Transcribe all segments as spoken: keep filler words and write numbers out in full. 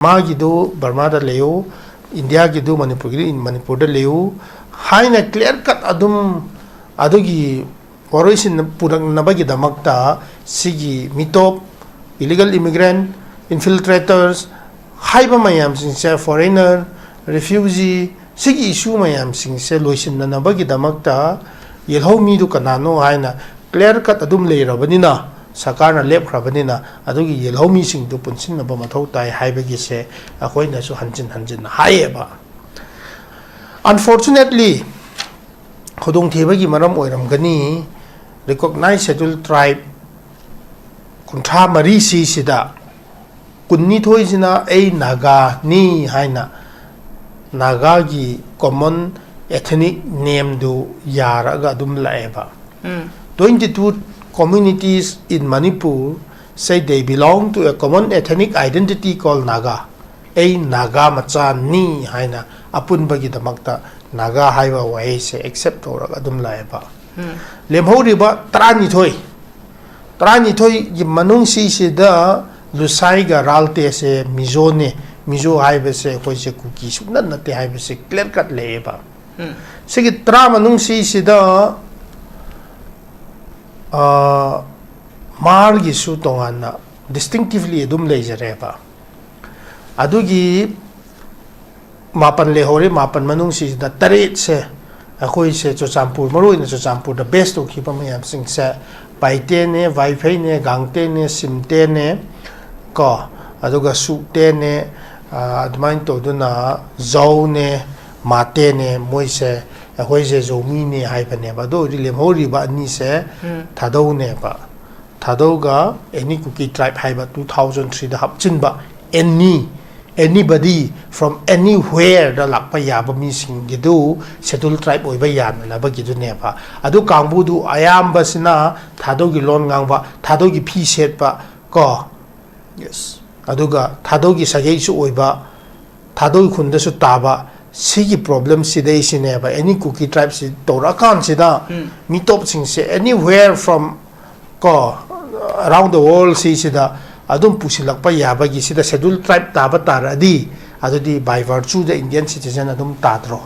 ꯕꯔꯃꯥꯒꯤꯗꯨ ꯕꯔꯃꯥꯗ ꯂꯩꯌꯨ, ꯏꯟꯗꯤꯌꯥꯒꯤꯗꯨ ꯃꯅꯤꯄꯨꯔꯒꯤꯗꯤ ꯃꯅꯤꯄꯨꯔꯗ ꯂꯩꯌꯨ ꯍꯥꯏꯅ clear cut ꯑꯗꯨꯝ ꯑꯗꯨꯒꯤ ꯋꯥꯔꯣꯏꯁꯤꯟ ꯄꯨꯔꯛꯅꯕꯒꯤꯗꯃꯛꯇ ꯁꯤꯒꯤ ꯃꯤꯇꯣꯞ, illegal immigrant, infiltrators ꯍꯥꯏꯕ ꯃꯌꯥꯝꯁꯤꯡꯁꯦ, foreigner, refugee, ꯁꯤꯒꯤ issue ꯃꯌꯥꯝꯁꯤꯡꯁꯦ ꯂꯣꯏꯁꯤꯟꯅꯅꯕꯒꯤꯗꯃꯛꯇ ꯌꯦꯜꯍꯧꯃꯤꯗꯨ ꯀꯅꯥꯅꯣ ꯍꯥꯏꯅ clear cut ꯑꯗꯨꯝ ꯂꯩꯔꯕꯅꯤꯅ, ꯁꯔꯀꯥꯔꯅ ꯂꯦꯞꯈ꯭ꯔꯕꯅꯤꯅ, ꯑꯗꯨꯒꯤ ꯌꯦꯜꯍꯧꯃꯤꯁꯤꯡꯗꯨ ꯄꯨꯟꯁꯤꯟꯅꯕ ꯃꯊꯧ ꯇꯥꯏ ꯍꯥꯏꯕꯒꯤꯁꯦ ꯑꯩꯈꯣꯏꯅꯁꯨ ꯍꯟꯖꯤꯟ ꯍꯟꯖꯤꯟꯅ ꯍꯥꯏꯌꯦꯕ꯫ Unfortunately, ꯈꯨꯗꯣꯡꯊꯤꯕꯒꯤ ꯃꯔꯝ ꯑꯣꯏꯔꯝꯒꯅꯤ, recognized schedule tribe ꯀꯨꯟꯊ꯭ꯔꯥ ꯃꯔꯤꯁꯤꯁꯤꯗ ꯀꯨꯟꯅꯤꯊꯣꯏꯁꯤꯅ ꯑꯩ ꯅꯥꯒꯥꯅꯤ ꯍꯥꯏꯅ ꯅꯥꯒꯥꯒꯤ common ethnic nameꯗꯨ ꯌꯥꯔꯒ ꯑꯗꯨꯝ ꯂꯥꯛꯑꯦꯕ꯫ Twenty two communities in Manipur say they belong to a common ethnic identity called Naga꯫ ꯑꯩ ꯅꯥꯒꯥ ꯃꯆꯥꯅꯤ ꯍꯥꯏꯅ ꯑꯄꯨꯟꯕꯒꯤꯗꯃꯛꯇ ꯅꯥꯒꯥ ꯍꯥꯏꯕ ꯋꯥꯍꯩꯁꯦ accept ꯇꯧꯔꯒ ꯑꯗꯨꯝ ꯂꯥꯛꯑꯦꯕ꯫ ꯂꯦꯝꯍꯧꯔꯤꯕ ꯇꯔꯥꯅꯤꯊꯣꯏ, ꯇꯔꯥꯅꯤꯊꯣꯏꯒꯤ ꯃꯅꯨꯡꯁꯤꯁꯤꯗ ꯂꯨꯁꯥꯏꯒ ꯔꯥꯜꯇꯦꯁꯦ ꯃꯤꯖꯣꯅꯦ, ꯃꯤꯖꯣ ꯍꯥꯏꯕꯁꯦ ꯑꯩꯈꯣꯏꯁꯦ ꯀꯨꯀꯤ ꯁꯨꯡꯅꯠ ꯅꯠꯇꯦ ꯍꯥꯏꯕꯁꯦ clear cut ꯂꯩꯌꯦꯕ꯫ ꯁꯤꯒꯤ ꯇꯔꯥ ꯃꯅꯨꯡꯁꯤꯁꯤꯗ ꯃꯥꯔꯒꯤꯁꯨ ꯇꯣꯉꯥꯟꯅ distinctively ꯑꯗꯨꯝ ꯂꯩꯖꯔꯦꯕ꯫ ꯑꯗꯨꯒꯤ ꯃꯥꯄꯟ ꯂꯩꯍꯧꯔꯦ꯫ ꯃꯥꯄꯟ ꯃꯅꯨꯡꯁꯤꯗ ꯇꯔꯦꯠꯁꯦ ꯑꯩꯈꯣꯏꯁꯦ ꯆꯨꯔꯆꯥꯟꯄꯨꯔ, ꯃꯔꯨꯑꯣꯏꯅ ꯆꯨꯔꯆꯥꯟꯄꯨꯔꯗ base ꯇꯧꯈꯤꯕ ꯃꯌꯥꯝꯁꯤꯡꯁꯦ ꯄꯥꯏꯇꯦꯅꯦ, ꯋꯥꯏꯐꯩꯅꯦ, ꯒꯥꯡꯇꯦꯅꯦ, ꯁꯤꯝꯇꯦꯅꯦ, ꯀꯣ, ꯑꯗꯨꯒ ꯁꯨꯛꯇꯦꯅꯦ, ꯑꯗꯨꯃꯥꯏꯅ ꯇꯧꯗꯨꯅ ꯖꯧꯅꯦ, ꯃꯥꯇꯦꯅꯦ, ꯃꯣꯏꯁꯦ ꯑꯩꯈꯣꯏꯁꯦ ꯖꯧꯃꯤꯅꯦ ꯍꯥꯏꯕꯅꯦꯕ꯫ ꯑꯗꯨ ꯑꯣꯏꯔꯗꯤ ꯂꯦꯝꯍꯧꯔꯤꯕ ꯑꯅꯤꯁꯦ ꯊꯥꯗꯧꯅꯦꯕ꯫ ꯊꯥꯗꯧꯒ any Kuki tribe ꯍꯥꯏꯕ two thousand three ꯗ ꯍꯥꯞꯆꯤꯟꯕ any, anybody from anywhere ꯗ ꯂꯥꯛꯄ ꯌꯥꯕ ꯃꯤꯁꯤꯡꯒꯤꯗꯨ schedule tribe ꯑꯣꯏꯕ ꯌꯥꯅꯅꯕꯒꯤꯗꯨꯅꯦꯕ꯫ ꯑꯗꯨ ꯀꯥꯡꯕꯨꯗꯨ ꯑꯌꯥꯝꯕꯁꯤꯅ ꯊꯥꯗꯧꯒꯤ ꯂꯣꯟ ꯉꯥꯡꯕ, ꯊꯥꯗꯧꯒꯤ ꯐꯤ ꯁꯦꯠꯄ ꯀꯣ, Yes. ꯑꯗꯨꯒ ꯊꯥꯗꯧꯒꯤ ꯁꯥꯒꯩꯁꯨ ꯑꯣꯏꯕ, ꯊꯥꯗꯧꯒꯤ ꯈꯨꯟꯗꯁꯨ ꯇꯥꯕ, ꯁꯤꯒꯤ problem ꯁꯤꯗꯩꯁꯤꯅꯦꯕ any Kuki tribe ꯁꯤ ꯇꯧꯔꯛꯑꯀꯥꯟꯁꯤꯗ ꯃꯤꯇꯣꯞꯁꯤꯡꯁꯦ anywhere from ꯀꯣ, around the world ꯁꯤꯁꯤꯗ ꯑꯗꯨꯝ ꯄꯨꯁꯤꯜꯂꯛꯄ ꯌꯥꯕꯒꯤ, ꯁꯤꯗ Scheduled Tribe ꯇꯥꯕ ꯇꯥꯔꯗꯤ, ꯑꯗꯨꯗꯤ by virtue the Indian citizen ꯑꯗꯨꯝ ꯇꯥꯗ꯭ꯔꯣ?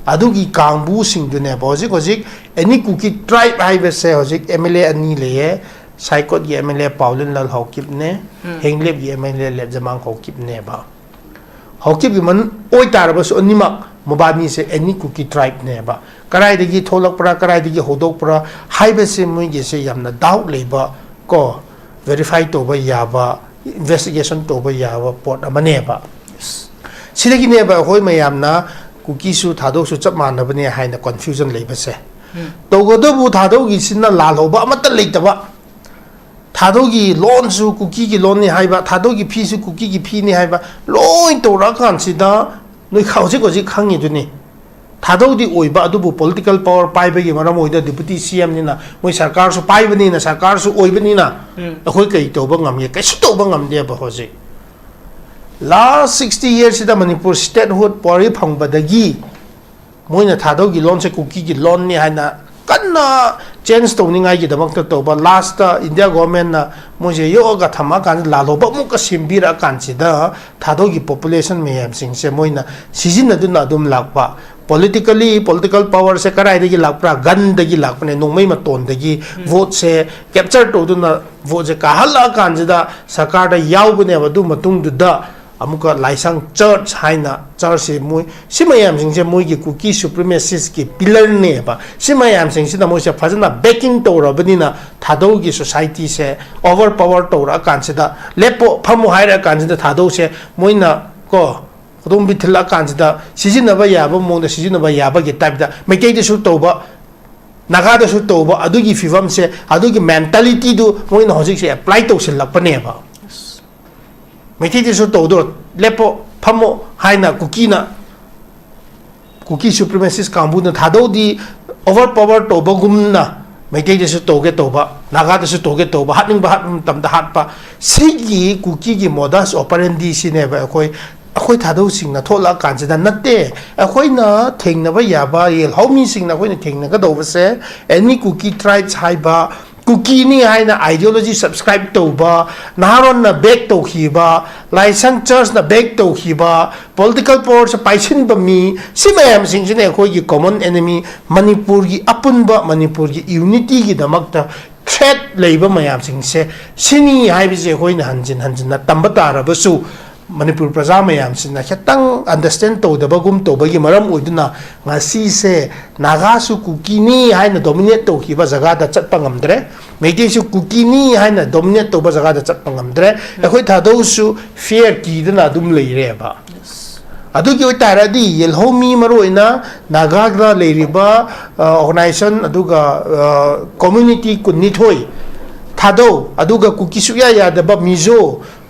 ꯑꯗꯨꯒꯤ ꯀꯥꯡꯕꯨꯁꯤꯡꯗꯨꯅꯦꯕ ꯍꯧꯖꯤꯛ ꯍꯧꯖꯤꯛ Any Kuki Tribe ꯍꯥꯏꯕꯁꯦ ꯍꯧꯖꯤꯛ M L A ꯑꯅꯤ ꯂꯩꯌꯦ꯫ ꯁꯥꯏꯀꯣꯠꯀꯤ M L A ꯄꯥꯎꯂꯤꯟ Lal ꯍꯥꯎꯀꯤꯞꯅꯦ, um. ꯍꯦꯡꯂꯦꯞꯀꯤ M L A ꯂꯦꯞꯖꯃꯥꯡ ꯍꯥꯎꯀꯤꯞꯅꯦꯕ꯫ ꯍꯥꯎꯀꯤꯞꯀꯤ ꯃꯟ ꯑꯣꯏꯇꯥꯔꯕꯁꯨ ꯑꯅꯤꯃꯛ ꯃꯕꯥꯅꯤꯁꯦ Any Kuki Tribe ꯅꯦꯕ꯫ ꯀꯗꯥꯏꯗꯒꯤ ꯊꯣꯛꯂꯛꯄ꯭ꯔꯥ, ꯀꯗꯥꯏꯗꯒꯤ ꯍꯧꯗꯣꯛꯄ꯭ꯔꯥ ꯍꯥꯏꯕꯁꯦ ꯃꯣꯏꯒꯤꯁꯦ ꯌꯥꯝꯅ doubt ꯂꯩꯕ ꯀꯣ, verify ꯇꯧꯕ ꯌꯥꯕ, investigation ꯇꯧꯕ ꯌꯥꯕ ꯄꯣꯠ ꯑꯃꯅꯦꯕ꯫ ꯁꯤꯗꯒꯤꯅꯦꯕ ꯑꯩꯈꯣꯏ ꯃꯌꯥꯝꯅ ꯀꯨꯀꯤꯁꯨ ꯊꯥꯗꯧꯁꯨ ꯆꯞ ꯃꯥꯟꯅꯕꯅꯦ ꯍꯥꯏꯅ confusion ꯂꯩꯕꯁꯦ꯫ ꯎꯝ꯫ ꯇꯧꯒꯗꯕꯨ ꯊꯥꯗꯧꯒꯤꯁꯤꯅ ꯂꯥꯜꯍꯧꯕ ꯑꯃꯠꯇ ꯂꯩꯇꯕ, ꯊꯥꯗꯧꯒꯤ ꯂꯣꯟꯁꯨ ꯀꯨꯀꯤꯒꯤ ꯂꯣꯟꯅꯤ ꯍꯥꯏꯕ, ꯊꯥꯗꯧꯒꯤ ꯐꯤꯁꯨ ꯀꯨꯀꯤꯒꯤ ꯐꯤꯅꯤ ꯍꯥꯏꯕ, ꯂꯣꯏ ꯇꯧꯔꯛꯑꯀꯥꯟꯁꯤꯗ ꯅꯣꯏ ꯈ-, ꯍꯧꯖꯤꯛ ꯍꯧꯖꯤꯛ ꯈꯪꯉꯤꯗꯨꯅꯤ꯫ ꯊꯥꯗꯧꯗꯤ ꯑꯣꯏꯕ, ꯑꯗꯨꯕꯨ political power ꯄꯥꯏꯕꯒꯤ ꯃꯔꯝ ꯑꯣꯏꯗꯅ deputy C M ꯅꯤꯅ, ꯃꯣꯏ ꯁꯔꯀꯥꯔꯁꯨ ꯄꯥꯏꯕꯅꯤꯅ, ꯁꯔꯀꯥꯔꯁꯨ ꯑꯣꯏꯕꯅꯤꯅ, ꯎꯝ꯫ ꯑꯩꯈꯣꯏ ꯀꯔꯤ ꯇꯧꯕ ꯉꯝꯒꯦ? ꯀꯩꯁꯨ ꯇꯧꯕ ꯉꯝꯗꯦꯕ ꯍꯧꯖꯤꯛ꯫ Last sixty years ꯁꯤꯗ ꯃꯅꯤꯄꯨꯔ statehood ꯄꯥꯎꯔꯤ ꯐꯪꯕꯗꯒꯤ ꯃꯣꯏꯅ ꯊꯥꯗꯧꯒꯤ ꯂꯣꯟꯁꯦ ꯀꯨꯀꯤꯒꯤ ꯂꯣꯟꯅꯤ ꯍꯥꯏꯅ ꯀꯟꯅ change ꯇꯧꯅꯤꯡꯉꯥꯏꯒꯤꯗꯃꯛꯇ ꯇꯧꯕ, last ꯇ India government ꯅ ꯃꯣꯏꯁꯦ ꯌꯣꯛꯑꯒ ꯊꯝꯃꯛꯑꯀꯥꯟꯗ ꯂꯥꯜꯍꯧꯕ ꯑꯃꯨꯛꯀ ꯁꯦꯝꯕꯤꯔꯛꯑꯀꯥꯟꯁꯤꯗ ꯊꯥꯗꯧꯒꯤ population ꯃꯌꯥꯝꯁꯤꯡꯁꯦ ꯃꯣꯏꯅ ꯁꯤꯖꯤꯟꯅꯗꯨꯅ ꯑꯗꯨꯝ ꯂꯥꯛꯄ꯫ Politically, political power ꯁꯦ ꯀꯗꯥꯏꯗꯒꯤ ꯂꯥꯛꯄ꯭ꯔꯥ? Gun ꯗꯒꯤ ꯂꯥꯛꯄꯅꯦ, ꯅꯣꯡꯃꯩ ꯃꯇꯣꯟꯗꯒꯤ꯫ ꯎꯝ꯫ Vote ꯁꯦ capture ꯇꯧꯗꯨꯅ vote ꯁꯦ ꯀꯥꯍꯜꯂꯛꯑꯀꯥꯟꯁꯤꯗ ꯁꯔꯀꯥꯔꯗ ꯌꯥꯎꯕꯅꯦꯕ꯫ ꯑꯗꯨ ꯃꯇꯨꯡꯗꯨꯗ ꯑꯃꯨꯛꯀ ꯂꯥꯏꯁꯪ, church ꯍꯥꯏꯅ, church ꯁꯦ ꯃꯣꯏ, ꯁꯤ ꯃꯌꯥꯝꯁꯤꯡꯁꯦ ꯃꯣꯏꯒꯤ ꯀꯨꯀꯤ supremacist ꯀꯤ pillar ꯅꯦꯕ꯫ ꯁꯤ ꯃꯌꯥꯝꯁꯤꯡꯁꯤꯅ ꯃꯣꯏꯁꯦ ꯐꯖꯅ backing ꯇꯧꯔꯕꯅꯤꯅ ꯊꯥꯗꯧꯒꯤ society ꯁꯦ over power ꯇꯧꯔꯛꯑꯀꯥꯟꯁꯤꯗ, "ꯂꯦꯞꯄꯣ, ꯐꯝꯃꯣ" ꯍꯥꯏꯔꯛꯑꯀꯥꯟꯁꯤꯗ ꯊꯥꯗꯧꯁꯦ ꯃꯣꯏꯅ ꯀꯣ, ꯈꯨꯗꯣꯝꯕꯤ ꯊꯤꯜꯂꯛꯑꯀꯥꯟꯁꯤꯗ ꯁꯤꯖꯤꯟꯅꯕ ꯌꯥꯕ ꯃꯑꯣꯡꯗ ꯁꯤꯖꯤꯟꯅꯕ ꯌꯥꯕꯒꯤ type ꯇ ꯃꯩꯇꯩꯗꯁꯨ ꯇꯧꯕ, ꯅꯥꯒꯥꯗꯁꯨ ꯇꯧꯕ, ꯑꯗꯨꯒꯤ ꯐꯤꯕꯝꯁꯦ, ꯑꯗꯨꯒꯤ mentality ꯗꯨ ꯃꯣꯏꯅ ꯍꯧꯖꯤꯛꯁꯦ apply ꯇꯧꯁꯤꯜꯂꯛꯄꯅꯦꯕ꯫ ꯃꯩꯇꯩꯗꯁꯨ ꯇꯧꯗꯣ, "ꯂꯦꯞꯄꯣ, ꯐꯝꯃꯣ" ꯍꯥꯏꯅ ꯀꯨꯀꯤꯅ, ꯀꯨꯀꯤ supremacist ꯀꯥꯡꯕꯨꯅ ꯊꯥꯗꯧꯗꯤ over power ꯇꯧꯕꯒꯨꯝꯅ ꯃꯩꯇꯩꯗꯁꯨ ꯇꯧꯒꯦ ꯇꯧꯕ, ꯅꯥꯒꯥꯗꯁꯨ ꯇꯧꯒꯦ ꯇꯧꯕ, ꯍꯥꯠꯅꯤꯡꯕ ꯍꯥꯠꯄ ꯃꯇꯝꯗ ꯍꯥꯠꯄ꯫ ꯁꯤꯒꯤ ꯀꯨꯀꯤꯒꯤ modus operandi ꯁꯤꯅꯦꯕ ꯑꯩꯈꯣꯏ, ꯑꯩꯈꯣꯏ ꯊꯥꯗꯧꯁꯤꯡꯅ ꯊꯣꯛꯂꯛꯑꯀꯥꯟꯁꯤꯗ ꯅꯠꯇꯦ꯫ ꯑꯩꯈꯣꯏꯅ ꯊꯦꯡꯅꯕ ꯌꯥꯕ, ꯌꯦꯜꯍꯧꯃꯤꯁꯤꯡꯅ ꯑꯩꯈꯣꯏꯅ ꯊꯦꯡꯅꯒꯗꯧꯕꯁꯦ, any Kuki tribes ꯍꯥꯏꯕ ꯀꯨꯀꯤꯅꯤ ꯍꯥꯏꯅ ideology subscribe ꯇꯧꯕ, ꯅꯍꯥꯔꯣꯟꯅ back ꯇꯧꯈꯤꯕ, ꯂꯥꯏꯁꯪ churchꯅ back ꯇꯧꯈꯤꯕ, political powerꯁꯦ ꯄꯥꯏꯁꯤꯟꯕ ꯃꯤ, ꯁꯤ ꯃꯌꯥꯝꯁꯤꯡꯁꯤꯅ ꯑꯩꯈꯣꯏꯒꯤ common enemy, ꯃꯅꯤꯄꯨꯔꯒꯤ ꯑꯄꯨꯟꯕ ꯃꯅꯤꯄꯨꯔꯒꯤ unityꯒꯤꯗꯃꯛꯇ threat ꯂꯩꯕ ꯃꯌꯥꯝꯁꯤꯡꯁꯦ ꯁꯤꯅꯤ ꯍꯥꯏꯕꯁꯦ ꯑꯩꯈꯣꯏꯅ ꯍꯟꯖꯤꯟ ꯍꯟꯖꯤꯟꯅ ꯇꯝꯕ ꯇꯥꯔꯕꯁꯨ, ꯃꯅꯤꯄꯨꯔ ꯄ꯭ꯔꯖꯥ ꯃꯌꯥꯝꯁꯤꯅ ꯈꯤꯇꯪ understand ꯇꯧꯗꯕꯒꯨꯝ ꯇꯧꯕꯒꯤ ꯃꯔꯝ ꯑꯣꯏꯗꯨꯅ ꯉꯁꯤꯁꯦ ꯅꯥꯒꯥꯁꯨ ꯀꯨꯀꯤꯅꯤ ꯍꯥꯏꯅ dominate ꯇꯧꯈꯤꯕ ꯖꯒꯥꯗ ꯆꯠꯄ ꯉꯝꯗ꯭ꯔꯦ, ꯃꯩꯇꯩꯁꯨ ꯀꯨꯀꯤꯅꯤ ꯍꯥꯏꯅ dominate ꯇꯧꯕ ꯖꯒꯥꯗ ꯆꯠꯄ ꯉꯝꯗ꯭ꯔꯦ꯫ ꯑꯩꯈꯣꯏ ꯊꯥꯗꯧꯁꯨ fear ꯀꯤꯗꯅ ꯑꯗꯨꯝ ꯂꯩꯔꯦꯕ꯫ ꯑꯗꯨꯒꯤ ꯑꯣꯏꯇꯥꯔꯗꯤ ꯌꯦꯜꯍꯧꯃꯤ, ꯃꯔꯨ ꯑꯣꯏꯅ ꯅꯥꯒꯥꯗ ꯂꯩꯔꯤꯕ, ꯑ, organization, ꯑꯗꯨꯒ, ꯑ, community ꯀꯨꯟꯅꯤꯊꯣꯏ, ꯊꯥꯗꯧ, ꯑꯗꯨꯒ ꯀꯨꯀꯤ ꯁꯨꯛꯌꯥ ꯌꯥꯗꯕ ꯃꯤꯖꯣ,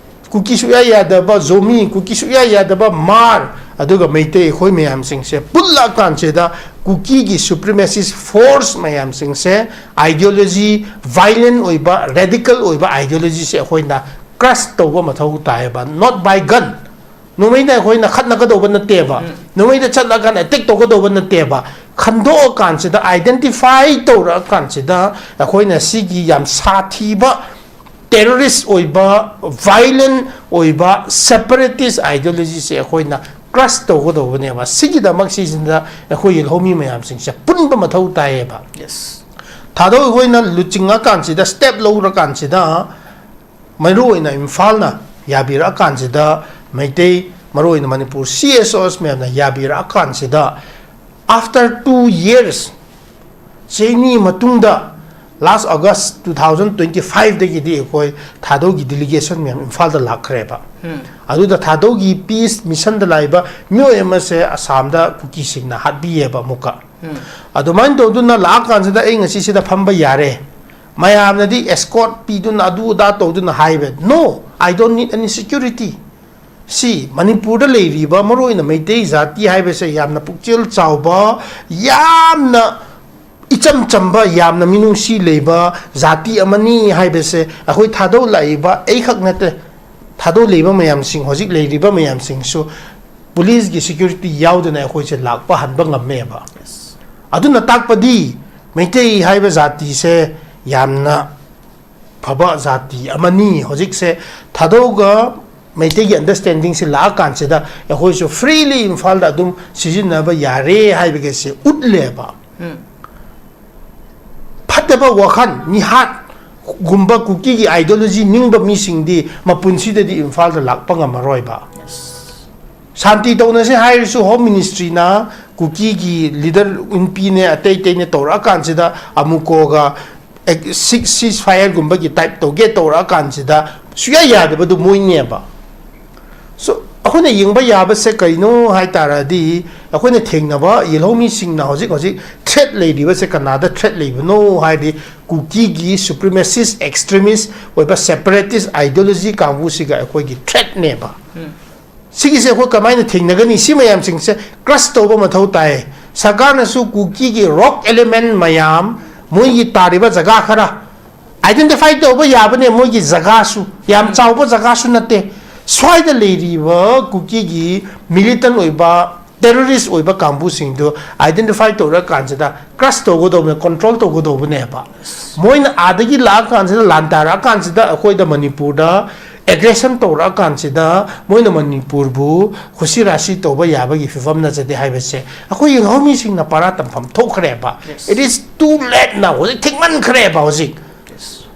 ꯀꯨꯀꯤ ꯁꯨꯛꯌꯥ ꯌꯥꯗꯕ ꯖꯣꯃꯤ, ꯀꯨꯀꯤ ꯁꯨꯛꯌꯥ ꯌꯥꯗꯕ ꯃꯥꯔ, ꯑꯗꯨꯒ ꯃꯩꯇꯩ ꯑꯩꯈꯣꯏ ꯃꯌꯥꯝꯁꯤꯡꯁꯦ ꯄꯨꯜꯂꯛꯑꯀꯥꯟꯁꯤꯗ ꯀꯨꯀꯤꯒꯤ supremacist force ꯃꯌꯥꯝꯁꯤꯡꯁꯦ ideology, violent ꯑꯣꯏꯕ, radical ꯑꯣꯏꯕ ideologyꯁꯦ ꯑꯩꯈꯣꯏꯅ crush ꯇꯧꯕ ꯃꯊꯧ ꯇꯥꯏꯌꯦꯕ, not by gun꯫ ꯅꯣꯡꯃꯩꯅ ꯑꯩꯈꯣꯏꯅ ꯈꯠꯅꯒꯗꯧꯕ ꯅꯠꯇꯦꯕ, ꯅꯣꯡꯃꯩꯗ ꯆꯠꯂꯀꯥꯟꯗ attack ꯇꯧꯒꯗꯧꯕ ꯅꯠꯇꯦꯕ꯫ ꯈꯟꯗꯣꯛꯑꯀꯥꯟꯁꯤꯗ, identify ꯇꯧꯔꯛꯑꯀꯥꯟꯁꯤꯗ ꯑꯩꯈꯣꯏꯅ ꯁꯤꯒꯤ ꯌꯥꯝ ꯁꯥꯊꯤꯕ terrorist ꯑꯣꯏꯕ, violent ꯑꯣꯏꯕ separatist ideologyꯁꯦ ꯑꯩꯈꯣꯏꯅ crush ꯇꯧꯒꯗꯧꯕꯅꯦꯕ꯫ ꯁꯤꯒꯤꯗꯃꯛ ꯁꯤꯁꯤꯗ ꯑꯩꯈꯣꯏꯒꯤ ꯂꯧꯃꯤ ꯃꯌꯥꯝꯁꯤꯡꯁꯦ ꯄꯨꯟꯕ ꯃꯊꯧ ꯇꯥꯏꯌꯦꯕ꯫ Yes. ꯊꯥꯗꯧ ꯑꯩꯈꯣꯏꯅ ꯂꯨꯆꯤꯡꯉꯀꯥꯟꯁꯤꯗ, step ꯂꯧꯔꯀꯥꯟꯁꯤꯗ, ꯃꯔꯨꯑꯣꯏꯅ ꯏꯝꯐꯥꯜꯅ ꯌꯥꯕꯤꯔꯛꯑꯀꯥꯟꯁꯤꯗ, ꯃꯩꯇꯩ, ꯃꯔꯨꯑꯣꯏꯅ ꯃꯅꯤꯄꯨꯔ C S Os ꯃꯌꯥꯝꯅ ꯌꯥꯕꯤꯔꯛꯑꯀꯥꯟꯁꯤꯗ, after two years, ꯆꯍꯤ ꯑꯅꯤ ꯃꯇꯨꯡꯗ, last August two thousand twenty fiveꯗꯒꯤꯗꯤ ꯑꯩꯈꯣꯏ ꯊꯥꯗꯧꯒꯤ delegation ꯃꯌꯥꯝ ꯏꯝꯐꯥꯜꯗ ꯂꯥꯛꯈ꯭ꯔꯦꯕ꯫ ꯑꯗꯨꯗ ꯊꯥꯗꯧꯒꯤ peace missionꯗ ꯂꯥꯛꯏꯕ ꯃꯤꯑꯣꯏ ꯑꯃꯁꯦ ꯑꯁꯥꯝꯗ ꯀꯨꯀꯤꯁꯤꯡꯅ ꯍꯥꯠꯄꯤꯌꯦꯕ ꯑꯃꯨꯛꯀ꯫ ꯑꯗꯨꯃꯥꯏꯅ ꯇꯧꯗꯨꯅ ꯂꯥꯛꯑꯀꯥꯟꯁꯤꯗ ꯑꯩ ꯉꯁꯤ ꯁꯤꯗ ꯐꯝꯕ ꯌꯥꯔꯦ, ꯃꯌꯥꯝꯅꯗꯤ escort ꯄꯤꯗꯨꯅ ꯑꯗꯨ ꯑꯗꯥ ꯇꯧꯗꯨꯅ ꯍꯥꯏꯕ꯫ No, I don't need any security꯫ ꯁꯤ ꯃꯅꯤꯄꯨꯔꯗ ꯂꯩꯔꯤꯕ ꯃꯔꯨꯑꯣꯏꯅ ꯃꯩꯇꯩ ꯖꯥꯇꯤ ꯍꯥꯏꯕꯁꯦ ꯌꯥꯝꯅ ꯄꯨꯛꯆꯦꯜ ꯆꯥꯎꯕ, ꯌꯥꯝꯅ ꯏꯆꯝ ꯆꯝꯕ, ꯌꯥꯝꯅ ꯃꯤꯅꯨꯡꯁꯤ ꯂꯩꯕ ꯖꯥꯇꯤ ꯑꯃꯅꯤ ꯍꯥꯏꯕꯁꯦ ꯑꯩꯈꯣꯏ ꯊꯥꯗꯧ ꯂꯥꯛꯏꯕ ꯑꯩꯈꯛ ꯅꯠꯇꯦ, ꯊꯥꯗꯧ ꯂꯩꯕ ꯃꯌꯥꯝꯁꯤꯡ, ꯍꯧꯖꯤꯛ ꯂꯩꯔꯤꯕ ꯃꯌꯥꯝꯁꯤꯡꯁꯨ policeꯀꯤ security ꯌꯥꯎꯗꯅ ꯑꯩꯈꯣꯏꯁꯦ ꯂꯥꯛꯄ ꯍꯟꯕ ꯉꯝꯃꯦꯕ꯫ ꯑꯗꯨꯅ ꯇꯥꯛꯄꯗꯤ ꯃꯩꯇꯩ ꯍꯥꯏꯕ ꯖꯥꯇꯤꯁꯦ ꯌꯥꯝꯅ ꯐꯕ ꯖꯥꯇꯤ ꯑꯃꯅꯤ꯫ ꯍꯧꯖꯤꯛꯁꯦ ꯊꯥꯗꯧꯒ ꯃꯩꯇꯩꯒꯤ ꯑꯟꯗꯔꯁ꯭ꯇꯦꯟꯗꯤꯡꯁꯤ ꯂꯥꯛꯑꯀꯥꯟꯁꯤꯗ ꯑꯩꯈꯣꯏꯁꯨ ꯐ꯭ꯔꯤꯂꯤ ꯏꯝꯐꯥꯜꯗ ꯑꯗꯨꯝ ꯁꯤꯖꯤꯟꯅꯕ ꯌꯥꯔꯦ ꯍꯥꯏꯕꯒꯤꯁꯦ ꯎꯠꯂꯦꯕ꯫ ꯐꯠꯇꯕ ꯋꯥꯈꯜ, ꯃꯤꯍꯥꯠ ꯒꯨꯝꯕ ꯀꯨꯀꯤꯒꯤ ꯑꯥꯏꯗꯤꯌꯣꯂꯣꯖꯤ ꯅꯤꯡꯕ ꯃꯤꯁꯤꯡꯗꯤ ꯃꯄꯨꯟꯁꯤꯗꯗꯤ ꯏꯝꯐꯥꯜꯗ ꯂꯥꯛꯄ ꯉꯝꯃꯔꯣꯏꯕ꯫ ꯁꯥꯟꯇꯤ ꯇꯧꯅꯁꯦ ꯍꯥꯏꯔꯁꯨ ꯍꯣꯝ ꯃꯤꯅꯤꯁꯇ꯭ꯔꯤꯅ ꯀꯨꯀꯤꯒꯤ ꯂꯤꯗꯔ ꯏꯟꯄꯤꯅꯦ ꯑꯇꯩ ꯑꯇꯩꯅꯦ ꯇꯧꯔꯛꯑꯀꯥꯟꯁꯤꯗ ꯑꯃꯨꯀꯣꯒ ꯁꯤꯛꯁ ꯁꯤꯁ ꯐꯥꯌꯔꯒꯨꯝꯕꯒꯤ ꯇꯥꯏꯞ ꯇꯧꯒꯦ ꯇꯧꯔꯛꯑꯀꯥꯟꯁꯤꯗ ꯁꯨꯌꯥ ꯌꯥꯗꯕꯗꯨ ꯃꯣꯏꯅꯦꯕ꯫ ꯁꯣ ꯑꯩꯈꯣꯏꯅ ꯌꯦꯡꯕ ꯌꯥꯕꯁꯦ ꯀꯩꯅꯣ ꯍꯥꯏ ꯇꯥꯔꯗꯤ, ꯑꯩꯈꯣꯏꯅ ꯊꯦꯡꯅꯕ ꯌꯦꯜꯍꯧꯃꯤꯁꯤꯡꯅ ꯍꯧꯖꯤꯛ ꯍꯧꯖꯤꯛ ꯊ꯭ꯔꯦꯠ ꯂꯩꯔꯤꯕꯁꯦ ꯀꯅꯥꯗ ꯊ꯭ꯔꯦꯠ ꯂꯩꯕꯅꯣ ꯍꯥꯏꯔꯗꯤ, ꯀꯨꯀꯤꯒꯤ ꯁꯨꯄ꯭ꯔꯤꯃꯦꯁꯤꯁ ꯑꯦꯛꯁꯇ꯭ꯔꯤꯃꯤꯁ ꯑꯣꯏꯕ ꯁꯦꯄꯔꯦꯇꯤꯁ ꯑꯥꯏꯗꯤꯌꯣꯂꯣꯖꯤ ꯀꯥꯡꯕꯨꯁꯤꯒ ꯑꯩꯈꯣꯏꯒꯤ ꯊ꯭ꯔꯦꯠꯅꯦꯕ꯫ ꯁꯤꯒꯤꯁꯦ ꯑꯩꯈꯣꯏ ꯀꯃꯥꯏꯅ ꯊꯦꯡꯅꯒꯅꯤ? ꯁꯤ ꯃꯌꯥꯝꯁꯤꯡꯁꯦ ꯀ꯭ꯔꯁ ꯇꯧꯕ ꯃꯊꯧ ꯇꯥꯏ꯫ ꯁꯔꯀꯥꯔꯅꯁꯨ ꯀꯨꯀꯤꯒꯤ ꯔꯣꯛ ꯑꯦꯂꯤꯃꯦꯟ ꯃꯌꯥꯝ, ꯃꯣꯏꯒꯤ ꯇꯥꯔꯤꯕ ꯖꯒꯥ ꯈꯔ ꯑꯥꯏꯗꯦꯟꯇꯤꯐꯥꯏ ꯇꯧꯕ ꯌꯥꯕꯅꯦ꯫ ꯃꯣꯏꯒꯤ ꯖꯒꯥꯁꯨ ꯌꯥꯝ ꯆꯥꯎꯕ ꯖꯒꯥꯁꯨ ꯅꯠꯇꯦ꯫ ꯁ꯭ꯋꯥꯏꯗ ꯂꯩꯔꯤꯕ ꯀꯨꯀꯤꯒꯤ ꯃꯤꯂꯤꯇꯟ ꯑꯣꯏꯕ, ꯇꯦꯔꯣꯔꯤꯁ ꯑꯣꯏꯕ ꯀꯥꯡꯕꯨꯁꯤꯡꯗꯨ ꯑꯥꯏꯗꯦꯟꯇꯤꯐꯥꯏ ꯇꯧꯔꯀꯥꯟꯁꯤꯗ ꯀ꯭ꯔꯁ ꯇꯧꯒꯗꯧꯕꯅꯦ, ꯀꯣꯟꯇ꯭ꯔꯣꯜ ꯇꯧꯒꯗꯧꯕꯅꯦꯕ꯫ ꯃꯣꯏꯅ ꯑꯥꯗꯒꯤ ꯂꯥꯛꯑꯀꯥꯟꯁꯤꯗ, ꯂꯥꯟꯗꯥꯔꯛꯑꯀꯥꯟꯁꯤꯗ ꯑꯩꯈꯣꯏꯗ ꯃꯅꯤꯄꯨꯔꯗ ꯑꯦꯒ꯭ꯔꯦꯁꯟ ꯇꯧꯔꯛꯑꯀꯥꯟꯁꯤꯗ ꯃꯣꯏꯅ ꯃꯅꯤꯄꯨꯔꯕꯨ ꯈꯨꯁꯤ ꯔꯥꯁꯤ ꯇꯧꯕ ꯌꯥꯕꯒꯤ ꯐꯤꯕꯝ ꯅꯠꯆꯗꯦ ꯍꯥꯏꯕꯁꯦ ꯑꯩꯈꯣꯏ ꯌꯦꯜꯍꯧꯃꯤꯁꯤꯡꯅ ꯄꯔꯥ ꯇꯝꯐꯝ ꯊꯣꯛꯈ꯭ꯔꯦꯕ꯫ It is too late now. ꯍꯧꯖꯤꯛ ꯊꯦꯡꯃꯟꯈ꯭ꯔꯦꯕ꯫ ꯍꯧꯖꯤꯛ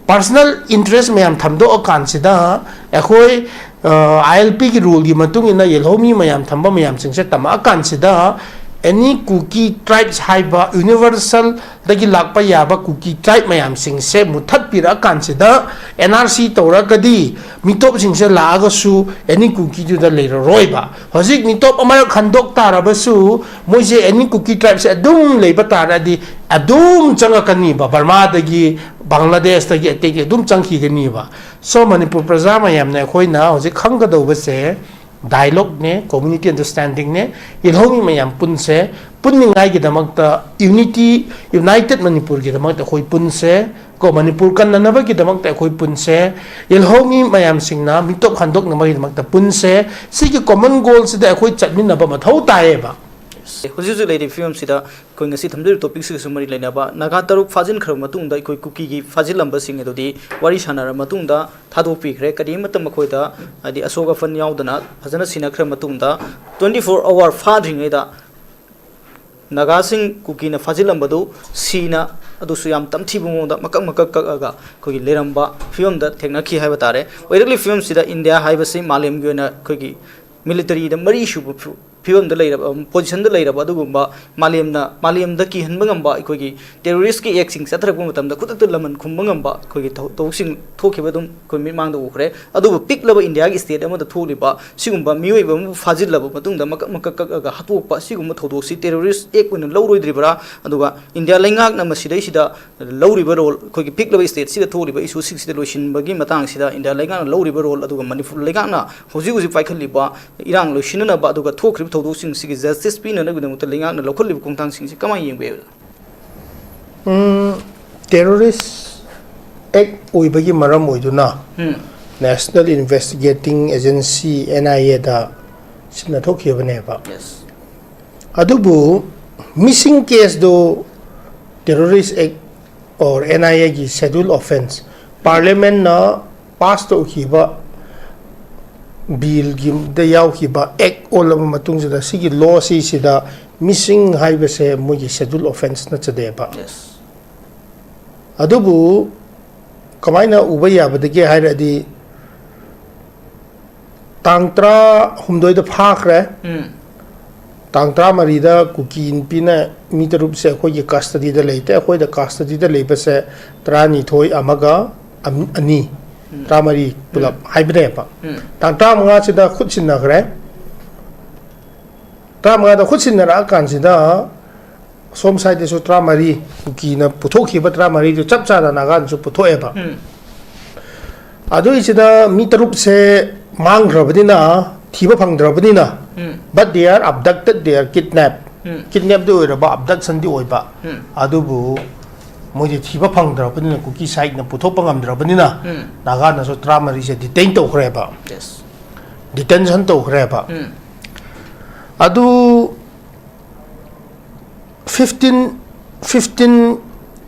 ꯄꯥꯔꯁꯣꯅꯦꯜ ꯏꯟꯇꯔꯦꯁ ꯃꯌꯥꯝ ꯊꯝꯗꯣꯛꯑꯀꯥꯟꯁꯤꯗ, ꯑꯩꯈꯣꯏ ꯑꯥꯏ ꯑꯦꯜ ꯄꯤꯒꯤ ꯔꯨꯜꯒꯤ ꯃꯇꯨꯡ ꯏꯟꯅ ꯌꯦꯜꯍꯧꯃꯤ ꯃꯌꯥꯝ ꯊꯝꯕ ꯃꯌꯥꯝꯁꯤꯡꯁꯦ ꯇꯝꯃꯛꯑꯀꯥꯟꯁꯤꯗ, ꯑꯦꯅꯤ ꯀꯨꯀꯤ ꯇ꯭ꯔꯥꯏꯕꯁ ꯍꯥꯏꯕ ꯌꯨꯅꯤꯚꯔꯁꯦꯜꯗꯒꯤ ꯂꯥꯛꯄ ꯌꯥꯕ ꯀꯨꯀꯤ ꯇ꯭ꯔꯥꯏꯕ ꯃꯌꯥꯝꯁꯤꯡꯁꯦ ꯃꯨꯊꯠꯄꯤꯔꯛꯑꯀꯥꯟꯁꯤꯗ, ꯑꯦꯟ ꯑꯥꯔ ꯁꯤ ꯇꯧꯔꯒꯗꯤ ꯃꯤꯇꯣꯞꯁꯤꯡꯁꯦ ꯂꯥꯛꯑꯒꯁꯨ ꯑꯦꯅꯤ ꯀꯨꯀꯤꯗꯨꯗ ꯂꯩꯔꯔꯣꯏꯕ꯫ ꯍꯧꯖꯤꯛ ꯃꯤꯇꯣꯞ ꯑꯃꯔꯛ ꯍꯟꯗꯣꯛ ꯇꯥꯔꯕꯁꯨ, ꯃꯣꯏꯁꯦ ꯑꯦꯅꯤ ꯀꯨꯀꯤ ꯇ꯭ꯔꯥꯏꯕꯁꯦ ꯑꯗꯨꯝ ꯂꯩꯕ ꯇꯥꯔꯗꯤ ꯑꯗꯨꯝ ꯆꯪꯉꯛꯀꯅꯤꯕ, ꯕꯔꯃꯥꯗꯒꯤ, ꯕꯪꯒ꯭ꯂꯥꯗꯦꯁꯇꯒꯤ, ꯑꯇꯩꯒꯤ ꯑꯗꯨꯝ ꯆꯪꯈꯤꯒꯅꯤꯕ꯫ ꯁꯣ ꯃꯅꯤꯄꯨꯔ ꯄ꯭ꯔꯖꯥ ꯃꯌꯥꯝꯅ ꯑꯩꯈꯣꯏꯅ ꯍꯧꯖꯤꯛ ꯈꯪꯒꯗꯧꯕꯁꯦ ꯗꯥꯏꯂꯣꯒꯅꯦ, ꯀꯝꯃ꯭ꯌꯨꯅꯤꯇꯤ ꯑꯟꯗꯔꯁ꯭ꯇꯦꯟꯗꯤꯡꯅꯦ꯫ ꯌꯦꯜꯍꯧꯃꯤ ꯃꯌꯥꯝ ꯄꯨꯟꯁꯦ, ꯄꯨꯟꯅꯤꯡꯉꯥꯏꯒꯤꯗꯃꯛꯇ, ꯌꯨꯅꯤꯇꯤ, ꯌꯨꯅꯥꯏꯇꯦꯠ ꯃꯅꯤꯄꯨꯔꯒꯤꯗꯃꯛꯇ ꯑꯩꯈꯣꯏ ꯄꯨꯟꯁꯦ ꯀꯣ, ꯃꯅꯤꯄꯨꯔ ꯀꯟꯅꯅꯕꯒꯤꯗꯃꯛꯇ ꯑꯩꯈꯣꯏ ꯄꯨꯟꯁꯦ, ꯌꯦꯜꯍꯧꯃꯤ ꯃꯌꯥꯝꯁꯤꯡꯅ ꯃꯤꯇꯣꯞ ꯍꯟꯗꯣꯛꯅꯕꯒꯤꯗꯃꯛꯇ ꯄꯨꯟꯁꯦ꯫ ꯁꯤꯒꯤ ꯀꯣꯃꯟ ꯒꯣꯜꯁꯤꯗ ꯑꯩꯈꯣꯏ ꯆꯠꯃꯤꯟꯅꯕ ꯃꯊꯧ ꯇꯥꯏꯌꯦꯕ꯫ ꯍꯧꯖꯤꯛ ꯍꯧꯖꯤꯛ ꯂꯩꯔꯤꯕ ꯐꯤꯕꯝꯁꯤꯗ ꯑꯩꯈꯣꯏ ꯉꯁꯤ ꯊꯝꯖꯔꯤꯕ ꯇꯣꯄꯤꯛꯁꯤꯒꯁꯨ ꯃꯔꯤ ꯂꯩꯅꯕ ꯅꯥꯒꯥ ꯇꯔꯨꯛ ꯐꯥꯖꯤꯟꯈ꯭ꯔꯕ ꯃꯇꯨꯡꯗ ꯑꯩꯈꯣꯏ ꯀꯨꯀꯤꯒꯤ ꯐꯥꯖꯤꯜꯂꯝꯕꯁꯤꯡ ꯑꯗꯨꯗꯤ ꯋꯥꯔꯤ ꯁꯥꯟꯅꯔꯕ ꯃꯇꯨꯡꯗ ꯊꯥꯗꯣꯛꯄꯤꯈ꯭ꯔꯦ꯫ ꯀꯔꯤꯃꯠꯇ ꯃꯈꯣꯏꯗ ꯍꯥꯏꯗꯤ ꯑꯁꯣꯛ ꯑꯄꯟ ꯌꯥꯎꯗꯅ ꯐꯖꯅ ꯁꯤꯟꯅꯈ꯭ꯔ ꯃꯇꯨꯡꯗ twenty four hour ꯐꯥꯗ꯭ꯔꯤꯉꯩꯗ ꯅꯥꯒꯥꯁꯤꯡ ꯀꯨꯀꯤꯅ ꯐꯥꯖꯤꯜꯂꯝꯕꯗꯨ ꯁꯤꯅ ꯑꯗꯨꯁꯨ ꯌꯥꯝ ꯇꯝꯊꯤꯕ ꯃꯑꯣꯡꯗ ꯃꯀꯛ ꯃꯀꯛ ꯀꯛꯑꯒ ꯑꯩꯈꯣꯏꯒꯤ ꯂꯩꯔꯝꯕ ꯐꯤꯕꯝꯗ ꯊꯦꯡꯅꯈꯤ ꯍꯥꯏꯕ ꯇꯥꯔꯦ꯫ ꯑꯣꯏꯔꯛꯂꯤꯕ ꯐꯤꯕꯝꯁꯤꯗ ꯏꯟꯗꯤꯌꯥ ꯍꯥꯏꯕꯁꯤ ꯃꯥꯂꯦꯝꯒꯤ ꯑꯣꯏꯅ ꯑꯩꯈꯣꯏꯒꯤ ꯃꯤꯂꯤꯇꯔꯤꯗ ꯃꯔꯤꯁꯨꯕ ꯐꯤ- ꯐꯤꯕꯝꯗ ꯂꯩꯔꯕ, ꯄꯣꯖꯤꯁꯟꯗ ꯂꯩꯔꯕ ꯑꯗꯨꯒꯨꯝꯕ ꯃꯥꯂꯦꯝꯅ, ꯃꯥꯂꯦꯝꯗ ꯀꯤꯍꯟꯕ ꯉꯝꯕ ꯑꯩꯈꯣꯏꯒꯤ ꯇꯦꯔꯣꯔꯤꯁꯀꯤ ꯑꯦꯛꯁꯤꯡ ꯆꯠꯊꯔꯛꯄ ꯃꯇꯝꯗ ꯈꯨꯗꯛꯇ ꯂꯃꯟ ꯈꯨꯝꯕ ꯉꯝꯕ ꯑꯩꯈꯣꯏꯒꯤ ꯊꯧ- ꯊꯧꯗꯣꯛꯁꯤꯡ ꯊꯣꯛꯈꯤꯕ ꯑꯗꯨꯝ ꯑꯩꯈꯣꯏ ꯃꯤꯠꯃꯥꯡꯗ ꯎꯈ꯭ꯔꯦ꯫ ꯑꯗꯨꯕꯨ ꯄꯤꯛꯂꯕ ꯏꯟꯗꯤꯌꯥꯒꯤ ꯁ꯭ꯇꯦꯠ ꯑꯃꯗ ꯊꯣꯛꯂꯤꯕ ꯁꯤꯒꯨꯝꯕ ꯃꯤꯑꯣꯏꯕ ꯑꯃꯕꯨ ꯐꯥꯖꯤꯜꯂꯕ ꯃꯇꯨꯡꯗ ꯃꯀꯛ ꯃꯀꯛ ꯀꯛꯑꯒ ꯍꯥꯠꯇꯣꯛꯄ ꯁꯤꯒꯨꯝꯕ ꯊꯧꯗꯣꯛꯁꯤ ꯇꯦꯔꯣꯔꯤꯁ ꯑꯦꯛ ꯑꯣꯏꯅ ꯂꯧꯔꯣꯏꯗ꯭ꯔꯤꯕ꯭ꯔꯥ? ꯑꯗꯨꯒ ꯏꯟꯗꯤꯌꯥ ꯂꯩꯉꯥꯛꯅ ꯃꯁꯤꯗꯩꯁꯤꯗ ꯂꯧꯔꯤꯕ ꯔꯣꯜ, ꯑꯩꯈꯣꯏꯒꯤ ꯄꯤꯛꯂꯕ ꯁ꯭ꯇꯦꯠꯁꯤꯗ ꯊꯣꯛꯂꯤꯕ ꯏꯁꯨꯁꯤꯡꯁꯤꯗ ꯂꯣꯏꯁꯤꯟꯕꯒꯤ ꯃꯇꯥꯡꯁꯤꯗ ꯏꯟꯗꯤꯌꯥ ꯂꯩꯉꯥꯛꯅ ꯂꯧꯔꯤꯕ ꯔꯣꯜ, ꯑꯗꯨꯒ ꯃꯅꯤꯄꯨꯔ ꯂꯩꯉꯥꯛꯅ ꯍꯧꯖꯤꯛ ꯍꯧꯖꯤꯛ ꯄꯥꯏꯈꯠꯂꯤꯕ ꯏꯔꯥꯡ ꯂꯣꯏꯁꯤꯟꯅꯅꯕ ꯑꯗꯨꯒ ꯊꯣꯛꯈ꯭ꯔꯤꯕ ꯊꯧꯗꯣꯛꯁꯤꯡꯁꯤꯒꯤ ꯖꯁꯇꯤꯁ ꯄꯤꯅꯅꯕꯒꯤꯗꯃꯛꯇ ꯂꯩꯉꯥꯛꯅ ꯂꯧꯈꯠꯂꯤꯕ ꯈꯣꯡꯊꯥꯡꯁꯤꯡꯁꯤ ꯀꯃꯥꯏꯅ ꯌꯦꯡꯕꯤꯕ? ꯇꯦꯔꯣꯔꯤꯁ ꯑꯦꯛ ꯑꯣꯏꯕꯒꯤ ꯃꯔꯝ ꯑꯣꯏꯗꯨꯅ National Investigating Agency, N I A ꯗ ꯁꯤꯟꯅꯊꯣꯛꯈꯤꯕꯅꯦꯕ꯫ ꯑꯗꯨꯕꯨ ꯃꯤꯁꯤꯡ ꯀꯦꯁꯇꯨ ꯇꯦꯔꯣꯔꯤꯁ ꯑꯦꯛ ꯑꯣꯔ ꯑꯦꯟ ꯑꯥꯏ ꯑꯦꯒꯤ ꯁꯦꯗ꯭ꯌꯨꯜ ꯑꯣꯐꯦꯟꯁ, ꯄꯥꯔꯂꯤꯌꯥꯃꯦꯟꯅ ꯄꯥꯁ ꯇꯧꯈꯤꯕ ꯕꯤꯜꯒꯤꯗ ꯌꯥꯎꯈꯤꯕ ꯑꯦꯛ ꯑꯣꯜꯂꯕ ꯃꯇꯨꯡꯁꯤꯗ ꯁꯤꯒꯤ ꯂꯣ ꯁꯤꯁꯤꯗ ꯃꯤꯁꯤꯡ ꯍꯥꯏꯕꯁꯦ ꯃꯣꯏꯒꯤ ꯁꯦꯗ꯭ꯌꯨꯜ ꯑꯣꯐꯦꯟꯁ ꯅꯠꯆꯗꯦꯕ꯫ ꯑꯗꯨꯕꯨ ꯀꯃꯥꯏꯅ ꯎꯕ ꯌꯥꯕꯗꯒꯦ ꯍꯥꯏꯔꯗꯤ, ꯇꯥꯡ ꯇꯔꯥꯍꯨꯝꯗꯣꯏꯗ ꯐꯥꯈ꯭ꯔꯦ꯫ ꯇꯥꯡ ꯇꯔꯥꯃꯔꯤꯗ ꯀꯨꯀꯤ ꯅꯨꯄꯤꯅ ꯃꯤ ꯇꯔꯨꯛꯁꯦ ꯑꯩꯈꯣꯏꯒꯤ ꯀꯁꯇꯗꯤꯗ ꯂꯩꯇꯦ꯫ ꯑꯩꯈꯣꯏꯗ ꯀꯁꯇꯗꯤꯗ ꯂꯩꯕꯁꯦ ꯇꯔꯥꯅꯤꯊꯣꯏ ꯑꯃꯒ ꯑꯅꯤ, ꯇꯔꯥꯃꯔꯤ ꯄꯨꯂꯞ ꯍꯥꯏꯕꯅꯦꯕ꯫ ꯇꯥꯡ ꯇꯔꯥꯃꯉꯥꯁꯤꯗ ꯈꯨꯠ ꯁꯤꯟꯅꯈ꯭ꯔꯦ꯫ ꯇꯔꯥꯃꯉꯥꯗ ꯈꯨꯠ ꯁꯤꯟꯅꯔꯛꯑꯀꯥꯟꯁꯤꯗ ꯁꯣꯝ ꯁꯥꯏꯗꯁꯨ ꯇꯔꯥꯃꯔꯤ, ꯀꯨꯀꯤꯅ ꯄꯨꯊꯣꯛꯈꯤꯕ ꯇꯔꯥꯃꯔꯤꯗꯨ ꯆꯞ ꯆꯥꯅ ꯅꯥꯒꯥꯅꯁꯨ ꯄꯨꯊꯣꯛꯑꯦꯕ꯫ ꯑꯗꯨꯏꯁꯤꯗ ꯃꯤ ꯇꯔꯨꯛꯁꯦ ꯃꯥꯡꯈ꯭ꯔꯕꯅꯤꯅ, ꯊꯤꯕ ꯐꯪꯗ꯭ꯔꯕꯅꯤꯅ, but they are abducted, they are kidnapped꯫ ꯀꯤꯗꯅꯦꯞꯇꯤ ꯑꯣꯏꯔꯕ, ꯑꯕꯗꯛꯁꯟꯗꯤ ꯑꯣꯏꯕ꯫ ꯑꯗꯨꯕꯨ ꯃꯣꯏꯗꯤ ꯊꯤꯕ ꯐꯪꯗ꯭ꯔꯕꯅꯤꯅ, ꯀꯨꯀꯤ ꯁꯥꯏꯠꯅ ꯄꯨꯊꯣꯛꯄ ꯉꯝꯗ꯭ꯔꯕꯅꯤꯅ, ꯅꯥꯒꯥꯅꯁꯨ ꯇꯔꯥꯃꯔꯤꯁꯦ ꯗꯤꯇꯦꯟ ꯇꯧꯈ꯭ꯔꯦꯕ꯫ ꯗꯤꯇꯦꯟꯁꯟ ꯇꯧꯈ꯭ꯔꯦꯕ꯫ ꯑꯗꯨ ꯐꯤꯐꯇꯤꯟ ꯐꯤꯐꯇꯤꯟ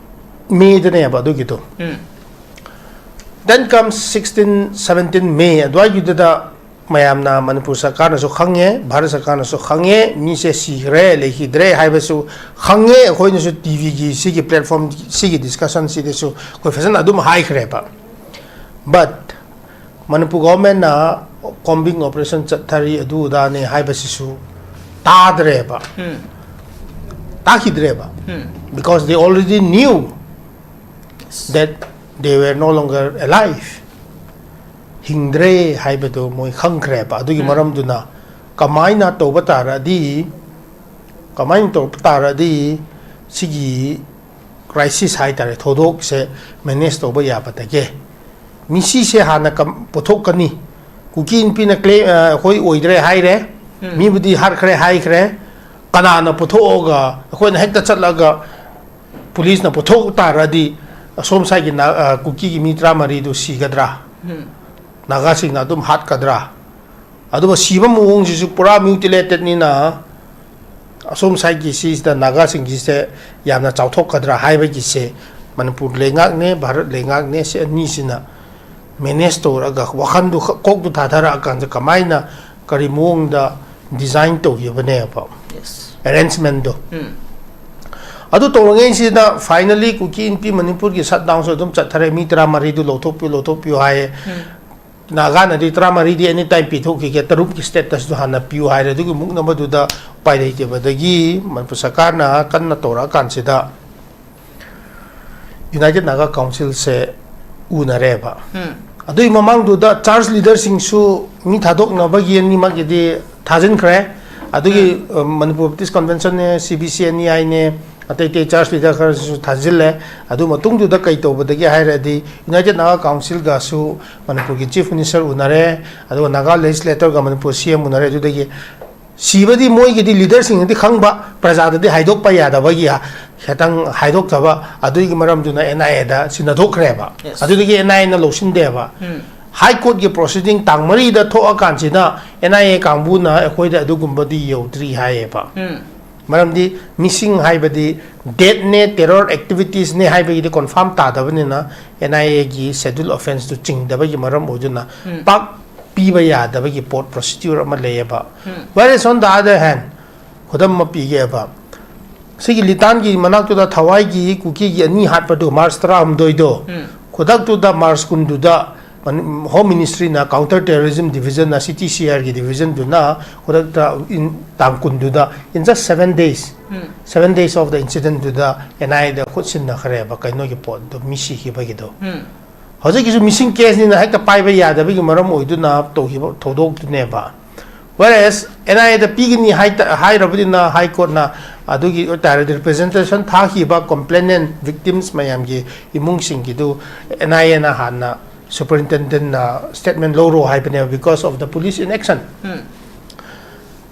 ꯃꯦꯗꯅꯦꯕ ꯑꯗꯨꯒꯤꯗꯣ. Then comes sixteen seventeen May ꯑꯗꯨꯋꯥꯏꯒꯤꯗꯨꯗ ꯃꯌꯥꯝꯅ, ꯃꯅꯤꯄꯨꯔ ꯁꯔꯀꯥꯔꯅꯁꯨ ꯈꯪꯉꯦ, ꯚꯥꯔꯠ ꯁꯔꯀꯥꯔꯅꯁꯨ ꯈꯪꯉꯦ, ꯃꯤꯁꯦ ꯁꯤꯈ꯭ꯔꯦ, ꯂꯩꯈꯤꯗ꯭ꯔꯦ ꯍꯥꯏꯕꯁꯨ ꯈꯪꯉꯦ꯫ ꯑꯩꯈꯣꯏꯅꯁꯨ ꯇꯤ ꯚꯤꯒꯤ ꯁꯤꯒꯤ ꯄ꯭ꯂꯦꯠꯐꯣꯝ, ꯁꯤꯒꯤ ꯗꯤꯁꯀꯁꯟꯁꯤꯗꯁꯨ ꯑꯩꯈꯣꯏ ꯐꯖꯅ ꯑꯗꯨꯝ ꯍꯥꯏꯈ꯭ꯔꯦꯕ. But ꯃꯅꯤꯄꯨꯔ ꯒꯣꯚꯔꯟꯃꯦꯟꯅ ꯀꯣꯝꯕꯤꯡ ꯑꯣꯄꯔꯦꯁꯟ ꯆꯠꯊꯔꯤ, ꯑꯗꯨ ꯑꯗꯥꯅꯦ ꯍꯥꯏꯕꯁꯤꯁꯨ ꯇꯥꯗ꯭ꯔꯦꯕ, ꯇꯥꯈꯤꯗ꯭ꯔꯦꯕ. Because they already knew that they were no longer alive. ꯍꯤꯡꯗ꯭ꯔꯦ ꯍꯥꯏꯕꯗꯨ ꯃꯣꯏ ꯈꯪꯈ꯭ꯔꯦꯕ. ꯑꯗꯨꯒꯤ ꯃꯔꯝꯗꯨꯅ ꯀꯃꯥꯏꯅ ꯇꯧꯕ ꯇꯥꯔꯗꯤ, ꯀꯃꯥꯏꯅ ꯇꯧꯕ ꯇꯥꯔꯗꯤ ꯁꯤꯒꯤ ꯀ꯭ꯔꯥꯏꯁꯤꯁ ꯍꯥꯏ ꯇꯥꯔꯦ, ꯊꯧꯗꯣꯛꯁꯦ ꯃꯦꯅꯦꯖ ꯇꯧꯕ ꯌꯥꯕꯗꯒꯦ? ꯃꯤꯁꯤꯁꯦ ꯍꯥꯟꯅ ꯀꯝ-, ꯄꯨꯊꯣꯛꯀꯅꯤ꯫ ꯀꯨꯀꯤ ꯏꯟꯄꯤꯅ ꯀ꯭ꯂꯦ-, ꯑ, ꯑꯩꯈꯣꯏ ꯑꯣꯏꯗ꯭ꯔꯦ ꯍꯥꯏꯔꯦ, ꯃꯤꯕꯨꯗꯤ ꯍꯥꯠꯈ꯭ꯔꯦ ꯍꯥꯏꯈ꯭ꯔꯦ꯫ ꯀꯅꯥꯅ ꯄꯨꯊꯣꯛꯑꯒ ꯑꯩꯈꯣꯏꯅ ꯍꯦꯛꯇ ꯆꯠꯂꯒ ꯄꯨꯂꯤꯁꯅ ꯄꯨꯊꯣꯛ ꯇꯥꯔꯗꯤ ꯑꯁꯣꯝ ꯁꯥꯏꯒꯤ ꯅꯥ-, ꯑ, ꯀꯨꯀꯤꯒꯤ ꯃꯤ ꯇꯔꯥꯃꯔꯤꯗꯨ ꯁꯤꯒꯗ꯭ꯔꯥ? ꯅꯥꯒꯥꯁꯤꯡꯅ ꯑꯗꯨꯝ ꯍꯥꯠꯀꯗ꯭ꯔꯥ? ꯑꯗꯨꯒ ꯁꯤꯕ ꯃꯑꯣꯡꯁꯤꯁꯨ ꯄꯨꯔꯥ ꯃ꯭ꯌꯨꯇꯤꯂꯦꯇꯦꯠꯅꯤꯅ ꯑꯁꯣꯝ ꯁꯥꯏꯒꯤ ꯁꯤꯁꯤꯗ ꯅꯥꯒꯥꯁꯤꯡꯒꯤꯁꯦ ꯌꯥꯝꯅ ꯆꯥꯎꯊꯣꯛꯀꯗ꯭ꯔꯥ ꯍꯥꯏꯕꯒꯤꯁꯦ ꯃꯅꯤꯄꯨꯔ ꯂꯩꯉꯥꯛꯅꯦ, ꯚꯥꯔꯠ ꯂꯩꯉꯥꯛꯅꯦ, ꯁꯤ ꯑꯅꯤꯁꯤꯅ ꯃꯦꯅꯦꯖ ꯇꯧꯔꯒ ꯋꯥꯈꯟꯗꯨ ꯈ-, ꯀꯣꯛꯇꯨ ꯊꯥꯊꯔꯛꯑꯀꯥꯟꯗ ꯀꯃꯥꯏꯅ, ꯀꯔꯤ ꯃꯑꯣꯡꯗ ꯗꯤꯖꯥꯏꯟ ꯇꯧꯈꯤꯕꯅꯦꯕ, ꯑꯦꯔꯦꯟꯖꯃꯦꯟꯗꯣ꯫ ꯑꯗꯨ ꯇꯧꯔꯤꯉꯩꯁꯤꯗ finally ꯀꯨꯀꯤ ꯏꯟꯄꯤ ꯃꯅꯤꯄꯨꯔꯒꯤ ꯁꯠ ꯗꯥꯎꯟꯁꯨ ꯑꯗꯨꯝ ꯆꯠꯊꯔꯦ꯫ ꯃꯤ ꯇꯔꯥꯃꯔꯤꯗꯨ ꯂꯧꯊꯣꯛꯄꯤꯌꯨ, ꯂꯧꯊꯣꯛꯄꯤꯌꯨ ꯍꯥꯏꯌꯦ꯫ ꯅꯥꯒꯥꯅꯗꯤ ꯇꯔꯥꯃꯔꯤꯗꯤ ꯑꯦꯅꯤ ꯇꯥꯏꯝ ꯄꯤꯊꯣꯛꯈꯤꯒꯦ, ꯇꯔꯨꯛꯀꯤ ꯁ꯭ꯇꯦꯇꯁꯇꯨ ꯍꯥꯟꯅ ꯄꯤꯌꯨ ꯍꯥꯏꯔꯦ꯫ ꯑꯗꯨꯒꯤ ꯃꯨꯛꯅꯕꯗꯨꯗ ꯎꯄꯥꯏ ꯂꯩꯇꯕꯗꯒꯤ ꯃꯅꯤꯄꯨꯔ ꯁꯔꯀꯥꯔꯅ ꯀꯟꯅ ꯇꯧꯔꯛꯑꯀꯥꯟꯁꯤꯗ ꯌꯨꯅꯥꯏꯇꯦꯠ ꯅꯥꯒꯥ ꯀꯥꯎꯟꯁꯤꯜꯁꯦ ꯎꯅꯔꯦꯕ꯫ ꯑꯗꯨꯒꯤ ꯃꯃꯥꯡꯗꯨꯗ ꯆꯔꯆ ꯂꯤꯗꯔꯁꯤꯡꯁꯨ ꯃꯤ ꯊꯥꯗꯣꯛꯅꯕꯒꯤ ꯑꯅꯤꯃꯛꯀꯤꯗꯤ ꯊꯥꯖꯤꯟꯈ꯭ꯔꯦ꯫ ꯑꯗꯨꯒꯤ, ꯑ, Manipur Baptist ꯀꯟꯚꯦꯟꯁꯟꯅꯦ, C B C N E ꯑꯥꯏꯅꯦ, ꯑꯇꯩ ꯑꯇꯩ ꯆꯔꯆ ꯂꯤꯗꯔ ꯈꯔꯁꯨ ꯊꯥꯖꯤꯜꯂꯦ꯫ ꯑꯗꯨ ꯃꯇꯨꯡꯗꯨꯗ ꯀꯩ ꯇꯧꯕꯗꯒꯤ ꯍꯥꯏꯔꯗꯤ ꯌꯨꯅꯥꯏꯇꯦꯠ ꯅꯥꯒꯥ ꯀꯥꯎꯟꯁꯤꯜꯒꯁꯨ ꯃꯅꯤꯄꯨꯔꯒꯤ ꯆꯤꯐ ꯃꯤꯅꯤꯁꯇꯔ ꯎꯅꯔꯦ, ꯑꯗꯨꯒ ꯅꯥꯒꯥ ꯂꯦꯖꯤꯁꯂꯦꯇꯔꯒ ꯃꯅꯤꯄꯨꯔ ꯁꯤ ꯑꯦꯝ ꯎꯅꯔꯦ꯫ ꯑꯗꯨꯗꯒꯤ ꯁꯤꯕꯗꯤ ꯃꯣꯏꯒꯤꯗꯤ ꯂꯤꯗꯔꯁꯤꯡꯅꯗꯤ ꯈꯪꯕ, ꯄ꯭ꯔꯖꯥꯗꯗꯤ ꯍꯥꯏꯗꯣꯛꯄ ꯌꯥꯗꯕꯒꯤ ꯈꯤꯇꯪ ꯍꯥꯏꯗꯣꯛꯇꯕ, ꯑꯗꯨꯒꯤ ꯃꯔꯝꯗꯨꯅ ꯑꯦꯟ ꯑꯥꯏ ꯑꯦꯗ ꯁꯤꯟꯅꯊꯣꯛꯈ꯭ꯔꯦꯕ꯫ ꯑꯗꯨꯗꯒꯤ ꯑꯦꯟ ꯑꯥꯏ ꯑꯦꯅ ꯂꯧꯁꯤꯟꯗꯦꯕ꯫ ꯍꯥꯏ ꯀꯣꯔꯠꯀꯤ ꯄ꯭ꯔꯣꯁꯤꯗꯤꯡ ꯇꯥꯡ ꯃꯔꯤꯗ ꯊꯣꯛꯑꯀꯥꯟꯁꯤꯗ ꯑꯦꯟ ꯑꯥꯏ ꯑꯦ ꯀꯥꯡꯕꯨꯅ ꯑꯩꯈꯣꯏꯗ ꯑꯗꯨꯒꯨꯝꯕꯗꯤ ꯌꯧꯗ꯭ꯔꯤ ꯍꯥꯏꯌꯦꯕ꯫ ꯃꯔꯝꯗꯤ missing ꯍꯥꯏꯕꯗꯤ deathꯅꯦ, terror activitiesꯅꯦ ꯍꯥꯏꯕꯒꯤꯗꯤ confirm ꯇꯥꯗꯕꯅꯤꯅ, N I Aꯒꯤ schedule offenceꯇꯨ ꯆꯤꯡꯗꯕꯒꯤ ꯃꯔꯝ ꯑꯣꯏꯗꯨꯅ ꯄꯥꯛ ꯄꯤꯕ ꯌꯥꯗꯕꯒꯤ ꯄꯣꯠ, procedure ꯑꯃ ꯂꯩꯌꯦꯕ꯫ Whereas on the other hand, ꯈꯨꯗꯝ ꯑꯃ ꯄꯤꯒꯦꯕ, ꯁꯤꯒꯤ ꯂꯤꯇꯥꯟꯒꯤ ꯃꯅꯥꯛꯇꯨꯗ ꯊꯋꯥꯏꯒꯤ ꯀꯨꯀꯤꯒꯤ ꯑꯅꯤ ꯍꯥꯠꯄꯗꯨ March ꯇꯔꯥꯍꯨꯝꯗꯣꯏꯗꯣ, ꯈꯨꯗꯛꯇꯨꯗ March ꯀꯨꯟꯗꯨꯗ Home Ministryꯅ, Counter Terrorism Divisionꯅ, C T C Rꯒꯤ divisionꯗꯨꯅ ꯈꯨꯗꯛꯇ in, ꯇꯥꯡ ꯀꯨꯟꯗꯨꯗ, in just seven days, seven days of the incidentꯗꯨꯗ N I Aꯗ ꯈꯨꯠ ꯁꯤꯟꯅꯈ꯭ꯔꯦꯕ, ꯀꯩꯅꯣꯒꯤ ꯄꯣꯠꯇꯣ, ꯃꯤ ꯁꯤꯈꯤꯕꯒꯤꯗꯣ꯫ ꯍꯧꯖꯤꯛꯀꯤꯁꯨ missing caseꯅꯤꯅ ꯍꯦꯛꯇ ꯄꯥꯏꯕ ꯌꯥꯗꯕꯒꯤ ꯃꯔꯝ ꯑꯣꯏꯗꯨꯅ ꯇꯧꯈꯤꯕ ꯊꯧꯗꯣꯛꯇꯨꯅꯦꯕ꯫ Whereas N I Aꯗ ꯄꯤꯒꯅꯤ ꯍꯥꯏ ꯇ-, ꯍꯥꯏꯔꯕꯅꯤꯅ High Courtꯅ ꯑꯗꯨꯒꯤ ꯑꯣꯏꯇꯥꯔꯗꯤ representation ꯊꯥꯈꯤꯕ complainant victims ꯃꯌꯥꯝꯒꯤ ꯏꯃꯨꯡꯁꯤꯡꯒꯤꯗꯨ N I Aꯅ ꯍꯥꯟꯅ superintendentꯅ statement ꯂꯧꯔꯣ ꯍꯥꯏꯕꯅꯦꯕ, because of the police inaction꯫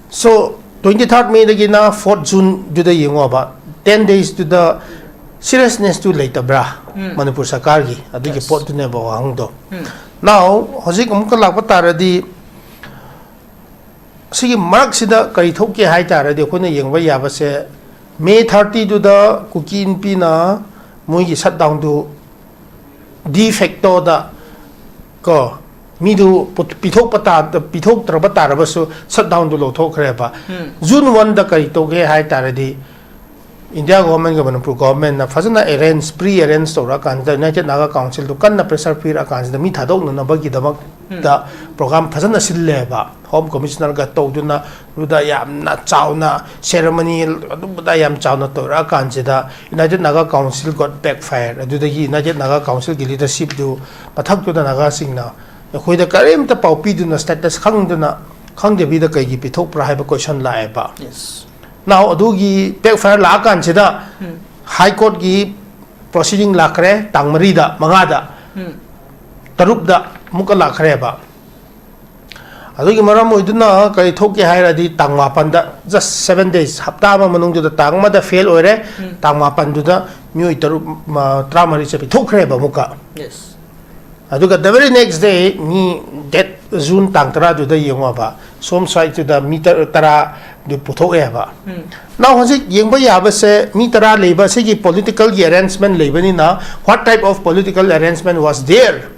So, twenty third Mayꯗꯒꯤꯅ fourth Juneꯗꯨꯗ ꯌꯦꯡꯉꯣꯕ, ten daysꯇꯨꯗ seriousnessꯇꯨ ꯂꯩꯇꯕ꯭ꯔꯥ ꯃꯅꯤꯄꯨꯔ ꯁꯔꯀꯥꯔꯒꯤ? ꯑꯗꯨꯒꯤ ꯄꯣꯠꯇꯨꯅꯦꯕ ꯋꯥꯍꯪꯗꯣ꯫ Now, ꯍꯧꯖꯤꯛ ꯑꯃꯨꯛꯀ ꯂꯥꯛꯄ ꯇꯥꯔꯗꯤ, ꯁꯤꯒꯤ ꯃꯔꯛꯁꯤꯗ ꯀꯔꯤ ꯊꯣꯛꯀꯦ ꯍꯥꯏ ꯇꯥꯔꯗꯤ, ꯑꯩꯈꯣꯏꯅ ꯌꯦꯡꯕ ꯌꯥꯕꯁꯦ, May thirtyꯗꯨꯗ ꯀꯨꯀꯤ ꯏꯟꯄꯤꯅ ꯃꯣꯏꯒꯤ shutdownꯗꯨ de factoꯗ ꯀꯣ, ꯃꯤꯗꯨ ꯄꯨ-, ꯄꯤꯊꯣꯛꯄ ꯇꯥ-, ꯄꯤꯊꯣꯛꯇ꯭ꯔꯕ ꯇꯥꯔꯕꯁꯨ shutdownꯗꯨ ꯂꯧꯊꯣꯛꯈ꯭ꯔꯦꯕ꯫ June oneꯗ ꯀꯔꯤ ꯇꯧꯒꯦ ꯍꯥꯏ ꯇꯥꯔꯗꯤ, India governmentꯒ Manipur governmentꯅ ꯐꯖꯅ arrange, pre-arrange ꯇꯧꯔꯛꯑꯀꯥꯟꯁꯤꯗ, United Naga Councilꯗꯨ ꯀꯟꯅ pressure ꯄꯤꯔꯛꯑꯀꯥꯟꯁꯤꯗ, ꯃꯤ ꯊꯥꯗꯣꯛꯅꯅꯕꯒꯤꯗꯃꯛꯇ program ꯐꯖꯅ ꯁꯤꯜꯂꯦꯕ꯫ Home Commissionerꯒ ꯇꯧꯗꯨꯅ, ꯑꯗꯨꯗ ꯌꯥꯝꯅ ꯆꯥꯎꯅ ceremony, ꯑꯗꯨꯝꯕꯗ ꯌꯥꯝ ꯆꯥꯎꯅ ꯇꯧꯔꯛꯑꯀꯥꯟꯁꯤꯗ, United Naga Council got backfire꯫ ꯑꯗꯨꯗꯒꯤ United Naga Councilꯒꯤ leadershipꯗꯨ ꯃꯊꯛꯇꯨꯗ ꯅꯥꯒꯥꯁꯤꯡꯅ ꯑꯩꯈꯣꯏꯗ ꯀꯔꯤꯝꯇ ꯄꯥꯎ ꯄꯤꯗꯨꯅ, status ꯈꯪꯗꯨꯅ, ꯈꯪꯗꯕꯤꯗ ꯀꯩꯒꯤ ꯄꯤꯊꯣꯛꯄ꯭ꯔꯥ ꯍꯥꯏꯕ question ꯂꯥꯛꯑꯦꯕ꯫ Now, ꯑꯗꯨꯒꯤ backfire ꯂꯥꯛꯑꯀꯥꯟꯁꯤꯗ High Courtꯀꯤ proceeding ꯂꯥꯛꯈ꯭ꯔꯦ, ꯇꯥꯡ ꯃꯔꯤꯗ, ꯃꯉꯥꯗ, ꯇꯔꯨꯛꯇ ꯑꯃꯨꯛꯀ ꯂꯥꯛꯈ꯭ꯔꯦꯕ꯫ ꯑꯗꯨꯒꯤ ꯃꯔꯝ ꯑꯣꯏꯗꯨꯅ ꯀꯔꯤ ꯊꯣꯛꯀꯦ ꯍꯥꯏꯔꯗꯤ, ꯇꯥꯡ ꯃꯥꯄꯟꯗ, just seven days, ꯍꯞꯇꯥ ꯑꯃ ꯃꯅꯨꯡꯗꯨꯗ ꯇꯥꯡ ꯑꯃꯗ fail ꯑꯣꯏꯔꯦ, ꯇꯥꯡ ꯃꯥꯄꯟꯗꯨꯗ ꯃꯤꯑꯣꯏ ꯇꯔꯨꯛ, ꯃ-, ꯇꯔꯥꯃꯔꯤꯁꯦ ꯄꯤꯊꯣꯛꯈ꯭ꯔꯦꯕ ꯑꯃꯨꯛꯀ꯫ ꯑꯗꯨꯒ the very next day me death June ꯇꯥꯡ ꯇꯔꯥꯗꯨꯗ ꯌꯦꯡꯉꯣꯕ, ꯁꯣꯝ ꯁꯥꯏꯠꯇꯨꯗ ꯃꯤ ꯇꯔꯥ, ꯇꯔꯥꯗꯨ ꯄꯨꯊꯣꯛꯑꯦꯕ꯫ ꯅꯥꯎ, ꯍꯧꯖꯤꯛ ꯌꯦꯡꯕ ꯌꯥꯕꯁꯦ, ꯃꯤ ꯇꯔꯥ ꯂꯩꯕ ꯑꯁꯤꯒꯤ political ꯒꯤ arrangement ꯂꯩꯕꯅꯤꯅ, what type of political arrangement was there?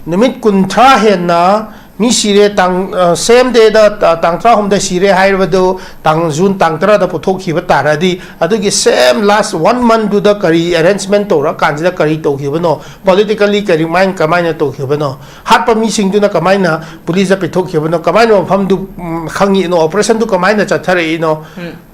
ꯅꯨꯃꯤꯠ ꯀꯨꯟꯊ꯭ꯔꯥ ꯍꯦꯟꯅ ꯃꯤ ꯁꯤꯔꯦ, ꯇꯥꯡ, ꯑ, same day ꯗ, ꯑ, ꯇꯥꯡ ꯇꯔꯥꯍꯨꯝꯗꯣꯏ ꯁꯤꯔꯦ ꯍꯥꯏꯔꯕꯗꯨ ꯇꯥꯡ, June ꯇꯥꯡ ꯇꯔꯥꯗ ꯄꯨꯊꯣꯛꯈꯤꯕ ꯇꯥꯔꯗꯤ, ꯑꯗꯨꯒꯤ same last one month ꯗꯨꯗ ꯀꯔꯤ arrangement ꯇꯧꯔꯀꯥꯟꯁꯤꯗ ꯀꯔꯤ ꯇꯧꯈꯤꯕꯅꯣ, politically ꯀꯔꯤ ꯃꯥꯏ-, ꯀꯃꯥꯏꯅ ꯇꯧꯈꯤꯕꯅꯣ, ꯍꯥꯠꯄ ꯃꯤꯁꯤꯡꯗꯨꯅ ꯀꯃꯥꯏꯅ police ꯇ ꯄꯤꯊꯣꯛꯈꯤꯕꯅꯣ, ꯀꯃꯥꯏꯅ ꯃꯐꯝꯗꯨ, ꯎꯝ, ꯈꯪꯉꯤꯅꯣ, operation ꯗꯨ ꯀꯃꯥꯏꯅ ꯆꯠꯊꯔꯛꯏꯅꯣ,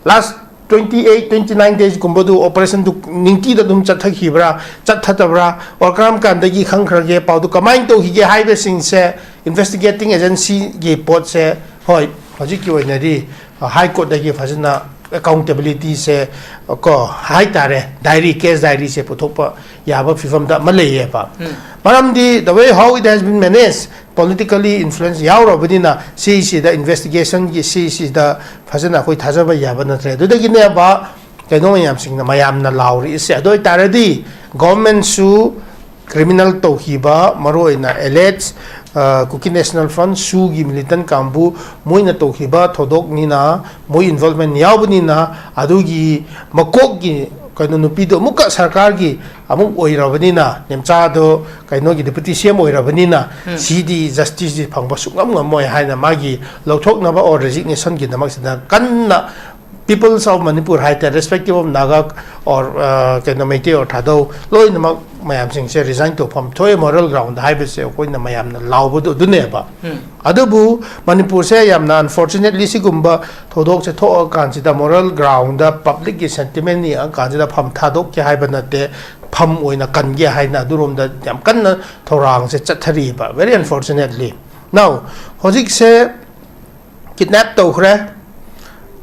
last twenty eight, twenty nine days ꯀꯨꯝꯕꯗꯨ operation ꯗꯨ ꯅꯤꯡꯇꯤꯗ ꯑꯗꯨꯝ ꯆꯠꯊꯈꯤꯕ꯭ꯔꯥ, ꯆꯠꯊꯗꯕ꯭ꯔꯥ, or ꯀꯔꯝ ꯀꯥꯟꯗꯒꯤ ꯈꯪꯈ꯭ꯔꯒꯦ, ꯄꯥꯎꯗꯨ ꯀꯃꯥꯏꯅ ꯇꯧꯈꯤꯒꯦ ꯍꯥꯏꯕꯁꯤꯡꯁꯦ investigating agency ꯒꯤ ꯄꯣꯠꯁꯦ, ꯍꯣꯏ, ꯍꯧꯖꯤꯛꯀꯤ ꯑꯣꯏꯅꯗꯤ, ꯑ, High Court ꯗꯒꯤ ꯐꯖꯅ accountability ꯁꯦ, ꯀꯣ, ꯍꯥꯏꯇꯥꯔꯦ, diary, case diary ꯁꯦ ꯄꯨꯊꯣꯛꯄ ꯌꯥꯕ ꯐꯤꯕꯝꯗ ꯑꯃ ꯂꯩꯌꯦꯕ꯫ ꯃꯔꯝꯗꯤ the way how it has been managed, politically influence ꯌꯥꯎꯔꯕꯅꯤꯅ, ꯁꯤꯁꯤꯗ investigation ꯒꯤ ꯁꯤꯁꯤꯗ ꯐꯖꯅ ꯑꯩꯈꯣꯏ ꯊꯥꯖꯕ ꯌꯥꯕ ꯅꯠꯇ꯭ꯔꯦ꯫ ꯑꯗꯨꯗꯒꯤꯅꯦꯕ ꯀꯩꯅꯣ ꯃꯌꯥꯝꯁꯤꯡꯅ ꯃꯌꯥꯝꯅ ꯂꯥꯎꯔꯤꯁꯦ꯫ ꯑꯗꯨ ꯑꯣꯏꯇꯥꯔꯗꯤ government ꯁꯨ criminal ꯇꯧꯈꯤꯕ, ꯃꯔꯨꯑꯣꯏꯅ alleged, ꯑ, Kuki National Front, ꯁꯨꯒꯤ militant ꯀꯥꯡꯕꯨ, ꯃꯣꯏꯅ ꯇꯧꯈꯤꯕ ꯊꯧꯗꯣꯛꯅꯤꯅ, ꯃꯣꯏ involvement ꯌꯥꯎꯕꯅꯤꯅ, ꯑꯗꯨꯒꯤ ꯃꯀꯣꯛꯀꯤ ꯀꯩꯅꯣ ꯅꯨꯄꯤꯗꯣ ꯑꯃꯨꯛꯀ ꯁꯔꯀꯥꯔꯒꯤ ꯑꯃꯨꯛ ꯑꯣꯏꯔꯕꯅꯤꯅ, ꯅꯦꯝꯆꯥꯗꯣ ꯀꯩꯅꯣꯒꯤ deputy C M ꯑꯣꯏꯔꯕꯅꯤꯅ, ꯁꯤꯗꯤ justice ꯁꯤ ꯐꯪꯕ ꯁꯨꯡꯉꯝ ꯉꯝꯃꯣꯏ ꯍꯥꯏꯅ ꯃꯥꯒꯤ ꯂꯧꯊꯣꯛꯅꯕ or resignation ꯒꯤꯗꯃꯛꯁꯤꯗ ꯀꯟꯅ Peoples of Manipur ꯍꯥꯏꯇꯥꯔꯦ, respective of Naga or, ꯑ, ꯀꯩꯅꯣ, ꯃꯩꯇꯩ or ꯊꯥꯗꯧ, ꯂꯣꯏꯅꯃꯛ ꯃꯌꯥꯝꯁꯤꯡꯁꯦ resign ꯇꯧꯐꯝ ꯊꯣꯛꯑꯦ moral ground ꯗ ꯍꯥꯏꯕꯁꯦ ꯑꯩꯈꯣꯏꯅ ꯃꯌꯥꯝꯅ ꯂꯥꯎꯕꯗꯣ ꯑꯗꯨꯅꯦꯕ꯫ ꯑꯗꯨꯕꯨ ꯃꯅꯤꯄꯨꯔꯁꯦ ꯌꯥꯝꯅ unfortunately ꯁꯤꯒꯨꯝꯕ ꯊꯧꯗꯣꯛꯁꯦ ꯊꯣꯛꯑꯀꯥꯟꯁꯤꯗ moral ground ꯗ public ꯀꯤ sentiment ꯌꯦꯡꯉꯀꯥꯟꯁꯤꯗ ꯐꯝ ꯊꯥꯗꯣꯛꯀꯦ ꯍꯥꯏꯕ ꯅꯠꯇꯦ, ꯐꯝ ꯑꯣꯏꯅ ꯀꯟꯒꯦ ꯍꯥꯏꯅ ꯑꯗꯨꯔꯣꯝꯗ ꯌꯥꯝ ꯀꯟꯅ ꯊꯧꯔꯥꯡꯁꯦ ꯆꯠꯊꯔꯤꯕ, very unfortunately꯫ Now, ꯍꯧꯖꯤꯛꯁꯦ kidnap ꯇꯧꯈ꯭ꯔꯦ,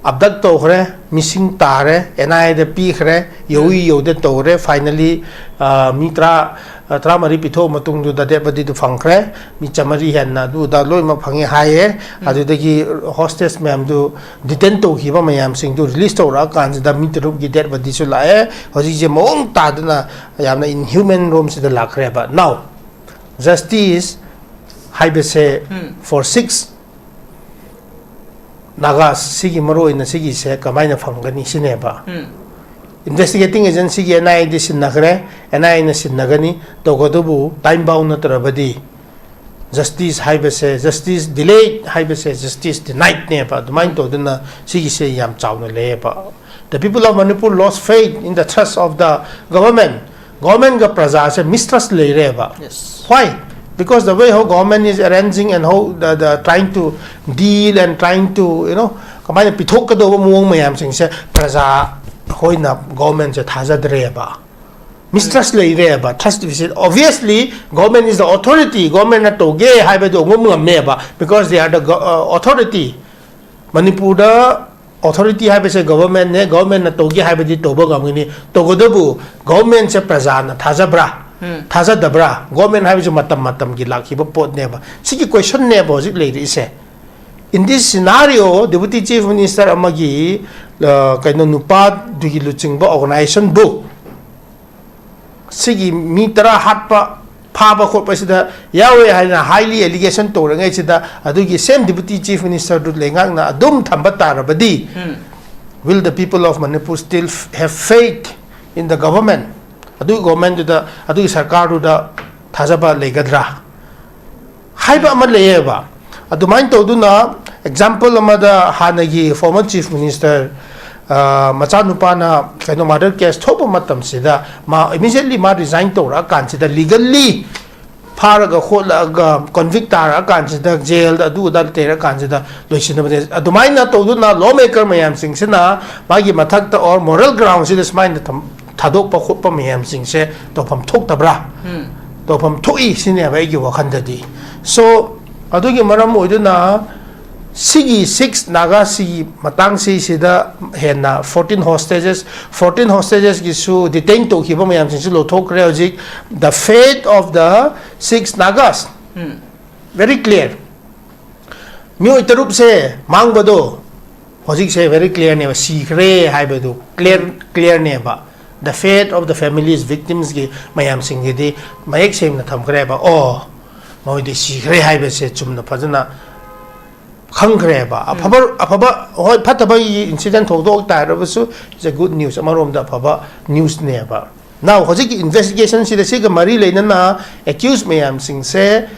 abduct ꯇꯧꯈ꯭ꯔꯦ, missing ꯇꯥꯔꯦ, N I A ꯗ ꯄꯤꯈ꯭ꯔꯦ, ꯌꯧꯏ ꯌꯧꯗꯦ ꯇꯧꯔꯦ꯫ Finally, ꯑ, ꯃꯤ ꯇꯔꯥ, ꯑ, ꯇꯔꯥꯃꯔꯤ ꯄꯤꯊꯣꯛꯑ ꯃꯇꯨꯡꯗꯨꯗ dead body ꯗꯨ ꯐꯪꯈ꯭ꯔꯦ꯫ ꯃꯤ ꯆꯥꯃꯔꯤ ꯍꯦꯟꯅ ꯑꯗꯨꯗ ꯂꯣꯏꯅꯃꯛ ꯐꯪꯉꯦ ꯍꯥꯏꯌꯦ꯫ ꯑꯗꯨꯗꯒꯤ hostage ꯃꯌꯥꯝꯗꯨ, detain ꯇꯧꯈꯤꯕ ꯃꯌꯥꯝꯁꯤꯡꯗꯨ release ꯇꯧꯔꯛꯑꯀꯥꯟꯁꯤꯗ ꯃꯤ ꯇꯔꯨꯛꯀꯤ dead body ꯁꯨ ꯂꯥꯛꯑꯦ꯫ ꯍꯧꯖꯤꯛꯁꯦ ꯃꯑꯣꯡ ꯇꯥꯗꯅ ꯌꯥꯝꯅ inhuman ꯔꯣꯝꯁꯤꯗ ꯂꯥꯛꯈ꯭ꯔꯦꯕ꯫ Now, justice ꯍꯥꯏꯕꯁꯦ, for six Nagas ꯁꯤꯒꯤ, ꯃꯔꯨ ꯑꯣꯏꯅ ꯁꯤꯒꯤꯁꯦ ꯀꯃꯥꯏꯅ ꯐꯪꯒꯅꯤ ꯁꯤꯅꯦꯕ꯫ Investigating agency ꯒꯤ N I A D ꯁꯤꯟꯅꯈ꯭ꯔꯦ, N I A ꯅ ꯁꯤꯟꯅꯒꯅꯤ꯫ ꯇꯧꯕꯇꯕꯨ time bound ꯅꯠꯇ꯭ꯔꯕꯗꯤ justice ꯍꯥꯏꯕꯁꯦ, justice delayed ꯍꯥꯏꯕꯁꯦ justice denied ꯅꯦꯕ꯫ ꯑꯗꯨꯃꯥꯏꯅ ꯇꯧꯗꯅ ꯁꯤꯒꯤꯁꯦ ꯌꯥꯝ ꯆꯥꯎꯅ ꯂꯩꯌꯦꯕ꯫ The people of Manipur lost faith in the trust of the government. Government ꯒ ꯄ꯭ꯔꯖꯥꯁꯦ mistrust ꯂꯩꯔꯦꯕ꯫ Yes. Why? Because the way how government is arranging and how the, the trying to deal and trying to, you know, ꯀꯃꯥꯏꯅ ꯄꯤꯊꯣꯛꯀꯗꯧꯕ ꯃꯑꯣꯡ ꯃꯌꯥꯝꯁꯤꯡꯁꯦ ꯄ꯭ꯔꯖꯥ, ꯑꯩꯈꯣꯏꯅ government ꯁꯦ ꯊꯥꯖꯗ꯭ꯔꯦꯕ꯫ Mistrust ꯂꯩꯔꯦꯕ, trust deficit. Obviously, government is the authority. Government ꯅ ꯇꯧꯒꯦ ꯍꯥꯏꯕꯗꯣ ꯉꯝ ꯉꯝꯃꯦꯕ, because they are the go- uh, authority. ꯃꯅꯤꯄꯨꯔꯗ authority ꯍꯥꯏꯕꯁꯦ government ꯅꯦ, government ꯅ ꯇꯧꯒꯦ ꯍꯥꯏꯕꯗꯤ ꯇꯧꯕ ꯉꯝꯒꯅꯤ꯫ ꯇꯧꯕꯇꯕꯨ government ꯁꯦ ꯄ꯭ꯔꯖꯥꯅ ꯊꯥꯖꯕ꯭ꯔꯥ? ꯊꯥꯖꯗꯕ꯭ꯔꯥ? Government ꯍꯥꯏꯕꯁꯤ ꯃꯇꯝ ꯃꯇꯝꯒꯤ ꯂꯥꯛꯈꯤꯕ ꯄꯣꯠꯅꯦꯕ꯫ ꯁꯤꯒꯤ question ꯅꯦꯕ ꯍꯧꯖꯤꯛ ꯂꯩꯔꯤꯁꯦ꯫ In this scenario, Deputy Chief Minister ꯑꯃꯒꯤ, ꯑ, ꯀꯩꯅꯣ, ꯅꯨꯄꯥꯗꯨꯒꯤ ꯂꯨꯆꯤꯡꯕ organization ꯕꯨ ꯁꯤꯒꯤ ꯃꯤ ꯇꯔꯥ ꯍꯥꯠꯄ, ꯐꯥꯕ ꯈꯣꯠꯄꯁꯤꯗ ꯌꯥꯎꯋꯦ ꯍꯥꯏꯅ highly allegation ꯇꯧꯔꯤꯉꯩꯁꯤꯗ, ꯑꯗꯨꯒꯤ same Deputy Chief Minister ꯗꯨ ꯂꯩꯉꯥꯛꯅ ꯑꯗꯨꯝ ꯊꯝꯕ ꯇꯥꯔꯕꯗꯤ, will the people of Manipur still have faith in the government? ꯑꯗꯨꯒꯤ government ꯗꯨꯗ, ꯑꯗꯨꯒꯤ ꯁꯔꯀꯥꯔꯗꯨꯗ ꯊꯥꯖꯕ ꯂꯩꯒꯗ꯭ꯔꯥ ꯍꯥꯏꯕ ꯑꯃ ꯂꯩꯌꯦꯕ꯫ ꯑꯗꯨꯃꯥꯏꯅ ꯇꯧꯗꯨꯅ, example ꯑꯃꯗ, ꯍꯥꯟꯅꯒꯤ former Chief Minister, ꯑ, ꯃꯆꯥꯅꯨꯄꯥꯅ ꯀꯩꯅꯣ murder case ꯊꯣꯛꯄ ꯃꯇꯝꯁꯤꯗ, ꯃꯥ immediately ꯃꯥ resign ꯇꯧꯔꯛꯑꯀꯥꯟꯁꯤꯗ, legally ꯐꯥꯔꯒ ꯈꯣꯠꯂꯛꯑꯒ convict ꯇꯥꯔꯛꯑꯀꯥꯟꯁꯤꯗ, jail ꯗ ꯑꯗꯨ ꯑꯗꯥ ꯂꯩꯔꯀꯥꯟꯁꯤꯗ ꯂꯣꯏꯁꯤꯟꯅꯕꯅꯦ꯫ ꯑꯗꯨꯃꯥꯏꯅ ꯇꯧꯗꯨꯅ lawmaker ꯃꯌꯥꯝꯁꯤꯡꯁꯤꯅ ꯃꯥꯒꯤ ꯃꯊꯛꯇ or moral ground ꯁꯤꯗ ꯁꯨꯃꯥꯏꯅ ꯊꯝ- ꯊꯥꯗꯣꯛꯄ ꯈꯣꯠꯄ ꯃꯌꯥꯝꯁꯤꯡꯁꯦ ꯇꯧꯐꯝ ꯊꯣꯛꯇꯕ꯭ꯔꯥ? ꯇꯧꯐꯝ ꯊꯣꯛꯏ ꯁꯤꯅꯦꯕ ꯑꯩꯒꯤ ꯋꯥꯈꯜꯗꯗꯤ꯫ So, ꯑꯗꯨꯒꯤ ꯃꯔꯝ ꯑꯣꯏꯗꯨꯅ ꯁꯤꯒꯤ six Naga ꯁꯤꯒꯤ ꯃꯇꯥꯡꯁꯤꯁꯤꯗ ꯍꯦꯟꯅ fourteen hostages, fourteen hostages ꯀꯤꯁꯨ detain ꯇꯧꯈꯤꯕ ꯃꯌꯥꯝꯁꯤꯡꯁꯨ ꯂꯧꯊꯣꯛꯈ꯭ꯔꯦ꯫ ꯍꯧꯖꯤꯛ the fate of the six Nagas, very clear. ꯃꯤꯑꯣꯏ ꯇꯔꯨꯛꯁꯦ ꯃꯥꯡꯕꯗꯣ ꯍꯧꯖꯤꯛꯁꯦ very clear ꯅꯦꯕ, ꯁꯤꯈ꯭ꯔꯦ ꯍꯥꯏꯕꯗꯨ clear, clear ꯅꯦꯕ꯫ The fate of the families, victims ꯀꯤ ꯃꯌꯥꯝꯁꯤꯡꯒꯤꯗꯤ ꯃꯌꯦꯛ ꯁꯦꯡꯅ ꯊꯝꯈ꯭ꯔꯦꯕ꯫ ꯑꯣ, ꯃꯈꯣꯏꯗꯤ ꯁꯤꯈ꯭ꯔꯦ ꯍꯥꯏꯕꯁꯦ ꯆꯨꯝꯅ ꯐꯖꯅ ꯈꯪꯈ꯭ꯔꯦꯕ꯫ ꯑꯐꯕ, ꯑꯐꯕ, ꯍꯣꯏ, ꯐꯠꯇꯕꯒꯤ incident ꯊꯣꯛꯇꯣꯛ ꯇꯥꯔꯕꯁꯨ, it's a good news, ꯑꯃꯔꯣꯝꯗ ꯑꯐꯕ newsꯅꯦꯕ꯫ Now, ꯍꯧꯖꯤꯛꯀꯤ investigationꯁꯤꯗ, ꯁꯤꯒ ꯃꯔꯤ ꯂꯩꯅꯅ accused ꯃꯌꯥꯝꯁꯤꯡꯁꯦ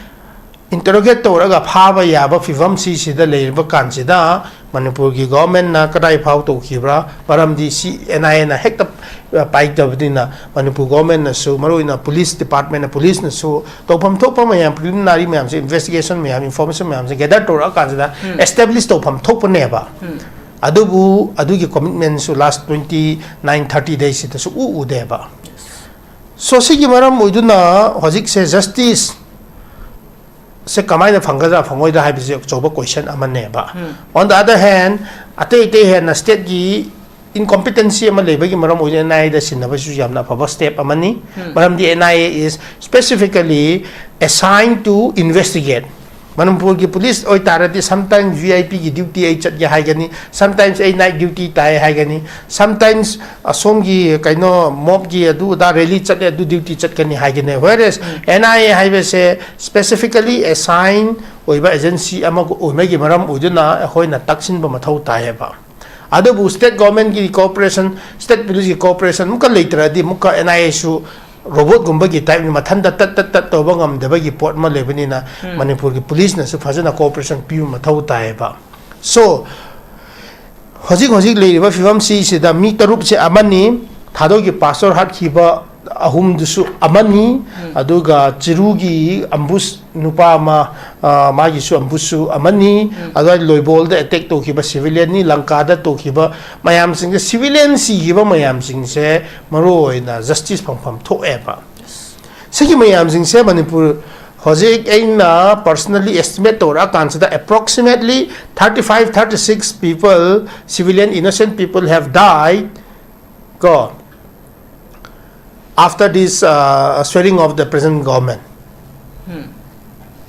interrogate ꯇꯧꯔꯒ ꯐꯥꯕ ꯌꯥꯕ ꯐꯤꯕꯝꯁꯤ ꯁꯤꯗ ꯂꯩꯔꯤꯕ ꯀꯥꯟꯁꯤꯗ, ꯃꯅꯤꯄꯨꯔꯒꯤ governmentꯅ ꯀꯗꯥꯏ ꯐꯥꯎ ꯇꯧꯈꯤꯕ꯭ꯔꯥ? ꯃꯔꯝꯗꯤ ꯁꯤ NIAꯅ ꯍꯦꯛꯇ ꯄꯥꯏꯗꯕꯅꯤꯅ, ꯃꯅꯤꯄꯨꯔ governmentꯅꯁꯨ, ꯃꯔꯨꯑꯣꯏꯅ police departmentꯅ, policeꯅꯁꯨ ꯇꯧꯐꯝ ꯊꯣꯛꯄ ꯃꯌꯥꯝ, preliminary ꯃꯌꯥꯝꯁꯦ, investigation ꯃꯌꯥꯝ, information ꯃꯌꯥꯝꯁꯦ gather ꯇꯧꯔꯛꯑꯀꯥꯟꯁꯤꯗ establish ꯇꯧꯐꯝ ꯊꯣꯛꯄꯅꯦꯕ꯫ ꯑꯗꯨꯕꯨ ꯑꯗꯨꯒꯤ commitmentꯁꯨ last twenty nine, thirty daysꯁꯤꯗꯁꯨ ꯎ ꯎꯗꯦꯕ꯫ So, ꯁꯤꯒꯤ ꯃꯔꯝ ꯑꯣꯏꯗꯨꯅ ꯍꯧꯖꯤꯛꯁꯦ justice ꯁꯦ ꯀꯃꯥꯏꯅ ꯐꯪꯒꯗ꯭ꯔꯥ ꯐꯪꯉꯣꯏꯗ꯭ꯔꯥ ꯍꯥꯏꯕꯁꯤ ꯑꯆꯧꯕ question ꯑꯃꯅꯦꯕ꯫ On the other hand, ꯑꯇꯩ ꯑꯇꯩ ꯍꯦꯟꯅ stateꯀꯤ incompetency ꯑꯃ ꯂꯩꯕꯒꯤ ꯃꯔꯝ ꯑꯣꯏꯗꯨꯅ NIAꯗ ꯁꯤꯟꯅꯕꯁꯤꯁꯨ ꯌꯥꯝꯅ ꯑꯐꯕ step ꯑꯃꯅꯤ꯫ ꯃꯔꯝꯗꯤ NIA is specifically assigned to investigate꯫ ꯃꯅꯤꯄꯨꯔꯒꯤ police ꯑꯣꯏꯇꯥꯔꯗꯤ sometimes VIPꯒꯤ duty ꯑꯩ ꯆꯠꯀꯦ ꯍꯥꯏꯒꯅꯤ, sometimes ꯑꯩ night duty ꯇꯥꯏ ꯍꯥꯏꯒꯅꯤ, sometimes ꯑꯁꯣꯝꯒꯤ ꯀꯩꯅꯣ mobꯀꯤ ꯑꯗꯨ ꯑꯗꯥ rally ꯆꯠꯂꯦ, ꯑꯗꯨ duty ꯆꯠꯀꯅꯤ ꯍꯥꯏꯒꯅꯤ꯫ Whereas NIA ꯍꯥꯏꯕꯁꯦ specifically assign ꯑꯣꯏꯕ agency ꯑꯃ ꯑꯣꯏꯕꯒꯤ ꯃꯔꯝ ꯑꯣꯏꯗꯨꯅ ꯑꯩꯈꯣꯏꯅ ꯇꯛꯁꯤꯟꯕ ꯃꯊꯧ ꯇꯥꯏꯌꯦꯕ꯫ ꯑꯗꯨꯕꯨ state governmentꯀꯤ cooperation, state policeꯀꯤ cooperation ꯑꯃꯨꯛꯀ ꯂꯩꯇ꯭ꯔꯗꯤ, ꯑꯃꯨꯛꯀ NIAꯁꯨ robotꯒꯨꯝꯕꯒꯤ type ꯃꯊꯟꯇ ꯇꯠ ꯇꯠ ꯇꯠ ꯇꯧꯕ ꯉꯝꯗꯕꯒꯤ ꯄꯣꯠ ꯑꯃ ꯂꯩꯕꯅꯤꯅ, ꯃꯅꯤꯄꯨꯔꯒꯤ policeꯅꯁꯨ ꯐꯖꯅ cooperation ꯄꯤꯕ ꯃꯊꯧ ꯇꯥꯏꯌꯦꯕ꯫ So, ꯍꯧꯖꯤꯛ ꯍꯧꯖꯤꯛ ꯂꯩꯔꯤꯕ ꯐꯤꯕꯝꯁꯤꯁꯤꯗ ꯃꯤ ꯇꯔꯨꯛꯁꯦ ꯑꯃꯅꯤ, ꯊꯥꯗꯣꯏꯒꯤ pastor ꯍꯥꯠꯈꯤꯕ ꯑꯍꯨꯝꯗꯨꯁꯨ ꯑꯃꯅꯤ, ꯑꯗꯨꯒ ꯆꯤꯔꯨꯒꯤ ambush ꯅꯨꯄꯥ ꯑꯃ, ꯑ, ꯃꯥꯒꯤꯁꯨ ambushꯁꯨ ꯑꯃꯅꯤ, ꯑꯗꯨꯒ ꯂꯣꯏꯕꯣꯜꯗ attack ꯇꯧꯈꯤꯕ civilianꯅꯤ, ꯂꯪꯀꯥꯗ ꯇꯧꯈꯤꯕ ꯃꯌꯥꯝꯁꯤꯡꯁꯦ, civilian ꯁꯤꯈꯤꯕ ꯃꯌꯥꯝꯁꯤꯡꯁꯦ ꯃꯔꯨꯑꯣꯏꯅ justice ꯐꯪꯐꯝ ꯊꯣꯛꯑꯦꯕ꯫ ꯁꯤꯒꯤ ꯃꯌꯥꯝꯁꯤꯡꯁꯦ ꯃꯅꯤꯄꯨꯔ ꯍꯧꯖꯤꯛ ꯑꯩꯅ personally estimate ꯇꯧꯔꯛꯑꯀꯥꯟꯁꯤꯗ approximately thirty five, thirty six people, civilian innocent people have died, ꯀꯣ, after this, uh, swearing of the present government.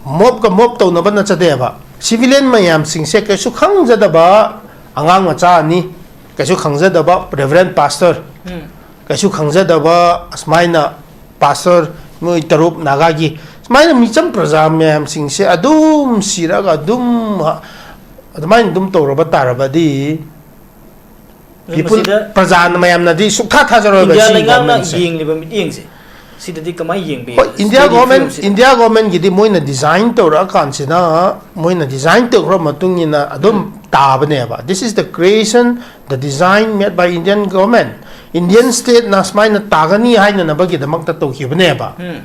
Mobꯀ mob ꯇꯧꯅꯕ ꯅꯠꯆꯗꯦꯕ꯫ Civilian ꯃꯌꯥꯝꯁꯤꯡꯁꯦ ꯀꯩꯁꯨ ꯈꯪꯖꯗꯕ ꯑꯉꯥꯡ ꯃꯆꯥ ꯑꯅꯤ, ꯀꯩꯁꯨ ꯈꯪꯖꯗꯕ Reverend Pastor, ꯀꯩꯁꯨ ꯈꯪꯖꯗꯕ ꯑꯁꯨꯃꯥꯏꯅ pastor, ꯃꯣꯏ ꯇꯔꯨꯛ ꯅꯥꯒꯥꯒꯤ ꯁꯨꯃꯥꯏꯅ ꯃꯤꯆꯝ ꯄ꯭ꯔꯖꯥ ꯃꯌꯥꯝꯁꯤꯡꯁꯦ ꯑꯗꯨꯝ ꯁꯤꯔꯛꯑꯒ ꯑꯗꯨꯝ ꯍ-, ꯑꯗꯨꯃꯥꯏꯅ ꯑꯗꯨꯝ ꯇꯧꯔꯕ ꯇꯥꯔꯕꯗꯤ, ꯑꯗꯨ people, ꯃꯁꯤꯗ ꯄ꯭ꯔꯖꯥꯅ ꯃꯌꯥꯝꯅꯗꯤ ꯁꯨꯛꯊꯥ ꯊꯥꯖꯔꯣꯏꯕ ꯏꯟꯗꯤꯌꯥ ꯁꯤꯒꯤ ꯂꯩꯉꯥꯛꯅ government ꯁꯦ꯫ ꯌꯦꯡꯂꯤꯕ ꯃꯤꯠꯌꯦꯡꯁꯦ ꯁꯤꯗꯗꯤ ꯀꯃꯥꯏꯅ ꯌꯦꯡꯕ ꯍꯣꯏ, ꯌꯥꯏ? ꯏꯟꯗꯤꯌꯥ ꯁꯤꯗꯒꯤ ꯒꯣꯔꯃꯦꯟ, ꯐꯤꯕꯝꯁꯤꯗ ꯏꯟꯗꯤꯌꯥ ꯒꯣꯔꯃꯦꯟꯒꯤꯗꯤ ꯃꯣꯏꯅ ꯗꯤꯖꯥꯏꯟ ꯇꯧꯔꯛꯑꯀꯥꯟꯁꯤꯗ, ꯃꯣꯏꯅ ꯗꯤꯖꯥꯏꯟ ꯇꯧꯈ꯭ꯔ ꯃꯇꯨꯡ ꯏꯟꯅ ꯑꯗꯨꯝ ꯇꯥꯕꯅꯦꯕ꯫ This is the creation, the design made by Indian government. Indian stateꯅ ꯁꯨꯃꯥꯏꯅ ꯇꯥꯒꯅꯤ ꯍꯥꯏꯅꯅꯕꯒꯤꯗꯃꯛꯇ ꯇꯧꯈꯤꯕꯅꯦꯕ꯫ ꯎꯝ.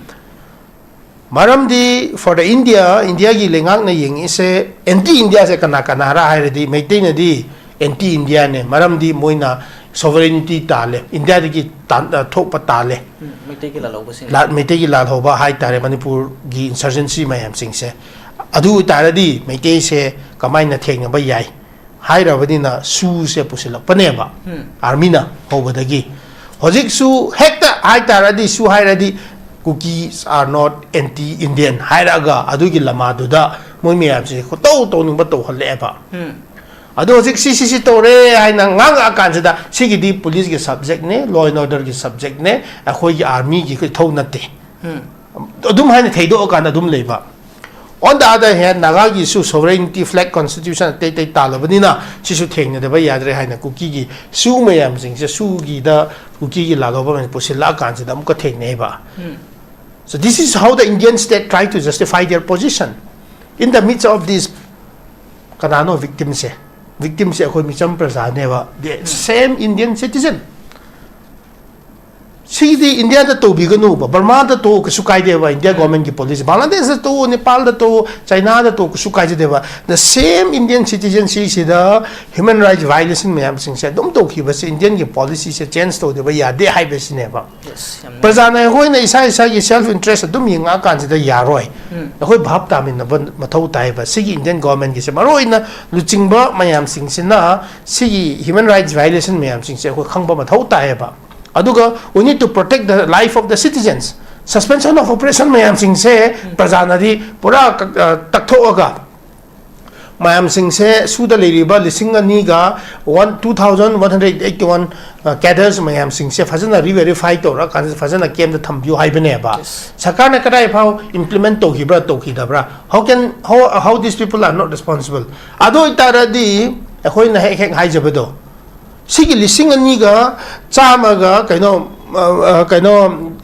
ꯃꯔꯝꯗꯤ for the India, ꯏꯟꯗꯤꯌꯥꯒꯤ ꯂꯩꯉꯥꯛꯅ ꯌꯦꯡꯉꯤꯁꯦ ꯑꯦꯟꯇꯤ ꯏꯟꯗꯤꯌꯥꯁꯦ ꯀꯅꯥ ꯀꯅꯥꯔ ꯍꯥꯏꯔꯗꯤ ꯃꯩꯇꯩꯅꯗꯤ ꯑꯦꯟꯇꯤ ꯏꯟꯗꯤꯌꯥꯅꯦ, ꯃꯔꯝꯗꯤ ꯃꯣꯏꯅ sovereignty ꯇꯥꯜꯂꯦ, ꯏꯟꯗꯤꯌꯥꯗꯒꯤ ꯇꯥꯟ-, ꯑ, ꯊꯣꯛꯄ ꯇꯥꯜꯂꯦ꯫ ꯎꯝ, ꯃꯩꯇꯩꯒꯤ ꯂꯥꯜꯍꯧꯕꯁꯤꯡ꯫ ꯂꯥ-, ꯃꯩꯇꯩꯒꯤ ꯂꯥꯜꯍꯧꯕ ꯍꯥꯏꯇꯥꯔꯦ, ꯃꯅꯤꯄꯨꯔꯒꯤ insurgency ꯃꯌꯥꯝꯁꯤꯡꯁꯦ꯫ ꯑꯗꯨ ꯑꯣꯏꯇꯥꯔꯗꯤ ꯃꯩꯇꯩꯁꯦ ꯀꯃꯥꯏꯅ ꯊꯦꯡꯅꯕ ꯌꯥꯏ ꯍꯥꯏꯔꯕꯅꯤꯅ ꯁꯨꯁꯦ ꯄꯨꯁꯤꯜꯂꯛꯄꯅꯦꯕ, ꯎꯝ. ꯑꯥꯔꯃꯤꯅ ꯍꯧꯕꯗꯒꯤ꯫ ꯍꯧꯖꯤꯛꯁꯨ ꯍꯦꯛꯇ ꯍꯥꯏꯇꯥꯔꯗꯤ, ꯁꯨ ꯍꯥꯏꯔꯗꯤ Kukis are not anti Indian ꯍꯥꯏꯔꯛꯑꯒ ꯑꯗꯨꯒꯤ ꯂꯃꯥꯗꯨꯗ ꯃꯣꯏ ꯃꯌꯥꯝꯁꯦ ꯈꯨꯇꯧ ꯇꯧꯅꯤꯡꯕ ꯇꯧꯍꯜꯂꯛꯑꯦꯕ꯫ ꯎꯝ. ꯑꯗꯣ ꯍꯧꯖꯤꯛ ꯁꯤ ꯁꯤ ꯁꯤ ꯇꯧꯔꯦ ꯍꯥꯏꯅ ꯉꯥꯡꯉꯛꯑꯀꯥꯟꯁꯤꯗ ꯁꯤꯒꯤꯗꯤ ꯄꯨꯂꯤꯁꯀꯤ subjectꯅꯦ, law and orderꯒꯤ subjectꯅꯦ, ꯑꯩꯈꯣꯏꯒꯤ ꯑꯥꯔꯃꯤꯒꯤ ꯏꯊꯧ ꯅꯠꯇꯦ꯫ ꯎꯝ. ꯑꯗꯨꯝ ꯍꯥꯏꯅ ꯊꯩꯗꯣꯛꯑꯀꯥꯟꯗ ꯑꯗꯨꯝ ꯂꯩꯕ꯫ On the other hand, ꯅꯥꯒꯥꯒꯤꯁꯨ sovereignty, flag, constitution, ꯑꯇꯩ ꯑꯇꯩ ꯇꯥꯜꯂꯕꯅꯤꯅ ꯁꯤꯁꯨ ꯊꯦꯡꯅꯗꯕ ꯌꯥꯗ꯭ꯔꯦ ꯍꯥꯏꯅ ꯀꯨꯀꯤꯒꯤ ꯁꯨ ꯃꯌꯥꯝꯁꯤꯡꯁꯦ, ꯁꯨꯒꯤꯗ ꯀꯨꯀꯤꯒꯤ ꯂꯥꯜꯍꯧꯕ ꯃꯌꯥꯝ ꯄꯨꯁꯤꯜꯂꯛꯑꯀꯥꯟꯁꯤꯗ ꯑꯃꯨꯛꯀ ꯊꯦꯡꯅꯩꯕ꯫ ꯎꯝ. So this is how the Indian state try to justify their position in the midst of this. ꯀꯅꯥꯅꯣ victimꯁꯦ? Victimꯁꯦ ꯑꯩꯈꯣꯏ ꯃꯤꯆꯝ ꯄ꯭ꯔꯖꯥꯅꯦꯕ, the same Indian citizen꯫ ꯁꯤꯗꯤ ꯏꯟꯗꯤꯌꯥꯗ ꯇꯧꯕꯤꯒꯅꯨꯕ, ꯕꯔꯃꯥꯗ ꯇꯧ, ꯀꯩꯁꯨ ꯀꯥꯏꯗꯦꯕ, ꯏꯟꯗꯤꯌꯥ ꯒꯣꯔꯃꯦꯟꯒꯤ ꯄꯣꯂꯤꯁꯤ꯫ ꯕꯪꯒ꯭ꯂꯥꯗꯦꯁꯇ ꯇꯧ, ꯅꯦꯄꯥꯜꯗ ꯇꯧ, ꯆꯥꯏꯅꯥꯗ ꯇꯧ, ꯀꯩꯁꯨ ꯀꯥꯏꯖꯗꯦꯕ꯫ The same Indian citizenryꯁꯤꯗ human rights violation ꯃꯌꯥꯝꯁꯤꯡꯁꯦ ꯑꯗꯨꯝ ꯇꯧꯈꯤꯕꯁꯦ ꯏꯟꯗꯤꯌꯟꯒꯤ ꯄꯣꯂꯤꯁꯤꯁꯦ change ꯇꯧꯗꯕ ꯌꯥꯗꯦ ꯍꯥꯏꯕꯁꯤꯅꯦꯕ꯫ Yes, ꯌꯥꯝꯅ ꯄ꯭ꯔꯖꯥꯅ ꯑꯩꯈꯣꯏꯅ ꯏꯁꯥ ꯏꯁꯥꯒꯤ self interest ꯑꯗꯨꯝ ꯌꯦꯡꯉꯛꯑꯀꯥꯟꯁꯤꯗ ꯌꯥꯔꯣꯏ꯫ ꯎꯝ. ꯑꯩꯈꯣꯏ ꯚꯥꯞ ꯇꯥꯃꯤꯟꯅꯕ ꯃꯊꯧ ꯇꯥꯏꯌꯦꯕ꯫ ꯁꯤꯒꯤ ꯏꯟꯗꯤꯌꯟ ꯒꯣꯔꯃꯦꯟꯒꯤꯁꯦ, ꯃꯔꯨꯑꯣꯏꯅ ꯂꯨꯆꯤꯡꯕ ꯃꯌꯥꯝꯁꯤꯡꯁꯤꯅ ꯁꯤꯒꯤ human rights violation ꯃꯌꯥꯝꯁꯤꯡꯁꯦ ꯑꯩꯈꯣꯏ ꯈꯪꯕ ꯃꯊꯧ ꯇꯥꯏꯌꯦꯕ꯫ ꯑꯗꯨꯒ we need to protect the life of the citizens꯫ Suspension of operation ꯃꯌꯥꯝꯁꯤꯡꯁꯦ ꯄ꯭ꯔꯖꯥꯅꯗꯤ ꯄꯨꯔꯥ ꯀꯛ-, ꯑ, ꯇꯛꯊꯣꯛꯑꯒ ꯃꯌꯥꯝꯁꯤꯡꯁꯦ, ꯁꯨꯗ ꯂꯩꯔꯤꯕ ꯂꯤꯁꯤꯡ ꯑꯅꯤꯒ one two thousand one hundred eighty one cadres ꯃꯌꯥꯝꯁꯤꯡꯁꯦ ꯐꯖꯅ ꯔꯤꯚꯦꯔꯤꯐꯥꯏ ꯇꯧꯔꯀꯥꯟꯗ ꯐꯖꯅ ꯀꯦꯝꯗ ꯊꯝꯕꯤꯌꯨ ꯍꯥꯏꯕꯅꯦꯕ꯫ ꯁꯔꯀꯥꯔꯅ ꯀꯗꯥꯏ ꯐꯥꯎ implement ꯇꯧꯈꯤꯕ꯭ꯔꯥ, ꯇꯧꯈꯤꯗꯕ꯭ꯔꯥ? How can, how, how these people are not responsible? ꯑꯗꯨ ꯑꯣꯏꯇꯥꯔꯗꯤ ꯑꯩꯈꯣꯏꯅ ꯍꯦꯛ ꯍꯦꯛ ꯍꯥꯏꯖꯕꯗꯣ, ꯁꯤꯒꯤ ꯂꯤꯁꯤꯡ ꯑꯅꯤꯒ ꯆꯥꯝꯃꯒ ꯀꯩꯅꯣ, ꯑ, ꯑ, ꯀꯩꯅꯣ,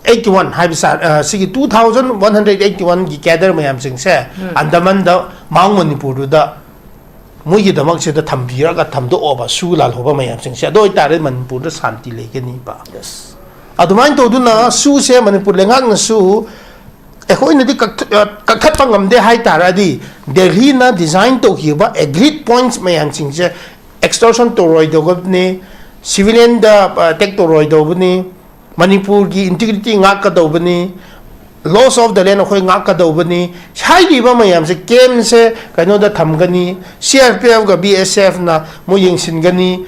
ꯑꯩꯠꯇꯤ ꯋꯥꯟ ꯍꯥꯏꯕ ꯁꯥ-, ꯑ, ꯁꯤꯒꯤ two thousand one hundred eighty ꯋꯥꯟꯒꯤ ꯀꯦꯗꯔ ꯃꯌꯥꯝꯁꯤꯡꯁꯦ ꯑꯟꯗꯃꯟꯗ, ꯃꯥꯎ ꯃꯅꯤꯄꯨꯔꯗꯨꯗ ꯃꯣꯏꯒꯤꯗꯃꯛꯁꯤꯗ ꯊꯝꯕꯤꯔꯒ ꯊꯝꯗꯣꯛꯑꯣꯕ, ꯁꯨ ꯂꯥꯜꯍꯧꯕ ꯃꯌꯥꯝꯁꯤꯡꯁꯦ꯫ ꯑꯗꯨ ꯑꯣꯏꯇꯥꯔꯗꯤ ꯃꯅꯤꯄꯨꯔꯗ ꯁꯥꯟꯇꯤ ꯂꯩꯒꯅꯤꯕ꯫ ꯑꯗꯨꯃꯥꯏꯅ ꯇꯧꯗꯨꯅ ꯁꯨꯁꯦ ꯃꯅꯤꯄꯨꯔ ꯂꯩꯉꯥꯛꯅꯁꯨ ꯑꯩꯈꯣꯏꯅꯗꯤ ꯀꯛꯊ-, ꯑ, ꯀꯛꯊꯠꯄ ꯉꯝꯗꯦ ꯍꯥꯏ ꯇꯥꯔꯗꯤ, ꯗꯦꯜꯍꯤꯅ ꯗꯤꯖꯥꯏꯟ ꯇꯧꯈꯤꯕ ꯑꯦꯒ꯭ꯔꯤꯠ ꯄꯣꯏꯟꯠꯁ ꯃꯌꯥꯝꯁꯤꯡꯁꯦ ꯑꯦꯛꯁꯇꯣꯔꯁꯟ ꯇꯧꯔꯣꯏꯗꯧꯕꯅꯤ, ꯁꯤꯚꯤꯂꯤꯌꯟꯗ ꯑꯦꯇꯦꯛ ꯇꯧꯔꯣꯏꯗꯧꯕꯅꯤ, ꯃꯅꯤꯄꯨꯔꯒꯤ integrity ꯉꯥꯛꯀꯗꯧꯕꯅꯤ, loss of the land ꯑꯩꯈꯣꯏ ꯉꯥꯛꯀꯗꯧꯕꯅꯤ꯫ ꯍꯥꯏꯔꯤꯕ ꯃꯌꯥꯝꯁꯦ, ꯀꯦꯝꯁꯦ ꯀꯩꯅꯣꯗ ꯊꯝꯒꯅꯤ, ꯁꯤ ꯑꯥꯔ ꯄꯤ ꯑꯦꯐꯀ ꯕꯤ ꯑꯦꯁ ꯑꯦꯐꯅ ꯃꯣꯏ ꯌꯦꯡꯁꯤꯟꯒꯅꯤ,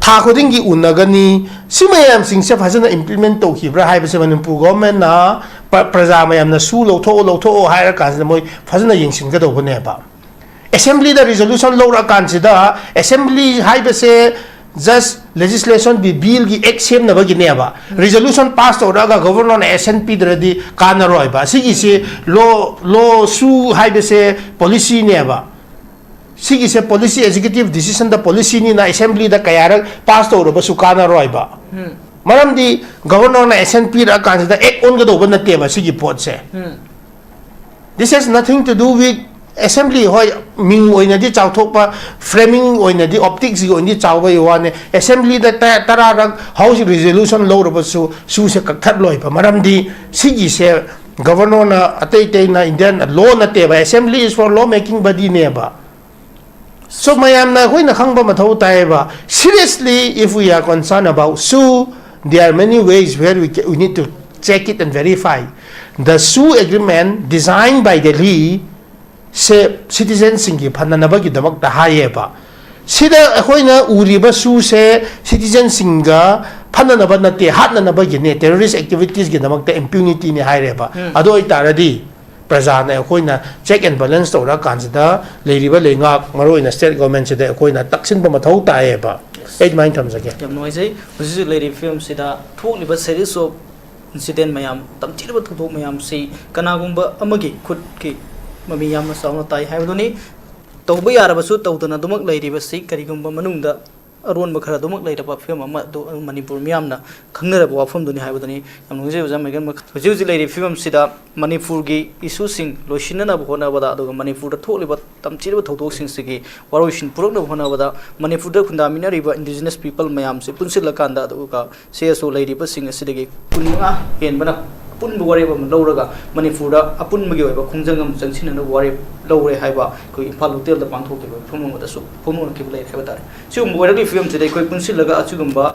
ꯊꯥ ꯈꯨꯗꯤꯡꯒꯤ ꯎꯅꯒꯅꯤ꯫ ꯁꯤ ꯃꯌꯥꯝꯁꯤꯡꯁꯦ ꯐꯖꯅ ꯏꯝꯄ꯭ꯂꯤꯃꯦꯟ ꯇꯧꯈꯤꯕ꯭ꯔꯥ ꯍꯥꯏꯕꯁꯦ ꯃꯅꯤꯄꯨꯔ ꯒꯣꯚꯔꯟꯃꯦꯟꯠꯅ ꯄ-, ꯄ꯭ꯔꯖꯥ ꯃꯌꯥꯝꯅ ꯁꯨ ꯂꯧꯊꯣꯛꯑꯣ, ꯂꯧꯊꯣꯛꯑꯣ ꯍꯥꯏꯔꯀꯥꯟꯁꯤꯗ ꯃꯣꯏ ꯐꯖꯅ ꯌꯦꯡꯁꯤꯟꯒꯗꯧꯕꯅꯦꯕ꯫ ꯑꯦꯁꯦꯝꯕ꯭ꯂꯤꯗ ꯔꯤꯖꯣꯂꯨꯁꯟ ꯂꯧꯔꯛꯑꯀꯥꯟꯁꯤꯗ, ꯑꯦꯁꯦꯝꯕ꯭ꯂꯤ ꯍꯥꯏꯕꯁꯦ just legislation ꯕꯤ-, ꯕꯤꯜꯒꯤ ꯑꯦꯛ ꯁꯦꯝꯅꯕꯒꯤꯅꯦꯕ꯫ ꯔꯤꯖꯣꯂꯨꯁꯟ ꯄꯥꯁ ꯇꯧꯔꯛꯑꯒ ꯒꯣꯚꯔꯅꯔꯅ ꯑꯦꯁꯦꯟ ꯄꯤꯗ꯭ꯔꯗꯤ ꯀꯥꯟꯅꯔꯣꯏꯕ꯫ ꯁꯤꯒꯤꯁꯤ ꯂꯣ, ꯂꯣ ꯁꯨ ꯍꯥꯏꯕꯁꯦ ꯄꯣꯂꯤꯁꯤꯅꯦꯕ꯫ ꯁꯤꯒꯤꯁꯦ ꯄꯣꯂꯤꯁꯤ, ꯑꯦꯛꯖꯤꯀ꯭ꯌꯨꯇꯤꯚ ꯗꯤꯁꯤꯖꯟꯗ ꯄꯣꯂꯤꯁꯤꯅꯤꯅ ꯑꯦꯁꯦꯝꯕ꯭ꯂꯤꯗ ꯀꯌꯥꯔꯛ ꯄꯥꯁ ꯇꯧꯔꯕꯁꯨ ꯀꯥꯟꯅꯔꯣꯏꯕ꯫ ꯃꯔꯝꯗꯤ ꯒꯣꯚꯔꯅꯔꯅ ꯑꯦꯁꯦꯟ ꯄꯤꯔꯛꯑꯀꯥꯟꯁꯤꯗ ꯑꯦꯛ ꯑꯣꯟꯒꯗꯧꯕ ꯅꯠꯇꯦꯕ ꯁꯤꯒꯤ ꯄꯣꯠꯁꯦ꯫ This has nothing to do with assembly꯫ ꯍꯣꯏ, ꯃꯤꯡ ꯑꯣꯏꯅꯗꯤ ꯆꯥꯎꯊꯣꯛꯄ, ꯐ꯭ꯔꯦꯃꯤꯡ ꯑꯣꯏꯅꯗꯤ, ꯑꯣꯞꯇꯤꯛꯁꯀꯤ ꯑꯣꯏꯅꯗꯤ ꯆꯥꯎꯕꯒꯤ ꯋꯥꯅꯦ꯫ ꯑꯦꯁꯦꯝꯕ꯭ꯂꯤꯗ ꯇ-, ꯇꯔꯥꯔꯛ ꯍꯥꯎꯁ ꯔꯤꯖꯣꯂꯨꯁꯟ ꯂꯧꯔꯕꯁꯨ ꯁꯨꯁꯦ ꯀꯛꯊꯠꯂꯣꯏꯕ꯫ ꯃꯔꯝꯗꯤ ꯁꯤꯒꯤꯁꯦ ꯒꯣꯚꯔꯅꯔꯅ, ꯑꯇꯩ ꯑꯇꯩꯅ, ꯏꯟꯗꯤꯌꯥꯟ ꯂꯣ ꯅꯠꯇꯦꯕ, assembly is for law making bodyꯅꯦꯕ꯫ So ꯃꯌꯥꯝꯅ ꯑꯩꯈꯣꯏꯅ ꯈꯪꯕ ꯃꯊꯧ ꯇꯥꯏꯌꯦꯕ꯫ Seriously, if we are concerned about SoO, there are many ways where we, ca- we need to check it and verify. The SoO agreement designed by Delhi ꯁꯦ ꯁꯤꯇꯤꯖꯟꯁꯤꯡꯒꯤ ꯐꯅꯅꯕꯒꯤꯗꯃꯛꯇ ꯍꯥꯏꯌꯦꯕ꯫ ꯁꯤꯗ ꯑꯩꯈꯣꯏꯅ ꯎꯔꯤꯕ ꯁꯨꯁꯦ ꯁꯤꯇꯤꯖꯟꯁꯤꯡꯒ ꯐꯅꯅꯕ ꯅꯠꯇꯦ, ꯍꯥꯠꯅꯅꯕꯒꯤꯅꯦ, ꯇꯦꯔꯣꯔꯤꯁ ꯑꯦꯛꯇꯤꯚꯤꯇꯤꯁꯀꯤꯗꯃꯛꯇ ꯏꯝꯄ꯭ꯌꯨꯅꯤꯇꯤꯅꯦ ꯍꯥꯏꯔꯦꯕ꯫ ꯑꯗꯨ ꯑꯣꯏꯇꯥꯔꯗꯤ ꯄ꯭ꯔꯖꯥꯅ ꯑꯩꯈꯣꯏꯅ check and balance ꯇꯧꯔꯀꯥꯟꯁꯤꯗ ꯂꯩꯔꯤꯕ ꯂꯩꯉꯥꯛ, ꯃꯔꯨꯑꯣꯏꯅ state government ꯁꯤꯗ ꯑꯩꯈꯣꯏꯅ ꯇꯛꯁꯤꯟꯕ ꯃꯊꯧ ꯇꯥꯏꯌꯦꯕ꯫ ꯑꯩ ꯑꯗꯨꯃꯥꯏꯅ ꯊꯝꯖꯒꯦ꯫ ꯌꯥꯝ ꯅꯨꯡꯉꯥꯏꯖꯩ꯫ ꯍꯧꯖꯤꯛ ꯍꯧꯖꯤꯛ ꯂꯩꯔꯤꯕ ꯐꯤꯕꯝꯁꯤꯗ ꯊꯣꯛꯂꯤꯕ series of incident ꯃꯌꯥꯝ, ꯇꯝꯊꯤꯔꯕ ꯊꯧꯗꯣꯛ ꯃꯌꯥꯝꯁꯤ ꯀꯅꯥꯒꯨꯝꯕ ꯑꯃꯒꯤ ꯈꯨꯠꯀꯤ ꯃꯃꯤ ꯌꯥꯝꯅ ꯆꯥꯎꯅ ꯇꯥꯏ ꯍꯥꯏꯕꯗꯨꯅꯤ꯫ ꯇꯧꯕ ꯌꯥꯔꯕꯁꯨ ꯇꯧꯗꯅ ꯑꯗꯨꯃꯛ ꯂꯩꯔꯤꯕꯁꯤ ꯀꯔꯤꯒꯨꯝꯕ ꯃꯅꯨꯡꯗ ꯑꯔꯣꯟꯕ ꯈꯔ ꯑꯗꯨꯃꯛ ꯂꯩꯔꯕ ꯐꯤꯕꯝ ꯑꯃ ꯑꯗꯨ ꯃꯅꯤꯄꯨꯔ ꯃꯤꯌꯥꯝꯅ ꯈꯪꯅꯔꯕ ꯋꯥꯐꯝꯗꯨꯅꯤ ꯍꯥꯏꯕꯗꯨꯅꯤ꯫ ꯌꯥꯝ ꯅꯨꯡꯉꯥꯏꯖꯩ ꯑꯣꯖꯥ ꯃꯦꯒꯟ꯫ ꯍꯧꯖꯤꯛ ꯍꯧꯖꯤꯛ ꯂꯩꯔꯤꯕ ꯐꯤꯕꯝꯁꯤꯗ ꯃꯅꯤꯄꯨꯔꯒꯤ issue ꯁꯤꯡ ꯂꯣꯏꯁꯤꯟꯅꯅꯕ ꯍꯣꯠꯅꯕꯗ, ꯑꯗꯨꯒ ꯃꯅꯤꯄꯨꯔꯗ ꯊꯣꯛꯂꯤꯕ ꯇꯝꯊꯤꯔꯕ ꯊꯧꯗꯣꯛꯁꯤꯡꯁꯤꯒꯤ ꯋꯥꯔꯣꯏꯁꯤꯟ ꯄꯨꯔꯛꯅꯕ ꯍꯣꯠꯅꯕꯗ, ꯃꯅꯤꯄꯨꯔꯗ ꯈꯨꯟꯗꯥꯃꯤꯟꯅꯔꯤꯕ indigenous people ꯃꯌꯥꯝꯁꯦ ꯄꯨꯟꯁꯤꯜꯂꯀꯥꯟꯗ, ꯑꯗꯨꯒ C S O ꯂꯩꯔꯤꯕꯁꯤꯡ ꯑꯁꯤꯗꯒꯤ ꯀꯨꯟꯃꯉꯥ ꯍꯦꯟꯕꯅ ꯑꯄꯨꯟꯕ ꯋꯥꯔꯦꯞ ꯑꯃ ꯂꯧꯔꯒ ꯃꯅꯤꯄꯨꯔꯗ ꯑꯄꯨꯟꯕꯒꯤ ꯑꯣꯏꯕ ꯈꯣꯡꯖꯪ ꯑꯃ ꯆꯪꯁꯤꯟꯅꯅꯕ ꯋꯥꯔꯦꯞ ꯂꯧꯔꯦ ꯍꯥꯏꯕ ꯑꯩꯈꯣꯏ ꯏꯝꯐꯥꯜ ꯍꯣꯇꯦꯜꯗ ꯄꯥꯡꯊꯣꯛꯈꯤꯕ ꯃꯤꯐꯝ ꯑꯃꯗꯁꯨ ꯐꯣꯡꯗꯣꯛꯅꯈꯤꯕ ꯂꯩꯔꯦ ꯍꯥꯏꯕ ꯇꯥꯔꯦ꯫ ꯁꯤꯒꯨꯝꯕ ꯑꯣꯏꯔꯛꯂꯤꯕ ꯐꯤꯕꯝꯁꯤꯗ ꯑꯩꯈꯣꯏ ꯄꯨꯟꯁꯤꯜꯂꯒ ꯑꯁꯤꯒꯨꯝꯕ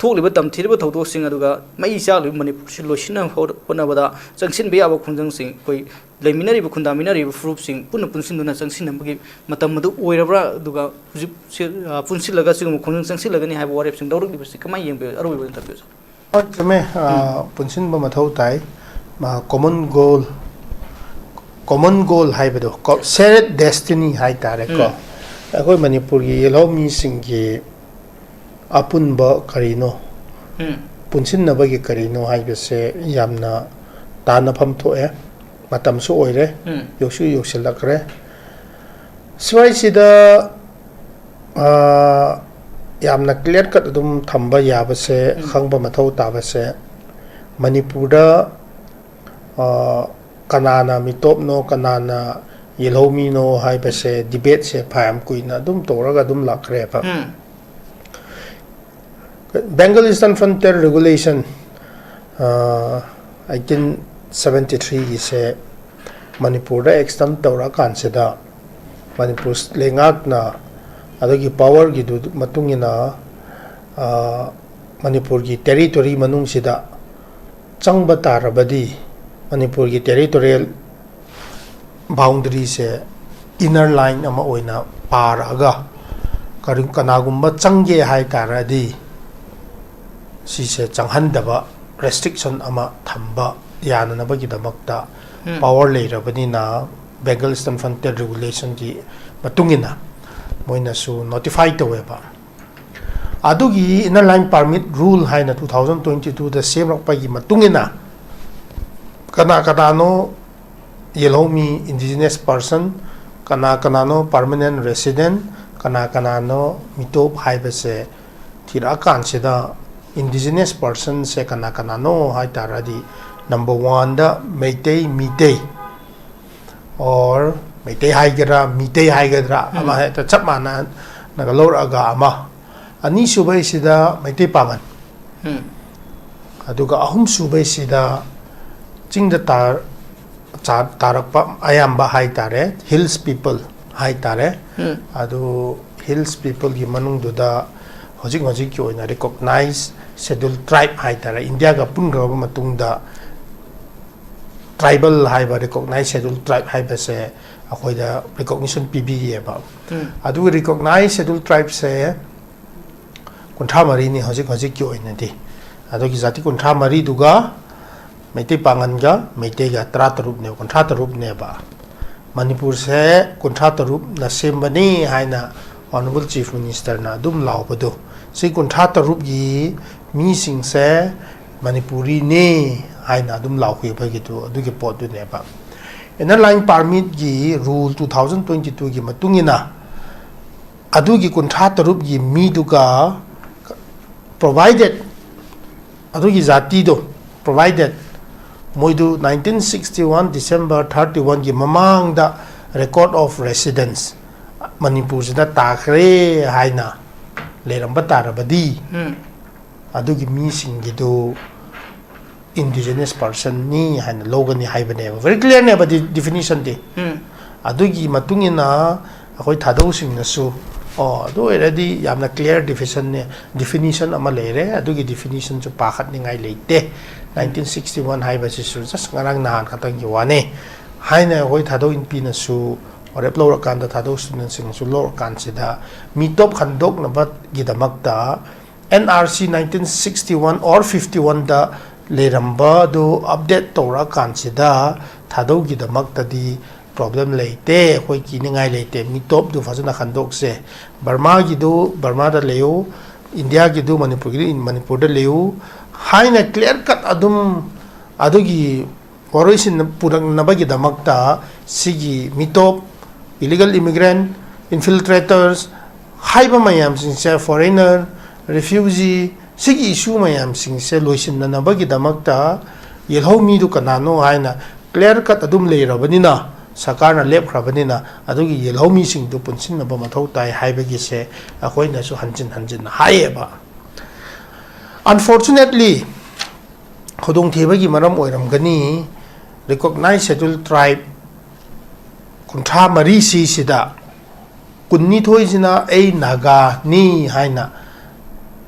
ꯊꯣꯛꯂꯤꯕ ꯇꯝꯊꯤꯔꯤꯕ ꯊꯧꯗꯣꯛꯁꯤꯡ ꯑꯗꯨꯒ ꯃꯩ ꯆꯥꯛꯂꯤꯕ ꯃꯅꯤꯄꯨꯔꯁꯤ ꯂꯣꯏꯁꯤꯟꯅꯕ ꯍꯣꯠꯅꯕꯗ ꯆꯪꯁꯤꯟꯕ ꯌꯥꯕ ꯈꯣꯡꯖꯪꯁꯤꯡ ꯑꯩꯈꯣꯏ ꯂꯩꯃꯤꯟꯅꯔꯤꯕ, ꯈꯨꯟꯗꯥꯃꯤꯟꯅꯔꯤꯕ ꯐꯨꯔꯨꯞꯁꯤꯡ ꯄꯨꯟꯅ ꯄꯨꯟꯁꯤꯟꯗꯨꯅ ꯆꯪꯁꯤꯟꯅꯕꯒꯤ ꯃꯇꯝ ꯑꯗꯨ ꯑꯣꯏꯔꯕ꯭ꯔꯥ? ꯑꯗꯨꯒ ꯍꯧꯖꯤꯛ ꯁꯤ, ꯑ, ꯄꯨꯟꯁꯤꯜꯂꯒ ꯁꯤꯒꯨꯝꯕ ꯈꯣꯡꯖꯪ ꯆꯪꯁꯤꯜꯂꯒꯅꯤ ꯍꯥꯏꯕ ꯋꯥꯔꯦꯞꯁꯤꯡ ꯂꯧꯔꯛꯂꯤꯕꯁꯤ ꯀꯃꯥꯏꯅ ꯌꯦꯡꯕꯤꯕ? ꯑꯔꯣꯏꯕ ꯑꯣꯏꯅ ꯊꯝꯕꯤꯌꯨ, ꯁꯥꯔ꯫ ꯍꯣꯏ, ꯆꯨꯝꯃꯦ꯫ ꯑ, ꯎꯝ꯫ ꯄꯨꯟꯁꯤꯟꯕ ꯃꯊꯧ ꯇꯥꯏ꯫ ꯃ-, common goal, common goal ꯍꯥꯏꯕꯗꯣ, ꯀꯣ-, shared destiny ꯍꯥꯏ ꯇꯥꯔꯦꯀꯣ꯫ ꯎꯝ꯫ ꯑꯩꯈꯣꯏ ꯃꯅꯤꯄꯨꯔꯒꯤ ꯌꯦꯜꯍꯧꯃꯤꯁꯤꯡꯒꯤ ꯑꯄꯨꯟꯕ ꯀꯔꯤꯅꯣ, ꯎꯝ꯫ ꯄꯨꯟꯁꯤꯟꯅꯕꯒꯤ ꯀꯔꯤꯅꯣ ꯍꯥꯏꯕꯁꯦ ꯌꯥꯝꯅ ꯇꯥꯟꯅꯐꯝ ꯊꯣꯛꯑꯦ, ꯃꯇꯝꯁꯨ ꯑꯣꯏꯔꯦ, ꯎꯝ꯫ ꯌꯧꯁꯨ ꯌꯧꯁꯤꯜꯂꯛꯈ꯭ꯔꯦ꯫ ꯁ꯭ꯋꯥꯏꯁꯤꯗ, ꯑ, ꯌꯥꯝꯅ clear cut ꯑꯗꯨꯝ ꯊꯝꯕ ꯌꯥꯕꯁꯦ, ꯎꯝ꯫ ꯈꯪꯕ ꯃꯊꯧ ꯇꯥꯕꯁꯦ, ꯃꯅꯤꯄꯨꯔꯗ, ꯑ, ꯀꯅꯥꯅ ꯃꯤꯇꯣꯞꯅꯣ, ꯀꯅꯥꯅ ꯌꯦꯜꯍꯧꯃꯤꯅꯣ ꯍꯥꯏꯕꯁꯦ, debate ꯁꯦ ꯐꯅꯌꯥꯝ ꯀꯨꯏꯅ ꯑꯗꯨꯝ ꯇꯧꯔꯒ ꯑꯗꯨꯝ ꯂꯥꯛꯈ꯭ꯔꯦꯕ꯫ ꯎꯝ꯫ Bengal Eastern Frontier Regulation, ꯑ, eighteen seventy three ꯒꯤꯁꯦ ꯃꯅꯤꯄꯨꯔꯗ extend ꯇꯧꯔꯛꯑꯀꯥꯟꯁꯤꯗ, ꯃꯅꯤꯄꯨꯔ ꯂꯩꯉꯥꯛꯅ ꯑꯗꯨꯒꯤ power ꯒꯤꯗꯨ ꯃꯇꯨꯡ ꯏꯟꯅ, ꯑ, ꯃꯅꯤꯄꯨꯔꯒꯤ territory ꯃꯅꯨꯡꯁꯤꯗ ꯆꯪꯕ ꯇꯥꯔꯕꯗꯤ, ꯃꯅꯤꯄꯨꯔꯒꯤ territorial boundary ꯁꯦ inner line ꯑꯃ ꯑꯣꯏꯅ ꯄꯥꯔꯛꯑꯒ, ꯀꯔꯤ-, ꯀꯅꯥꯒꯨꯝꯕ ꯆꯪꯒꯦ ꯍꯥꯏ ꯇꯥꯔꯗꯤ, ꯁꯤꯁꯦ ꯆꯪꯍꯟꯗꯕ, restriction ꯑꯃ ꯊꯝꯕ ꯌꯥꯅꯅꯕꯒꯤꯗꯃꯛꯇ ꯄꯋꯥꯔ ꯂꯩꯔꯕꯅꯤꯅ, Bengal Eastern Frontier Regulation ꯒꯤ ꯃꯇꯨꯡ ꯏꯟꯅ ꯃꯣꯏꯅꯁꯨ ꯅꯣꯇꯤꯐꯥꯏ ꯇꯧꯋꯦꯕ꯫ ꯑꯗꯨꯒꯤ Inner Line Permit Rule ꯍꯥꯏꯅ two thousand twenty two ꯗ ꯁꯦꯝꯂꯛꯄꯒꯤ ꯃꯇꯨꯡ ꯏꯟꯅ, ꯀꯅꯥ ꯀꯅꯥꯅꯣ ꯌꯦꯜꯍꯧꯃꯤ, indigenous person, ꯀꯅꯥ ꯀꯅꯥꯅꯣ permanent resident, ꯀꯅꯥ ꯀꯅꯥꯅꯣ ꯃꯤꯇꯣꯞ ꯍꯥꯏꯕꯁꯦ ꯊꯤꯔꯛꯑꯀꯥꯟꯁꯤꯗ, indigenous personꯁꯦ ꯀꯅꯥ ꯀꯅꯥꯅꯣ ꯍꯥꯏ ꯇꯥꯔꯗꯤ, number oneꯗ ꯃꯩꯇꯩ, ꯃꯤꯇꯩ, or ꯃꯩꯇꯩ ꯍꯥꯏꯒꯦꯔꯥ, ꯃꯤꯇꯩ ꯍꯥꯏꯒꯗ꯭ꯔꯥ, ꯑꯃ ꯍꯦꯛꯇ ꯆꯞ ꯃꯥꯟꯅꯅꯒ ꯂꯧꯔꯛꯑꯒ ꯑꯃ꯫ ꯑꯅꯤꯁꯨꯕꯩꯁꯤꯗ ꯃꯩꯇꯩ ꯄꯥꯉꯟ꯫ ꯑꯗꯨꯒ ꯑꯍꯨꯝꯁꯨꯕꯩꯁꯤꯗ ꯆꯤꯡꯗ ꯇꯥ-, ꯆꯥ-, ꯇꯥꯔꯛꯄ ꯑꯌꯥꯝꯕ ꯍꯥꯏ ꯇꯥꯔꯦ, hills people ꯍꯥꯏ ꯇꯥꯔꯦ꯫ ꯑꯗꯨ hills peopleꯒꯤ ꯃꯅꯨꯡꯗꯨꯗ ꯍꯧꯖꯤꯛ ꯍꯧꯖꯤꯛꯀꯤ ꯑꯣꯏꯅ recognized schedule tribe ꯍꯥꯏ ꯇꯥꯔꯦ, ꯏꯟꯗꯤꯌꯥꯒ ꯄꯨꯟꯈ꯭ꯔꯕ ꯃꯇꯨꯡꯗ tribal ꯍꯥꯏꯕ recognized schedule tribe ꯍꯥꯏꯕꯁꯦ ꯑꯩꯈꯣꯏꯗ recognition ꯄꯤꯕꯤꯌꯦꯕ꯫ ꯑꯗꯨꯒ recognized schedule tribeꯁꯦ ꯀꯨꯟꯊ꯭ꯔꯥ ꯃꯔꯤꯅꯤ ꯍꯧꯖꯤꯛ ꯍꯧꯖꯤꯛꯀꯤ ꯑꯣꯏꯅꯗꯤ꯫ ꯑꯗꯨꯒꯤ ꯖꯥꯇꯤ ꯀꯨꯟꯊ꯭ꯔꯥ ꯃꯔꯤꯗꯨꯒ ꯃꯩꯇꯩ ꯄꯥꯉꯟꯒ ꯃꯩꯇꯩꯒ ꯇꯔꯥ ꯇꯔꯨꯛꯅꯦꯕ, ꯀꯨꯟꯊ꯭ꯔꯥ ꯇꯔꯨꯛꯅꯦꯕ꯫ ꯃꯅꯤꯄꯨꯔꯁꯦ ꯀꯨꯟꯊ꯭ꯔꯥ ꯇꯔꯨꯛꯅ ꯁꯦꯝꯕꯅꯤ ꯍꯥꯏꯅ Honourable Chief Ministerꯅ ꯑꯗꯨꯝ ꯂꯥꯎꯕꯗꯣ, ꯁꯤ ꯀꯨꯟꯊ꯭ꯔꯥ ꯇꯔꯨꯛꯀꯤ ꯃꯤꯁꯤꯡꯁꯦ ꯃꯅꯤꯄꯨꯔꯤꯅꯤ ꯍꯥꯏꯅ ꯑꯗꯨꯝ ꯂꯥꯎꯈꯤꯕꯒꯤꯗꯨ, ꯑꯗꯨꯒꯤ ꯄꯣꯠꯇꯨꯅꯦꯕ꯫ Inner Line Permitꯀꯤ Rule two thousand twenty twoꯒꯤ ꯃꯇꯨꯡ ꯏꯟꯅ, ꯑꯗꯨꯒꯤ ꯀꯨꯟꯊ꯭ꯔꯥ ꯇꯔꯨꯛꯀꯤ ꯃꯤꯗꯨꯒ, provided, ꯑꯗꯨꯒꯤ ꯖꯥꯇꯤꯗꯣ, provided ꯃꯣꯏꯗꯨ nineteen sixty one December thirty oneꯒꯤ ꯃꯃꯥꯡꯗ record of residence ꯃꯅꯤꯄꯨꯔꯁꯤꯗ ꯇꯥꯈ꯭ꯔꯦ ꯍꯥꯏꯅ ꯂꯩꯔꯝꯕ ꯇꯥꯔꯕꯗꯤ, ꯑꯗꯨꯒꯤ ꯃꯤꯁꯤꯡꯒꯤꯗꯨ indigenous personꯅꯤ ꯍꯥꯏꯅ ꯂꯧꯒꯅꯤ ꯍꯥꯏꯕꯅꯦꯕ꯫ Very clearꯅꯦꯕ ꯗꯤ-, definitionꯗꯤ꯫ ꯑꯗꯨꯒꯤ ꯃꯇꯨꯡ ꯏꯟꯅ ꯑꯩꯈꯣꯏ ꯊꯥꯗꯧꯁꯤꯡꯅꯁꯨ, "ꯑꯣ, ꯑꯗꯨ ꯑꯣꯏꯔꯗꯤ ꯌꯥꯝꯅ clear definitionꯅꯦ, definition ꯑꯃ ꯂꯩꯔꯦ, ꯑꯗꯨꯒꯤ definitionꯁꯨ ꯄꯥꯈꯠꯅꯤꯡꯉꯥꯏ ꯂꯩꯇꯦ, nineteen sixty one ꯍꯥꯏꯕꯁꯤꯁꯨ just ꯉꯔꯥꯡ ꯅꯍꯥꯟ ꯈꯛꯇꯪꯒꯤ ꯋꯥꯅꯦ" ꯍꯥꯏꯅ ꯑꯩꯈꯣꯏ ꯊꯥꯗꯧ ꯏꯟꯄꯤꯅꯁꯨ ꯋꯥꯔꯦꯞ ꯂꯧꯔꯀꯥꯟꯗ, ꯊꯥꯗꯧ studentꯁꯤꯡꯅꯁꯨ ꯂꯧꯔꯀꯥꯟꯁꯤꯗ, ꯃꯤꯇꯣꯞ ꯈꯟꯗꯣꯛꯅꯕꯒꯤꯗꯃꯛꯇ N R C nineteen sixty one or fifty oneꯗ ꯂꯩꯔꯝꯕ ꯑꯗꯨ ꯑꯞꯗꯦꯠ ꯇꯧꯔꯛꯑꯀꯥꯟꯁꯤꯗ ꯊꯥꯗꯧꯒꯤꯗꯃꯛꯇꯗꯤ ꯄ꯭ꯔꯣꯕ꯭ꯂꯦꯝ ꯂꯩꯇꯦ, ꯑꯩꯈꯣꯏ ꯀꯤꯅꯤꯡꯉꯥꯏ ꯂꯩꯇꯦ꯫ ꯃꯤꯇꯣꯞꯇꯨ ꯐꯖꯅ ꯈꯟꯗꯣꯛꯁꯦ꯫ ꯕꯔꯃꯥꯒꯤꯗꯨ ꯕꯔꯃꯥꯗ ꯂꯩꯌꯨ, ꯏꯟꯗꯤꯌꯥꯒꯤꯗꯨ ꯃꯅꯤꯄꯨꯔꯒꯤꯗꯤ ꯃꯅꯤꯄꯨꯔꯗ ꯂꯩꯌꯨ ꯍꯥꯏꯅ ꯀ꯭ꯂꯤꯌꯥꯔ ꯀꯠ ꯑꯗꯨꯝ ꯑꯗꯨꯒꯤ ꯋꯥꯔꯣꯏꯁꯤꯟ ꯄꯨꯔꯛꯅꯕꯒꯤꯗꯃꯛꯇ ꯁꯤꯒꯤ ꯃꯤꯇꯣꯞ, ꯏꯂꯤꯒꯦꯜ ꯏꯃꯤꯒ꯭ꯔꯦꯟ, ꯏꯟꯐꯤꯜꯇ꯭ꯔꯦꯇꯔꯁ ꯍꯥꯏꯕ ꯃꯌꯥꯝꯁꯤꯡꯁꯦ, ꯐꯣꯔꯦꯅꯔ, ꯔꯤꯐ꯭ꯌꯨꯖꯤ, ꯁꯤꯒꯤ ꯏꯁꯨ ꯃꯌꯥꯝꯁꯤꯡꯁꯦ ꯂꯣꯏꯁꯤꯟꯅꯅꯕꯒꯤꯗꯃꯛꯇ ꯌꯦꯜꯍꯧꯃꯤꯗꯨ ꯀꯅꯥꯅꯣ ꯍꯥꯏꯅ ꯀ꯭ꯂꯤꯌꯥꯔ ꯀꯠ ꯑꯗꯨꯝ ꯂꯩꯔꯕꯅꯤꯅ, ꯁꯔꯀꯥꯔꯅ ꯂꯦꯞꯈ꯭ꯔꯕꯅꯤꯅ, ꯑꯗꯨꯒꯤ ꯌꯦꯜꯍꯧꯃꯤꯁꯤꯡꯗꯨ ꯄꯨꯟꯁꯤꯟꯅꯕ ꯃꯊꯧ ꯇꯥꯏ ꯍꯥꯏꯕꯒꯤꯁꯦ ꯑꯩꯈꯣꯏꯅꯁꯨ ꯍꯟꯖꯤꯟ ꯍꯟꯖꯤꯟꯅ ꯍꯥꯏꯌꯦꯕ꯫ ꯑꯟꯐꯣꯔꯆꯨꯅꯦꯠꯂꯤ, ꯈꯨꯗꯣꯡꯊꯤꯕꯒꯤ ꯃꯔꯝ ꯑꯣꯏꯔꯝꯒꯅꯤ, ꯔꯤꯀꯣꯛꯅꯥꯏꯖ ꯁꯦꯗ꯭ꯌꯨꯜ ꯇ꯭ꯔꯥꯏꯕ ꯀꯨꯟꯊ꯭ꯔꯥ ꯃꯔꯤꯁꯤꯁꯤꯗ ꯀꯨꯟꯅꯤꯊꯣꯏꯁꯤꯅ ꯑꯩ ꯅꯥꯒꯥꯅꯤ ꯍꯥꯏꯅ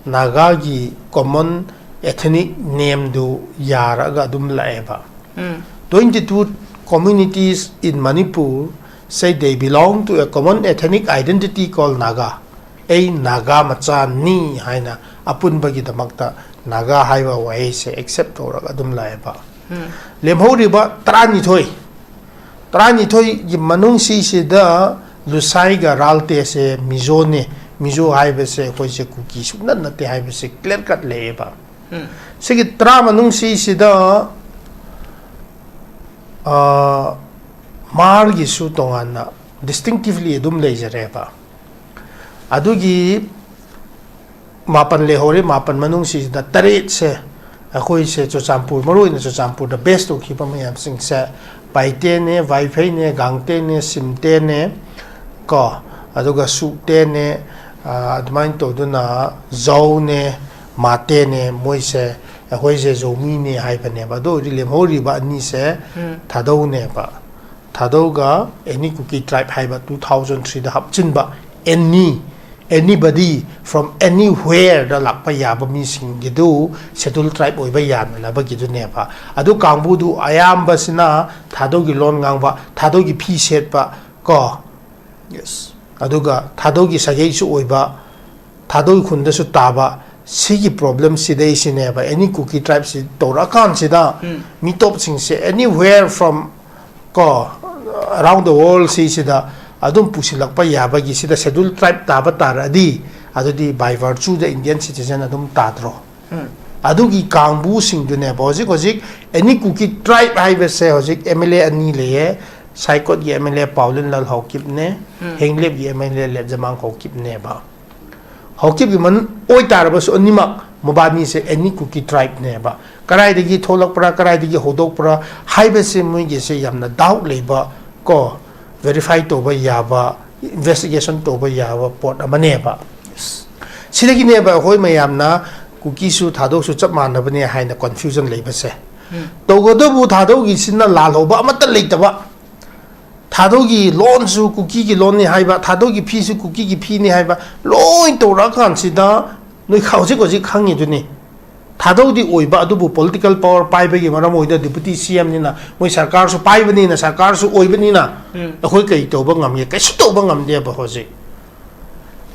ꯅꯥꯒꯥꯒꯤ ꯀꯣꯃꯟ ꯑꯦꯊꯅꯤꯛ ꯅꯦꯝꯗꯨ ꯌꯥꯔꯛꯑꯒ ꯑꯗꯨꯝ ꯂꯥꯛꯑꯦꯕ꯫ Twenty two communities in Manipur say they belong to a common ethnic identity called Naga. ꯑꯩ ꯅꯥꯒꯥ ꯃꯆꯥꯅꯤ ꯍꯥꯏꯅ ꯑꯄꯨꯟꯕꯒꯤꯗꯃꯛꯇ ꯅꯥꯒꯥ ꯍꯥꯏꯕ ꯋꯥꯍꯩꯁꯦ ꯑꯦꯛꯁꯦꯞ ꯇꯧꯔꯒ ꯑꯗꯨꯝ ꯂꯥꯛꯑꯦꯕ꯫ ꯂꯦꯝꯍꯧꯔꯤꯕ ꯇꯔꯥꯅꯤꯊꯣꯏ, ꯇꯔꯥꯅꯤꯊꯣꯏꯒꯤ ꯃꯅꯨꯡꯁꯤꯁꯤꯗ ꯂꯨꯁꯥꯏꯒ ꯔꯥꯜꯇꯦꯁꯦ ꯃꯤꯖꯣꯅꯦ, ꯃꯤꯖꯣ ꯍꯥꯏꯕꯁꯦ ꯑꯩꯈꯣꯏꯁꯦ ꯀꯨꯀꯤ ꯁꯨꯡꯅꯠ ꯅꯠꯇꯦ ꯍꯥꯏꯕꯁꯦ ꯀ꯭ꯂꯤꯌꯥꯔ ꯀꯠ ꯂꯩꯌꯦꯕ꯫ ꯁꯤꯒꯤ ꯇꯔꯥ ꯃꯅꯨꯡꯁꯤꯁꯤꯗ, ꯑ, ꯃꯥꯔꯒꯤꯁꯨ ꯇꯣꯉꯥꯟꯅ ꯗꯤꯁꯇꯤꯡꯇꯤꯚꯂꯤ ꯑꯗꯨꯝ ꯂꯩꯖꯔꯦꯕ꯫ ꯑꯗꯨꯒꯤ ꯃꯥꯄꯟ ꯂꯩꯍꯧꯔꯦ꯫ ꯃꯥꯄꯟ ꯃꯅꯨꯡꯁꯤꯗ ꯇꯔꯦꯠꯁꯦ ꯑꯩꯈꯣꯏꯁꯦ ꯆꯨꯔꯆꯥꯟꯄꯨꯔ, ꯃꯔꯨꯑꯣꯏꯅ ꯆꯨꯔꯆꯥꯟꯄꯨꯔꯗ ꯕꯦꯁ ꯇꯧꯈꯤꯕ ꯃꯌꯥꯝꯁꯤꯡꯁꯦ ꯄꯥꯏꯇꯦꯅꯦ, ꯋꯥꯏꯐꯩꯅꯦ, ꯒꯥꯡꯇꯦꯅꯦ, ꯁꯤꯝꯇꯦꯅꯦ, ꯀꯣ, ꯑꯗꯨꯒ ꯁꯨꯛꯇꯦꯅꯦ, ꯑ, ꯑꯗꯨꯃꯥꯏꯅ ꯇꯧꯗꯨꯅ ꯖꯧꯅꯦ, ꯃꯥꯇꯦꯅꯦ, ꯃꯣꯏꯁꯦ ꯑꯩꯈꯣꯏꯁꯦ ꯖꯧꯃꯤꯅꯦ ꯍꯥꯏꯕꯅꯦꯕ꯫ ꯑꯗꯨ ꯑꯣꯏꯔꯗꯤ ꯂꯦꯝꯍꯧꯔꯤꯕ ꯑꯅꯤꯁꯦ ꯊꯥꯗꯧꯅꯦꯕ꯫ ꯊꯥꯗꯧꯒ ꯑꯦꯅꯤ ꯀꯨꯀꯤ ꯇ꯭ꯔꯥꯏꯕ ꯍꯥꯏꯕ two thousand three ꯗ ꯍꯥꯞꯆꯤꯟꯕ ꯑꯦꯅꯤ, anybody from anywhere ꯗ ꯂꯥꯛꯄ ꯌꯥꯕ ꯃꯤꯁꯤꯡꯒꯤꯗꯨ ꯁꯦꯗ꯭ꯌꯨꯜ ꯇ꯭ꯔꯥꯏꯕ ꯑꯣꯏꯕ ꯌꯥꯅꯅꯕꯒꯤꯗꯨꯅꯦꯕ꯫ ꯑꯗꯨ ꯀꯥꯡꯕꯨꯗꯨ ꯑꯌꯥꯝꯕꯁꯤꯅ ꯊꯥꯗꯧꯒꯤ ꯂꯣꯟ ꯉꯥꯡꯕ, ꯊꯥꯗꯧꯒꯤ ꯐꯤ ꯁꯦꯠꯄ ꯀꯣ, ꯌꯦꯁ꯫ ꯑꯗꯨꯒ ꯊꯥꯗꯧꯒꯤ ꯁꯥꯒꯩꯁꯨ ꯑꯣꯏꯕ, ꯊꯥꯗꯧꯒꯤ ꯈꯨꯟꯗꯁꯨ ꯇꯥꯕ, ꯁꯤꯒꯤ ꯄ꯭ꯔꯣꯕ꯭ꯂꯦꯝ ꯁꯤꯗꯩꯁꯤꯅꯦꯕ, ꯑꯦꯅꯤ ꯀꯨꯀꯤ ꯇ꯭ꯔꯥꯏꯕꯁꯤ ꯇꯧꯔꯛꯑꯀꯥꯟꯁꯤꯗ ꯃꯤꯇꯣꯞꯁꯤꯡꯁꯦ anywhere from, ꯀꯣ, around the world ꯁꯤꯁꯤꯗ ꯑꯗꯨꯝ ꯄꯨꯁꯤꯜꯂꯛꯄ ꯌꯥꯕꯒꯤ, ꯁꯤꯗ ꯁꯦꯗꯨꯜ ꯇ꯭ꯔꯥꯏꯕ ꯇꯥꯕ ꯇꯥꯔꯛꯑꯗꯤ ꯑꯗꯨꯗꯤ by virtue the Indian citizen ꯑꯗꯨꯝ ꯇꯥꯗ꯭ꯔꯣ? ꯑꯗꯨꯒꯤ ꯀꯥꯡꯕꯨꯁꯤꯡꯗꯨꯅꯦꯕ ꯍꯧꯖꯤꯛ ꯍꯧꯖꯤꯛ ꯑꯦꯅꯤ ꯀꯨꯀꯤ ꯇ꯭ꯔꯥꯏꯕ ꯍꯥꯏꯕꯁꯦ ꯍꯧꯖꯤꯛ ꯑꯦꯝ ꯑꯦꯜ ꯑꯦ ꯑꯅꯤ ꯂꯩꯌꯦ꯫ ꯁꯥꯏꯀꯣꯠꯀꯤ M L A Paolienlal ꯍꯥꯎꯀꯤꯞꯅꯦ, ꯍꯦꯡꯂꯦꯞꯀꯤ ꯑꯦꯝ ꯑꯦꯜ ꯑꯦ ꯂꯦꯞꯖꯃꯥꯡ ꯍꯥꯎꯀꯤꯞꯅꯦꯕ꯫ ꯍꯥꯎꯀꯤꯞꯀꯤ ꯃꯟ ꯑꯣꯏ ꯇꯥꯔꯕꯁꯨ ꯑꯅꯤꯃꯛ ꯃꯕꯥꯅꯤꯁꯦ ꯑꯦꯅꯤ ꯀꯨꯀꯤ ꯇ꯭ꯔꯥꯏꯕꯅꯦꯕ꯫ ꯀꯗꯥꯏꯗꯒꯤ ꯊꯣꯛꯂꯛꯄ꯭ꯔꯥ, ꯀꯗꯥꯏꯗꯒꯤ ꯍꯧꯗꯣꯛꯄ꯭ꯔꯥ ꯍꯥꯏꯕꯁꯦ ꯃꯣꯏꯒꯤꯁꯦ ꯌꯥꯝꯅ ꯗꯥꯎꯠ ꯂꯩꯕ, ꯀꯣ, ꯚꯦꯔꯤꯐꯥꯏ ꯇꯧꯕ ꯌꯥꯕ, ꯏꯟꯚꯦꯁꯇꯤꯒꯦꯁꯟ ꯇꯧꯕ ꯌꯥꯕ ꯄꯣꯠ ꯑꯃꯅꯦꯕ꯫ ꯁꯤꯗꯒꯤꯅꯦꯕ ꯑꯩꯈꯣꯏ ꯃꯌꯥꯝꯅ ꯀꯨꯀꯤꯁꯨ ꯊꯥꯗꯧꯁꯨ ꯆꯞ ꯃꯥꯟꯅꯕꯅꯦ ꯍꯥꯏꯅ ꯀꯟꯐ꯭ꯌꯨꯖꯟ ꯂꯩꯕꯁꯦ꯫ ꯇꯧꯒꯗꯕꯨ ꯊꯥꯗꯧꯒꯤꯁꯤꯅ ꯂꯥꯜꯍꯧꯕ ꯑꯃꯠꯇ ꯂꯩꯇꯕ꯫ ꯊꯥꯗꯧꯒꯤ ꯂꯣꯟꯁꯨ ꯀꯨꯀꯤꯒꯤ ꯂꯣꯟꯅꯤ ꯍꯥꯏꯕ, ꯊꯥꯗꯧꯒꯤ ꯐꯤꯁꯨ ꯀꯨꯀꯤꯒꯤ ꯐꯤꯅꯤ ꯍꯥꯏꯕ, ꯂꯣꯏ ꯇꯧꯔꯛꯑꯀꯥꯟꯁꯤꯗ ꯅꯣꯏ ꯈ-, ꯍꯧꯖꯤꯛ ꯍꯧꯖꯤꯛ ꯈꯪꯉꯤꯗꯨꯅꯤ꯫ ꯊꯥꯗꯧꯗꯤ ꯑꯣꯏꯕ, ꯑꯗꯨꯕꯨ ꯄꯣꯂꯤꯇꯤꯀꯦꯜ ꯄꯋꯥꯔ ꯄꯥꯏꯕꯒꯤ ꯃꯔꯝ ꯑꯣꯏꯗꯅ ꯗꯤꯄꯨꯇꯤ ꯁꯤ ꯑꯦꯝꯅꯤꯅ, ꯃꯣꯏ ꯁꯔꯀꯥꯔꯁꯨ ꯄꯥꯏꯕꯅꯤꯅ, ꯁꯔꯀꯥꯔꯁꯨ ꯑꯣꯏꯕꯅꯤꯅ, ꯑꯩꯈꯣꯏ ꯀꯔꯤ ꯇꯧꯕ ꯉꯝꯒꯦ? ꯀꯩꯁꯨ ꯇꯧꯕ ꯉꯝꯗꯦꯕ꯫ ꯍꯧꯖꯤꯛ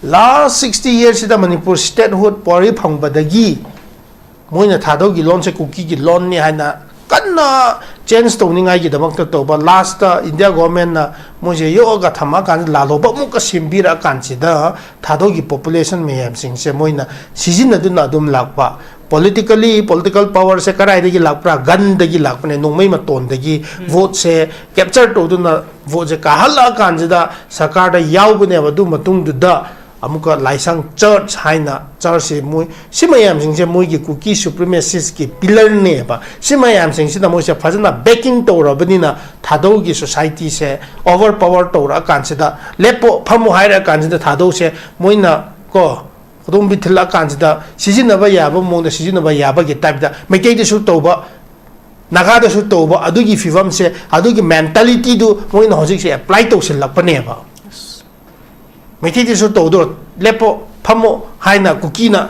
ꯂꯥꯁ ꯁꯤꯛꯁꯇꯤ ꯌꯔꯁꯤꯗ ꯃꯅꯤꯄꯨꯔ ꯁ꯭ꯇꯦꯠꯍꯨꯗ ꯄꯥꯎꯔꯤ ꯐꯪꯕꯗꯒꯤ ꯃꯣꯏꯅ ꯊꯥꯗꯧꯒꯤ ꯂꯣꯟꯁꯦ ꯀꯨꯀꯤꯒꯤ ꯂꯣꯟꯅꯤ ꯍꯥꯏꯅ ꯀꯟꯅ ꯆꯦꯟꯖ ꯇꯧꯅꯤꯡꯉꯥꯏꯒꯤꯗꯃꯛꯇ ꯇꯧꯕ, ꯂꯥꯁꯇ ꯏꯟꯗꯤꯌꯥ ꯒꯣꯔꯃꯦꯟꯅ ꯃꯣꯏꯁꯦ ꯌꯣꯛꯑꯒ ꯊꯝꯃꯛꯑꯀꯥꯟꯁꯤꯗ, ꯂꯥꯜꯍꯧꯕ ꯑꯃꯨꯛꯀ ꯁꯦꯝꯕꯤꯔꯛꯑꯀꯥꯟꯁꯤꯗ, ꯊꯥꯗꯧꯒꯤ ꯄꯣꯄꯨꯂꯦꯁꯟ ꯃꯌꯥꯝꯁꯤꯡꯁꯦ ꯃꯣꯏꯅ ꯁꯤꯖꯤꯟꯅꯗꯨꯅ ꯑꯗꯨꯝ ꯂꯥꯛꯄ꯫ ꯄꯣꯂꯤꯇꯤꯀꯦꯜꯂꯤ, ꯄꯣꯂꯤꯇꯤꯀꯦꯜ ꯄꯋꯥꯔꯁꯦ ꯀꯗꯥꯏꯗꯒꯤ ꯂꯥꯛꯄ꯭ꯔꯥ? ꯒꯟꯗꯒꯤ ꯂꯥꯛꯄꯅꯦ, ꯅꯣꯡꯃꯩ ꯃꯇꯣꯟꯗꯒꯤ꯫ ꯎꯝ꯫ ꯚꯣꯠꯁꯦ ꯀꯦꯞꯆꯔ ꯇꯧꯗꯨꯅ ꯚꯣꯠꯁꯦ ꯀꯥꯍꯜꯂꯛꯑꯀꯥꯟꯁꯤꯗ ꯁꯔꯀꯥꯔꯗ ꯌꯥꯎꯕꯅꯦꯕ꯫ ꯑꯗꯨ ꯃꯇꯨꯡꯗꯨꯗ ꯑꯃꯨꯛꯀ ꯂꯥꯏꯁꯪ, ꯆꯔꯆ ꯍꯥꯏꯅ, ꯆꯔꯆꯁꯦ ꯃꯣꯏ, ꯁꯤ ꯃꯌꯥꯝꯁꯤꯡꯁꯦ ꯃꯣꯏꯒꯤ ꯀꯨꯀꯤ ꯁꯨꯄ꯭ꯔꯤꯃꯦꯁꯤꯁꯀꯤ ꯄꯤꯂꯔꯅꯦꯕ꯫ ꯁꯤ ꯃꯌꯥꯝꯁꯤꯡꯁꯤꯅ ꯃꯣꯏꯁꯦ ꯐꯖꯅ ꯕꯦꯀꯤꯡ ꯇꯧꯔꯕꯅꯤꯅ ꯊꯥꯗꯧꯒꯤ ꯁꯣꯁꯥꯏꯇꯤꯁꯦ ꯑꯣꯚꯔ ꯄꯋꯥꯔ ꯇꯧꯔꯛꯑꯀꯥꯟꯁꯤꯗ, "ꯂꯦꯞꯄꯣ, ꯐꯝꯃꯣ" ꯍꯥꯏꯔꯛꯑꯀꯥꯟꯁꯤꯗ ꯊꯥꯗꯧꯁꯦ ꯃꯣꯏꯅ, ꯀꯣ, ꯈꯨꯗꯣꯝꯕꯤ ꯊꯤꯜꯂꯛꯑꯀꯥꯟꯁꯤꯗ ꯁꯤꯖꯤꯟꯅꯕ ꯌꯥꯕ ꯃꯑꯣꯡꯗ ꯁꯤꯖꯤꯟꯅꯕ ꯌꯥꯕꯒꯤ ꯇꯥꯏꯞꯇ ꯃꯩꯇꯩꯗꯁꯨ ꯇꯧꯕ, ꯅꯥꯒꯥꯗꯁꯨ ꯇꯧꯕ, ꯑꯗꯨꯒꯤ ꯐꯤꯕꯝꯁꯦ, ꯑꯗꯨꯒꯤ ꯃꯦꯟꯇꯥꯂꯤꯇꯤꯗꯨ ꯃꯣꯏꯅ ꯍꯧꯖꯤꯛꯁꯦ ꯑꯦꯄ꯭ꯂꯥꯏ ꯇꯧꯁꯤꯜꯂꯛꯄꯅꯦꯕ꯫ ꯃꯩꯇꯩꯗꯁꯨ ꯇꯧꯗꯣ, "ꯂꯦꯞꯄꯣ, ꯐꯝꯃꯣ" ꯍꯥꯏꯅ ꯀꯨꯀꯤꯅ,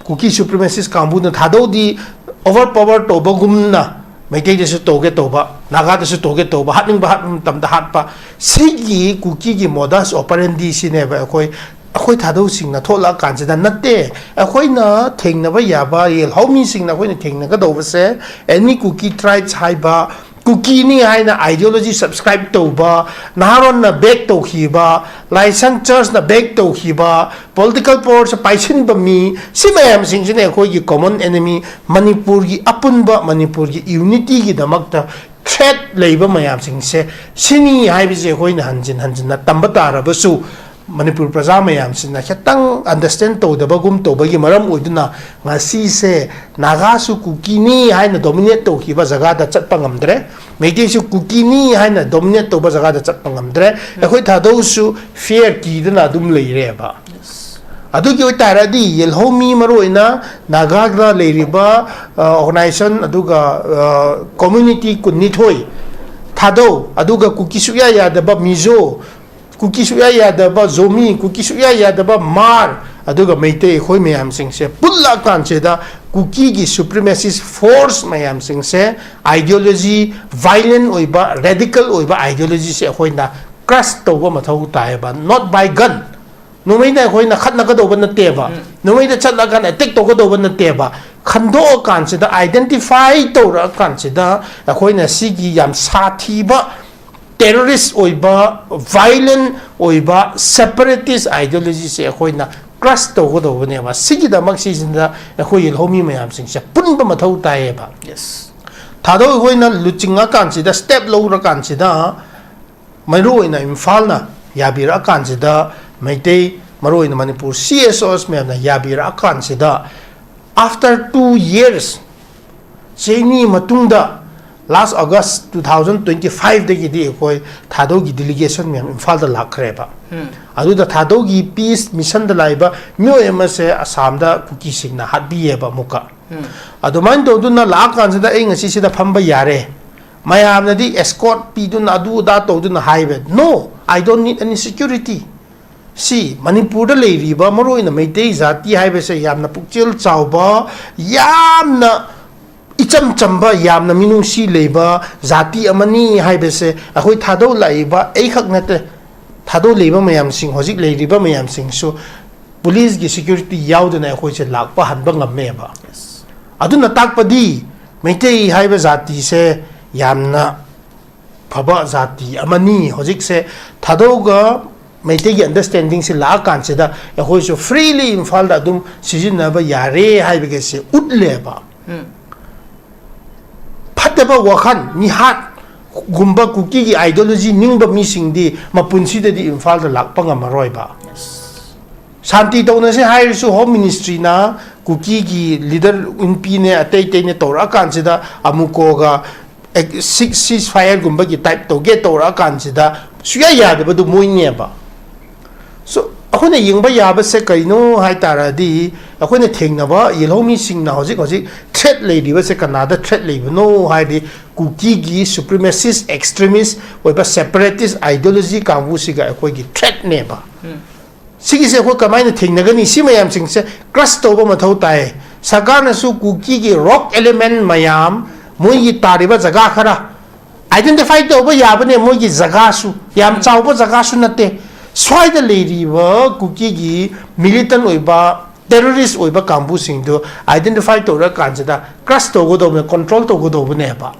ꯀꯨꯀꯤ ꯁꯨꯄ꯭ꯔꯤꯃꯦꯁꯤꯁ ꯀꯥꯡꯕꯨꯅ ꯊꯥꯗꯧꯗꯤ ꯑꯣꯚꯔ ꯄꯋꯥꯔ ꯇꯧꯕꯒꯨꯝꯅ ꯃꯩꯇꯩꯗꯁꯨ ꯇꯧꯒꯦ ꯇꯧꯕ, ꯅꯥꯒꯥꯗꯁꯨ ꯇꯧꯒꯦ ꯇꯧꯕ, ꯍꯥꯠꯅꯤꯡꯕ ꯍꯥꯠꯄ ꯃꯇꯝꯗ ꯍꯥꯠꯄ꯫ ꯁꯤꯒꯤ ꯀꯨꯀꯤꯒꯤ ꯃꯣꯗꯁ ꯑꯣꯄꯔꯦꯟꯗꯤ ꯁꯤꯅꯦꯕ ꯑꯩꯈꯣꯏ ꯑꯩꯈꯣꯏ ꯊꯥꯗꯧꯁꯤꯡꯅ ꯊꯣꯛꯂꯛꯑꯀꯥꯟꯁꯤꯗ ꯅꯠꯇꯦ, ꯑꯩꯈꯣꯏꯅ ꯊꯦꯡꯅꯕ ꯌꯥꯕ ꯌꯦꯜꯍꯧꯃꯤꯁꯤꯡꯅ ꯑꯩꯈꯣꯏꯅ ꯊꯦꯡꯅꯒꯗꯧꯕꯁꯦ, any Kuki tribes ꯍꯥꯏꯕ, ꯀꯨꯀꯤꯅꯤ ꯍꯥꯏꯅ ideology subscribe ꯇꯧꯕ, ꯅꯍꯥꯔꯣꯟꯅ back ꯇꯧꯈꯤꯕ, ꯂꯥꯏꯁꯪ churchꯅ back ꯇꯧꯈꯤꯕ, political powerꯁꯦ ꯄꯥꯏꯁꯤꯟꯕ ꯃꯤ, ꯁꯤ ꯃꯌꯥꯝꯁꯤꯡꯁꯤꯅ ꯑꯩꯈꯣꯏꯒꯤ common enemy, ꯃꯅꯤꯄꯨꯔꯒꯤ ꯑꯄꯨꯟꯕ ꯃꯅꯤꯄꯨꯔꯒꯤ unityꯒꯤꯗꯃꯛꯇ threat ꯂꯩꯕ ꯃꯌꯥꯝꯁꯤꯡꯁꯦ ꯁꯤꯅꯤ ꯍꯥꯏꯕꯁꯦ ꯑꯩꯈꯣꯏꯅ ꯍꯟꯖꯤꯟ ꯍꯟꯖꯤꯟꯅ ꯇꯝꯕ ꯇꯥꯔꯕꯁꯨ, ꯃꯅꯤꯄꯨꯔ ꯄ꯭ꯔꯖꯥ ꯃꯌꯥꯝꯁꯤꯅ ꯈꯤꯇꯪ understand ꯇꯧꯗꯕꯒꯨꯝ ꯇꯧꯕꯒꯤ ꯃꯔꯝ ꯑꯣꯏꯗꯨꯅ ꯉꯁꯤꯁꯦ ꯅꯥꯒꯥꯁꯨ ꯀꯨꯀꯤꯅꯤ ꯍꯥꯏꯅ dominate ꯇꯧꯈꯤꯕ ꯖꯒꯥꯗ ꯆꯠꯄ ꯉꯝꯗ꯭ꯔꯦ, ꯃꯩꯇꯩꯁꯨ ꯀꯨꯀꯤꯅꯤ ꯍꯥꯏꯅ dominate ꯇꯧꯕ ꯖꯒꯥꯗ ꯆꯠꯄ ꯉꯝꯗ꯭ꯔꯦ꯫ ꯑꯩꯈꯣꯏ ꯊꯥꯗꯧꯁꯨ fear ꯀꯤꯗꯅ ꯑꯗꯨꯝ ꯂꯩꯔꯦꯕ꯫ ꯑꯗꯨꯒꯤ ꯑꯣꯏꯇꯥꯔꯗꯤ ꯌꯦꯜꯍꯧꯃꯤ, ꯃꯔꯨꯑꯣꯏꯅ ꯅꯥꯒꯥꯗ ꯂꯩꯔꯤꯕ, ꯑ, organization, ꯑꯗꯨꯒ, ꯑ, community ꯀꯨꯟꯅꯤꯊꯣꯏ, ꯊꯥꯗꯧ, ꯑꯗꯨꯒ ꯀꯨꯀꯤ ꯁꯨꯛꯌꯥ ꯌꯥꯗꯕ ꯃꯤꯖꯣ, ꯀꯨꯀꯤ ꯁꯨꯛꯌꯥ ꯌꯥꯗꯕ ꯖꯣꯃꯤ, ꯀꯨꯀꯤ ꯁꯨꯛꯌꯥ ꯌꯥꯗꯕ ꯃꯥꯔ, ꯑꯗꯨꯒ ꯃꯩꯇꯩ, ꯑꯩꯈꯣꯏ ꯃꯌꯥꯝꯁꯤꯡꯁꯦ ꯄꯨꯜꯂꯛꯑꯀꯥꯟꯁꯤꯗ ꯀꯨꯀꯤꯒꯤ supremacist force ꯃꯌꯥꯝꯁꯤꯡꯁꯦ ideology violent ꯑꯣꯏꯕ, radical ꯑꯣꯏꯕ ideologyꯁꯦ ꯑꯩꯈꯣꯏꯅ crush ꯇꯧꯕ ꯃꯊꯧ ꯇꯥꯏꯌꯦꯕ, not by gun꯫ ꯅꯣꯡꯃꯩꯅ ꯑꯩꯈꯣꯏꯅ ꯈꯠꯅꯒꯗꯧꯕ ꯅꯠꯇꯦꯕ, ꯅꯣꯡꯃꯩꯗ ꯆꯠꯂꯀꯥꯟꯗ attack ꯇꯧꯒꯗꯧꯕ ꯅꯠꯇꯦꯕ꯫ ꯈꯟꯗꯣꯛꯑꯀꯥꯟꯁꯤꯗ, identify ꯇꯧꯔꯛꯑꯀꯥꯟꯁꯤꯗ, ꯑꯩꯈꯣꯏꯅ ꯁꯤꯒꯤ ꯌꯥꯝ ꯁꯥꯊꯤꯕ terrorist ꯑꯣꯏꯕ, violent ꯑꯣꯏꯕ separatist ideologyꯁꯦ ꯑꯩꯈꯣꯏꯅ crush ꯇꯧꯒꯗꯧꯕꯅꯦꯕ꯫ ꯁꯤꯒꯤꯗꯃꯛ ꯁꯤꯁꯤꯗ ꯑꯩꯈꯣꯏꯒꯤ ꯂꯧꯃꯤ ꯃꯌꯥꯝꯁꯤꯡꯁꯦ ꯄꯨꯟꯕ ꯃꯊꯧ ꯇꯥꯏꯌꯦꯕ꯫ Yes. ꯊꯥꯗꯧ ꯑꯩꯈꯣꯏꯅ ꯂꯨꯆꯤꯡꯉꯀꯥꯟꯁꯤꯗ, step ꯂꯧꯔꯀꯥꯟꯁꯤꯗ, ꯃꯔꯨꯑꯣꯏꯅ ꯏꯝꯐꯥꯜꯅ ꯌꯥꯕꯤꯔꯛꯑꯀꯥꯟꯁꯤꯗ, ꯃꯩꯇꯩ, ꯃꯔꯨꯑꯣꯏꯅ ꯃꯅꯤꯄꯨꯔ C S Os ꯃꯌꯥꯝꯅ ꯌꯥꯕꯤꯔꯛꯑꯀꯥꯟꯁꯤꯗ, after two years, ꯆꯍꯤ ꯑꯅꯤ ꯃꯇꯨꯡꯗ, last August two thousand twenty fiveꯗꯒꯤꯗꯤ ꯑꯩꯈꯣꯏ ꯊꯥꯗꯧꯒꯤ delegation ꯃꯌꯥꯝ ꯏꯝꯐꯥꯜꯗ ꯂꯥꯛꯈ꯭ꯔꯦꯕ꯫ ꯑꯗꯨꯗ ꯊꯥꯗꯧꯒꯤ peace missionꯗ ꯂꯥꯛꯏꯕ ꯃꯤꯑꯣꯏ ꯑꯃꯁꯦ ꯑꯁꯥꯝꯗ ꯀꯨꯀꯤꯁꯤꯡꯅ ꯍꯥꯠꯄꯤꯌꯦꯕ ꯑꯃꯨꯛꯀ꯫ ꯑꯗꯨꯃꯥꯏꯅ ꯇꯧꯗꯨꯅ ꯂꯥꯛꯑꯀꯥꯟꯁꯤꯗ ꯑꯩ ꯉꯁꯤ ꯁꯤꯗ ꯐꯝꯕ ꯌꯥꯔꯦ꯫ ꯃꯌꯥꯝꯅꯗꯤ escort ꯄꯤꯗꯨꯅ ꯑꯗꯨ ꯑꯗꯥ ꯇꯧꯗꯨꯅ ꯍꯥꯏꯕ, "No, I don't need any security." ꯁꯤ ꯃꯅꯤꯄꯨꯔꯗ ꯂꯩꯔꯤꯕ ꯃꯔꯨꯑꯣꯏꯅ ꯃꯩꯇꯩ ꯖꯥꯇꯤ ꯍꯥꯏꯕꯁꯦ ꯌꯥꯝꯅ ꯄꯨꯛꯆꯦꯜ ꯆꯥꯎꯕ, ꯌꯥꯝꯅ ꯏꯆꯝ ꯆꯝꯕ, ꯌꯥꯝꯅ ꯃꯤꯅꯨꯡꯁꯤ ꯂꯩꯕ ꯖꯥꯇꯤ ꯑꯃꯅꯤ ꯍꯥꯏꯕꯁꯦ ꯑꯩꯈꯣꯏ ꯊꯥꯗꯧ ꯂꯥꯛꯏꯕ ꯑꯩꯈꯛ ꯅꯠꯇꯦ, ꯊꯥꯗꯣꯛꯂꯤꯕ ꯃꯌꯥꯝꯁꯤꯡ, ꯍꯧꯖꯤꯛ ꯂꯩꯔꯤꯕ ꯃꯌꯥꯝꯁꯤꯡꯁꯨ ꯄꯨꯂꯤꯁꯀꯤ ꯁꯦꯀ꯭ꯌꯨꯔꯤꯇꯤ ꯌꯥꯎꯗꯅ ꯑꯩꯈꯣꯏꯁꯦ ꯂꯥꯛꯄ ꯍꯟꯕ ꯉꯝꯃꯦꯕ꯫ ꯑꯗꯨꯅ ꯇꯥꯛꯄꯗꯤ ꯃꯩꯇꯩ ꯍꯥꯏꯕ ꯖꯥꯇꯤꯁꯦ ꯌꯥꯝꯅ ꯐꯕ ꯖꯥꯇꯤ ꯑꯃꯅꯤ꯫ ꯍꯧꯖꯤꯛꯁꯦ ꯊꯥꯗꯣꯛꯑꯒ ꯃꯩꯇꯩꯒꯤ ꯑꯟꯗꯔꯁ꯭ꯇꯦꯟꯗꯤꯡꯁꯦ ꯂꯥꯛꯑꯀꯥꯟꯁꯤꯗ ꯑꯩꯈꯣꯏꯁꯨ ꯐ꯭ꯔꯤꯂꯤ ꯏꯝꯐꯥꯜꯗ ꯑꯗꯨꯝ ꯁꯤꯖꯤꯟꯅꯕ ꯌꯥꯔꯦ ꯍꯥꯏꯕꯒꯤꯁꯦ ꯎꯠꯂꯦꯕ꯫ ꯐꯠꯇꯕ ꯋꯥꯈꯜ, ꯃꯤꯍꯥꯠ ꯒꯨꯝꯕ ꯀꯨꯀꯤꯒꯤ ꯑꯥꯏꯗꯤꯌꯣꯂꯣꯖꯤ ꯅꯤꯡꯕ ꯃꯤꯁꯤꯡꯗꯤ ꯃꯄꯨꯟꯁꯤꯗꯗꯤ ꯏꯝꯐꯥꯜꯗ ꯂꯥꯛꯄ ꯉꯝꯃꯔꯣꯏꯕ꯫ ꯁꯥꯟꯇꯤ ꯇꯧꯅꯁꯦ ꯍꯥꯏꯔꯁꯨ ꯍꯣꯝ ꯃꯤꯅꯤꯁꯇ꯭ꯔꯤꯅ ꯀꯨꯀꯤꯒꯤ ꯂꯤꯗꯔ ꯅꯨꯄꯤꯅꯦ ꯑꯇꯩ ꯑꯇꯩꯅꯦ ꯇꯧꯔꯛꯑꯀꯥꯟꯁꯤꯗ ꯑꯃꯨꯛꯀꯣꯒ ꯁꯤꯛꯁ ꯁꯤꯁ ꯐꯥꯏꯌꯔꯒꯨꯝꯕꯒꯤ ꯇꯥꯏꯞ ꯇꯧꯒꯦ ꯇꯧꯔꯛꯑꯀꯥꯟꯁꯤꯗ ꯁꯨꯌꯥ ꯌꯥꯗꯕꯗꯨ ꯃꯣꯏꯅꯦꯕ꯫ ꯁꯣ ꯑꯩꯈꯣꯏꯅ ꯌꯦꯡꯕ ꯌꯥꯕꯁꯦ ꯀꯩꯅꯣ ꯍꯥꯏ ꯇꯥꯔꯗꯤ, ꯑꯩꯈꯣꯏꯅ ꯊꯦꯡꯅꯕ ꯌꯦꯜꯍꯧꯃꯤꯁꯤꯡꯅ ꯍꯧꯖꯤꯛ ꯍꯧꯖꯤꯛ ꯊ꯭ꯔꯦꯠ ꯂꯩꯔꯤꯕꯁꯦ ꯀꯅꯥꯗ ꯊ꯭ꯔꯦꯠ ꯂꯩꯕꯅꯣ ꯍꯥꯏꯔꯗꯤ, ꯀꯨꯀꯤꯒꯤ ꯁꯨꯄ꯭ꯔꯤꯃꯦꯁꯤꯁ ꯑꯦꯛꯁꯇ꯭ꯔꯤꯃꯤꯁ ꯑꯣꯏꯕ ꯁꯦꯄꯔꯦꯇꯤꯁ ꯑꯥꯏꯗꯤꯌꯣꯂꯣꯖꯤ ꯀꯥꯡꯕꯨꯁꯤꯒ ꯑꯩꯈꯣꯏꯒꯤ ꯊ꯭ꯔꯦꯠꯅꯦꯕ꯫ ꯁꯤꯒꯤꯁꯦ ꯑꯩꯈꯣꯏ ꯀꯃꯥꯏꯅ ꯊꯦꯡꯅꯒꯅꯤ? ꯁꯤ ꯃꯌꯥꯝꯁꯤꯡꯁꯦ ꯀ꯭ꯔꯁ ꯇꯧꯕ ꯃꯊꯧ ꯇꯥꯏ꯫ ꯁꯔꯀꯥꯔꯅꯁꯨ ꯀꯨꯀꯤꯒꯤ ꯔꯣꯛ ꯑꯦꯂꯤꯃꯦꯟ ꯃꯌꯥꯝ, ꯃꯣꯏꯒꯤ ꯇꯥꯔꯤꯕ ꯖꯒꯥ ꯈꯔ ꯑꯥꯏꯗꯦꯟꯇꯤꯐꯥꯏ ꯇꯧꯕ ꯌꯥꯕꯅꯦ꯫ ꯃꯣꯏꯒꯤ ꯖꯒꯥꯁꯨ ꯌꯥꯝ ꯆꯥꯎꯕ ꯖꯒꯥꯁꯨ ꯅꯠꯇꯦ꯫ ꯁ꯭ꯋꯥꯏꯗ ꯂꯩꯔꯤꯕ ꯀꯨꯀꯤꯒꯤ ꯃꯤꯂꯤꯇꯟ ꯑꯣꯏꯕ, ꯇꯦꯔꯣꯔꯤꯁ ꯑꯣꯏꯕ ꯀꯥꯡꯕꯨꯁꯤꯡꯗꯨ ꯑꯥꯏꯗꯦꯟꯇꯤꯐꯥꯏ ꯇꯧꯔꯀꯥꯟꯁꯤꯗ ꯀ꯭ꯔꯁ ꯇꯧꯒꯗꯧꯕꯅꯦ, ꯀꯟꯇ꯭ꯔꯣꯜ ꯇꯧꯒꯗꯧꯕꯅꯦꯕ꯫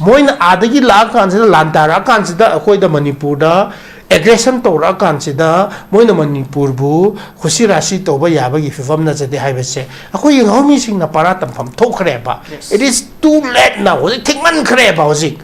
ꯃꯣꯏꯅ ꯑꯥꯗꯒꯤ ꯂꯥꯛꯑꯀꯥꯟꯁꯤꯗ, ꯂꯥꯟ ꯇꯥꯔꯛꯑꯀꯥꯟꯁꯤꯗ ꯑꯩꯈꯣꯏꯗ ꯃꯅꯤꯄꯨꯔꯗ ꯑꯦꯒ꯭ꯔꯦꯁꯟ ꯇꯧꯔꯛꯑꯀꯥꯟꯁꯤꯗ ꯃꯣꯏꯅ ꯃꯅꯤꯄꯨꯔꯕꯨ ꯍꯨꯁꯤ ꯔꯥꯁꯤ ꯇꯧꯕ ꯌꯥꯕꯒꯤ ꯐꯤꯕꯝ ꯅꯠꯆꯗꯦ ꯍꯥꯏꯕꯁꯦ ꯑꯩꯈꯣꯏꯒꯤ ꯂꯧꯃꯤꯁꯤꯡꯅ ꯄꯔꯥ ꯇꯝꯐꯝ ꯊꯣꯛꯈ꯭ꯔꯦꯕ꯫ It is too late now, ꯍꯧꯖꯤꯛ ꯊꯦꯡꯃꯟꯈ꯭ꯔꯦꯕ꯫ ꯍꯧꯖꯤꯛ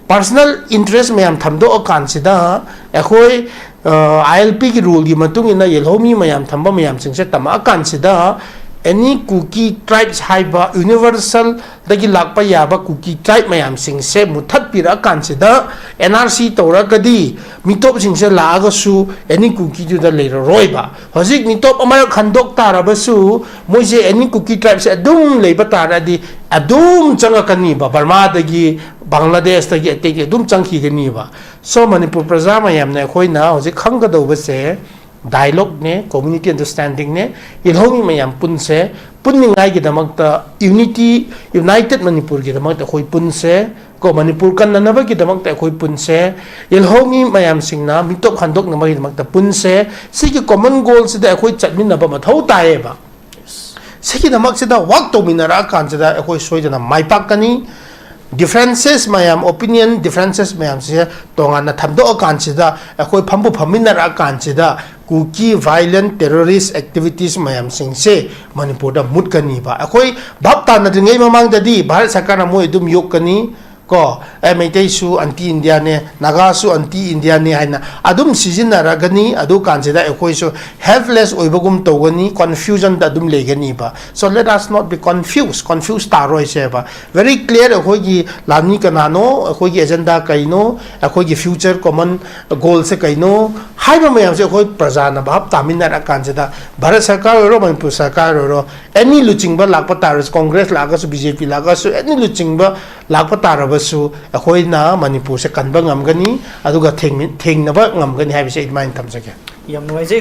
ꯄꯥꯔꯁꯣꯅꯦꯜ ꯏꯟꯇꯔꯦꯁ ꯃꯌꯥꯝ ꯊꯝꯗꯣꯛꯑꯀꯥꯟꯁꯤꯗ ꯑꯩꯈꯣꯏ ꯑꯥꯏ ꯑꯦꯜ ꯄꯤꯒꯤ ꯔꯨꯜꯒꯤ ꯃꯇꯨꯡ ꯏꯟꯅ ꯌꯦꯜꯍꯧꯃꯤ ꯃꯌꯥꯝ ꯊꯝꯕ ꯃꯌꯥꯝꯁꯤꯡꯁꯦ ꯇꯝꯃꯛꯑꯀꯥꯟꯁꯤꯗ ꯑꯦꯅꯤ ꯀꯨꯀꯤ ꯇ꯭ꯔꯥꯏꯕꯁ ꯍꯥꯏꯕ ꯌꯨꯅꯤꯚꯔꯁꯦꯜꯗꯒꯤ ꯂꯥꯛꯄ ꯌꯥꯕ ꯀꯨꯀꯤ ꯇ꯭ꯔꯥꯏꯕ ꯃꯌꯥꯝꯁꯤꯡꯁꯦ ꯃꯨꯊꯠꯄꯤꯔꯛꯑꯀꯥꯟꯁꯤꯗ ꯑꯦꯟ ꯑꯥꯔ ꯁꯤ ꯇꯧꯔꯒꯗꯤ ꯃꯤꯇꯣꯞꯁꯤꯡꯁꯦ ꯂꯥꯛꯑꯒꯁꯨ ꯑꯦꯅꯤ ꯀꯨꯀꯤꯗꯨꯗ ꯂꯩꯔꯔꯣꯏꯕ꯫ ꯍꯧꯖꯤꯛ ꯃꯤꯇꯣꯞ ꯑꯃꯔꯛ ꯍꯟꯗꯣꯛ ꯇꯥꯔꯕꯁꯨ ꯃꯣꯏꯁꯦ ꯑꯦꯅꯤ ꯀꯨꯀꯤ ꯇ꯭ꯔꯥꯏꯕꯁꯦ ꯑꯗꯨꯝ ꯂꯩꯕ ꯇꯥꯔꯗꯤ ꯑꯗꯨꯝ ꯆꯪꯉꯛꯀꯅꯤꯕ꯫ ꯕꯔꯃꯥꯗꯒꯤ, ꯕꯪꯒ꯭ꯂꯥꯗꯦꯁꯇꯒꯤ, ꯑꯇꯩꯗꯤ ꯑꯗꯨꯝ ꯆꯪꯈꯤꯒꯅꯤꯕ꯫ ꯁꯣ ꯃꯅꯤꯄꯨꯔ ꯄ꯭ꯔꯖꯥ ꯃꯌꯥꯝꯅ ꯑꯩꯈꯣꯏꯅ ꯍꯧꯖꯤꯛ ꯈꯪꯒꯗꯧꯕꯁꯦ ꯗꯥꯏꯂꯣꯒꯅꯦ, ꯀꯝꯃ꯭ꯌꯨꯅꯤꯇꯤ ꯑꯟꯗꯔꯁ꯭ꯇꯦꯟꯗꯤꯡꯅꯦ, ꯌꯦꯜꯍꯧꯃꯤ ꯃꯌꯥꯝ ꯄꯨꯟꯁꯦ, ꯄꯨꯟꯅꯤꯡꯉꯥꯏꯒꯤꯗꯃꯛꯇ, unity, united ꯃꯅꯤꯄꯨꯔꯒꯤꯗꯃꯛꯇ ꯑꯩꯈꯣꯏ ꯄꯨꯟꯁꯦ꯫ ꯀꯣ, ꯃꯅꯤꯄꯨꯔ ꯀꯟꯅꯅꯕꯒꯤꯗꯃꯛꯇ ꯑꯩꯈꯣꯏ ꯄꯨꯟꯁꯦ꯫ ꯌꯦꯜꯍꯧꯃꯤ ꯃꯌꯥꯝꯁꯤꯡꯅ ꯃꯤꯇꯣꯞ ꯍꯟꯗꯣꯛꯅꯕꯒꯤꯗꯃꯛꯇ ꯄꯨꯟꯁꯦ꯫ ꯁꯤꯒꯤ common goalꯁꯤꯗ ꯑꯩꯈꯣꯏ ꯆꯠꯃꯤꯟꯅꯕ ꯃꯊꯧ ꯇꯥꯏꯌꯦꯕ꯫ ꯁꯤꯒꯤꯗꯃꯛꯁꯤꯗ work ꯇꯧꯃꯤꯟꯅꯔꯛꯑꯀꯥꯟꯁꯤꯗ ꯑꯩꯈꯣꯏ ꯁꯣꯏꯗꯅ ꯃꯥꯏ ꯄꯥꯛꯀꯅꯤ꯫ Differences ꯃꯌꯥꯝ, opinion differences ꯃꯌꯥꯝꯁꯦ ꯇꯣꯉꯥꯟꯅ ꯊꯝꯗꯣꯛꯑꯀꯥꯟꯁꯤꯗ, ꯑꯩꯈꯣꯏ ꯐꯝꯕꯨ ꯐꯝꯃꯤꯟꯅꯔꯛꯑꯀꯥꯟꯁꯤꯗ, ꯀꯨꯀꯤ violent terrorist activities ꯃꯌꯥꯝꯁꯤꯡꯁꯦ ꯃꯅꯤꯄꯨꯔꯗ ꯃꯨꯠꯀꯅꯤꯕ꯫ ꯑꯩꯈꯣꯏ ꯚꯥꯞ ꯇꯥꯅꯗ꯭ꯔꯤꯉꯩ ꯃꯃꯥꯡꯗꯗꯤ ꯚꯥꯔꯠ ꯁꯔꯀꯥꯔꯅ ꯃꯣꯏ ꯑꯗꯨꯝ ꯌꯣꯛꯀꯅꯤ, ꯀꯣ, ꯑꯦ, ꯃꯩꯇꯩꯁꯨ anti Indiaꯅꯦ, ꯅꯥꯒꯥꯁꯨ anti Indiaꯅꯦ ꯍꯥꯏꯅ ꯑꯗꯨꯝ ꯁꯤꯖꯤꯟꯅꯔꯒꯅꯤ꯫ ꯑꯗꯨ ꯀꯥꯟꯁꯤꯗ ꯑꯩꯈꯣꯏꯁꯨ helpless ꯑꯣꯏꯕꯒꯨꯝ ꯇꯧꯒꯅꯤ, confusionꯗ ꯑꯗꯨꯝ ꯂꯩꯒꯅꯤꯕ꯫ So let us not be confused, confuse ꯇꯥꯔꯣꯏꯁꯦꯕ꯫ Very clear, ꯑꯩꯈꯣꯏꯒꯤ ꯂꯥꯟꯃꯤ ꯀꯅꯥꯅꯣ, ꯑꯩꯈꯣꯏꯒꯤ agenda ꯀꯩꯅꯣ, ꯑꯩꯈꯣꯏꯒꯤ future common goalꯁꯦ ꯀꯩꯅꯣ ꯍꯥꯏꯕ ꯃꯌꯥꯝꯁꯦ ꯑꯩꯈꯣꯏ ꯄ꯭ꯔꯖꯥꯅ ꯚꯥꯞ ꯇꯥꯃꯤꯟꯅꯔꯀꯥꯟꯁꯤꯗ, ꯚꯥꯔꯠ ꯁꯔꯀꯥꯔ ꯑꯣꯏꯔꯣ, ꯃꯅꯤꯄꯨꯔ ꯁꯔꯀꯥꯔ ꯑꯣꯏꯔꯣ, any ꯂꯨꯆꯤꯡꯕ ꯂꯥꯛꯄ ꯇꯥꯔꯁꯨ, ꯀꯣꯡꯒ꯭ꯔꯦꯁ ꯂꯥꯛꯑꯒꯁꯨ, ꯕꯤ ꯖꯦ ꯄꯤ ꯂꯥꯛꯑꯒꯁꯨ, any ꯂꯨꯆꯤꯡꯕ ꯂꯥꯛꯄ ꯇꯥꯔꯕꯁꯨ, ꯑꯩꯈꯣꯏꯅ ꯃꯅꯤꯄꯨꯔꯁꯦ ꯀꯟꯕ ꯉꯝꯒꯅꯤ, ꯑꯗꯨꯒ ꯊꯦꯡꯃꯤ-, ꯊꯦꯡꯅꯕ ꯉꯝꯒꯅꯤ ꯍꯥꯏꯕꯁꯦ ꯑꯩ ꯑꯗꯨꯃꯥꯏꯅ ꯊꯝꯖꯒꯦ꯫ ꯌꯥꯝ ꯅꯨꯡꯉꯥꯏꯖꯩ꯫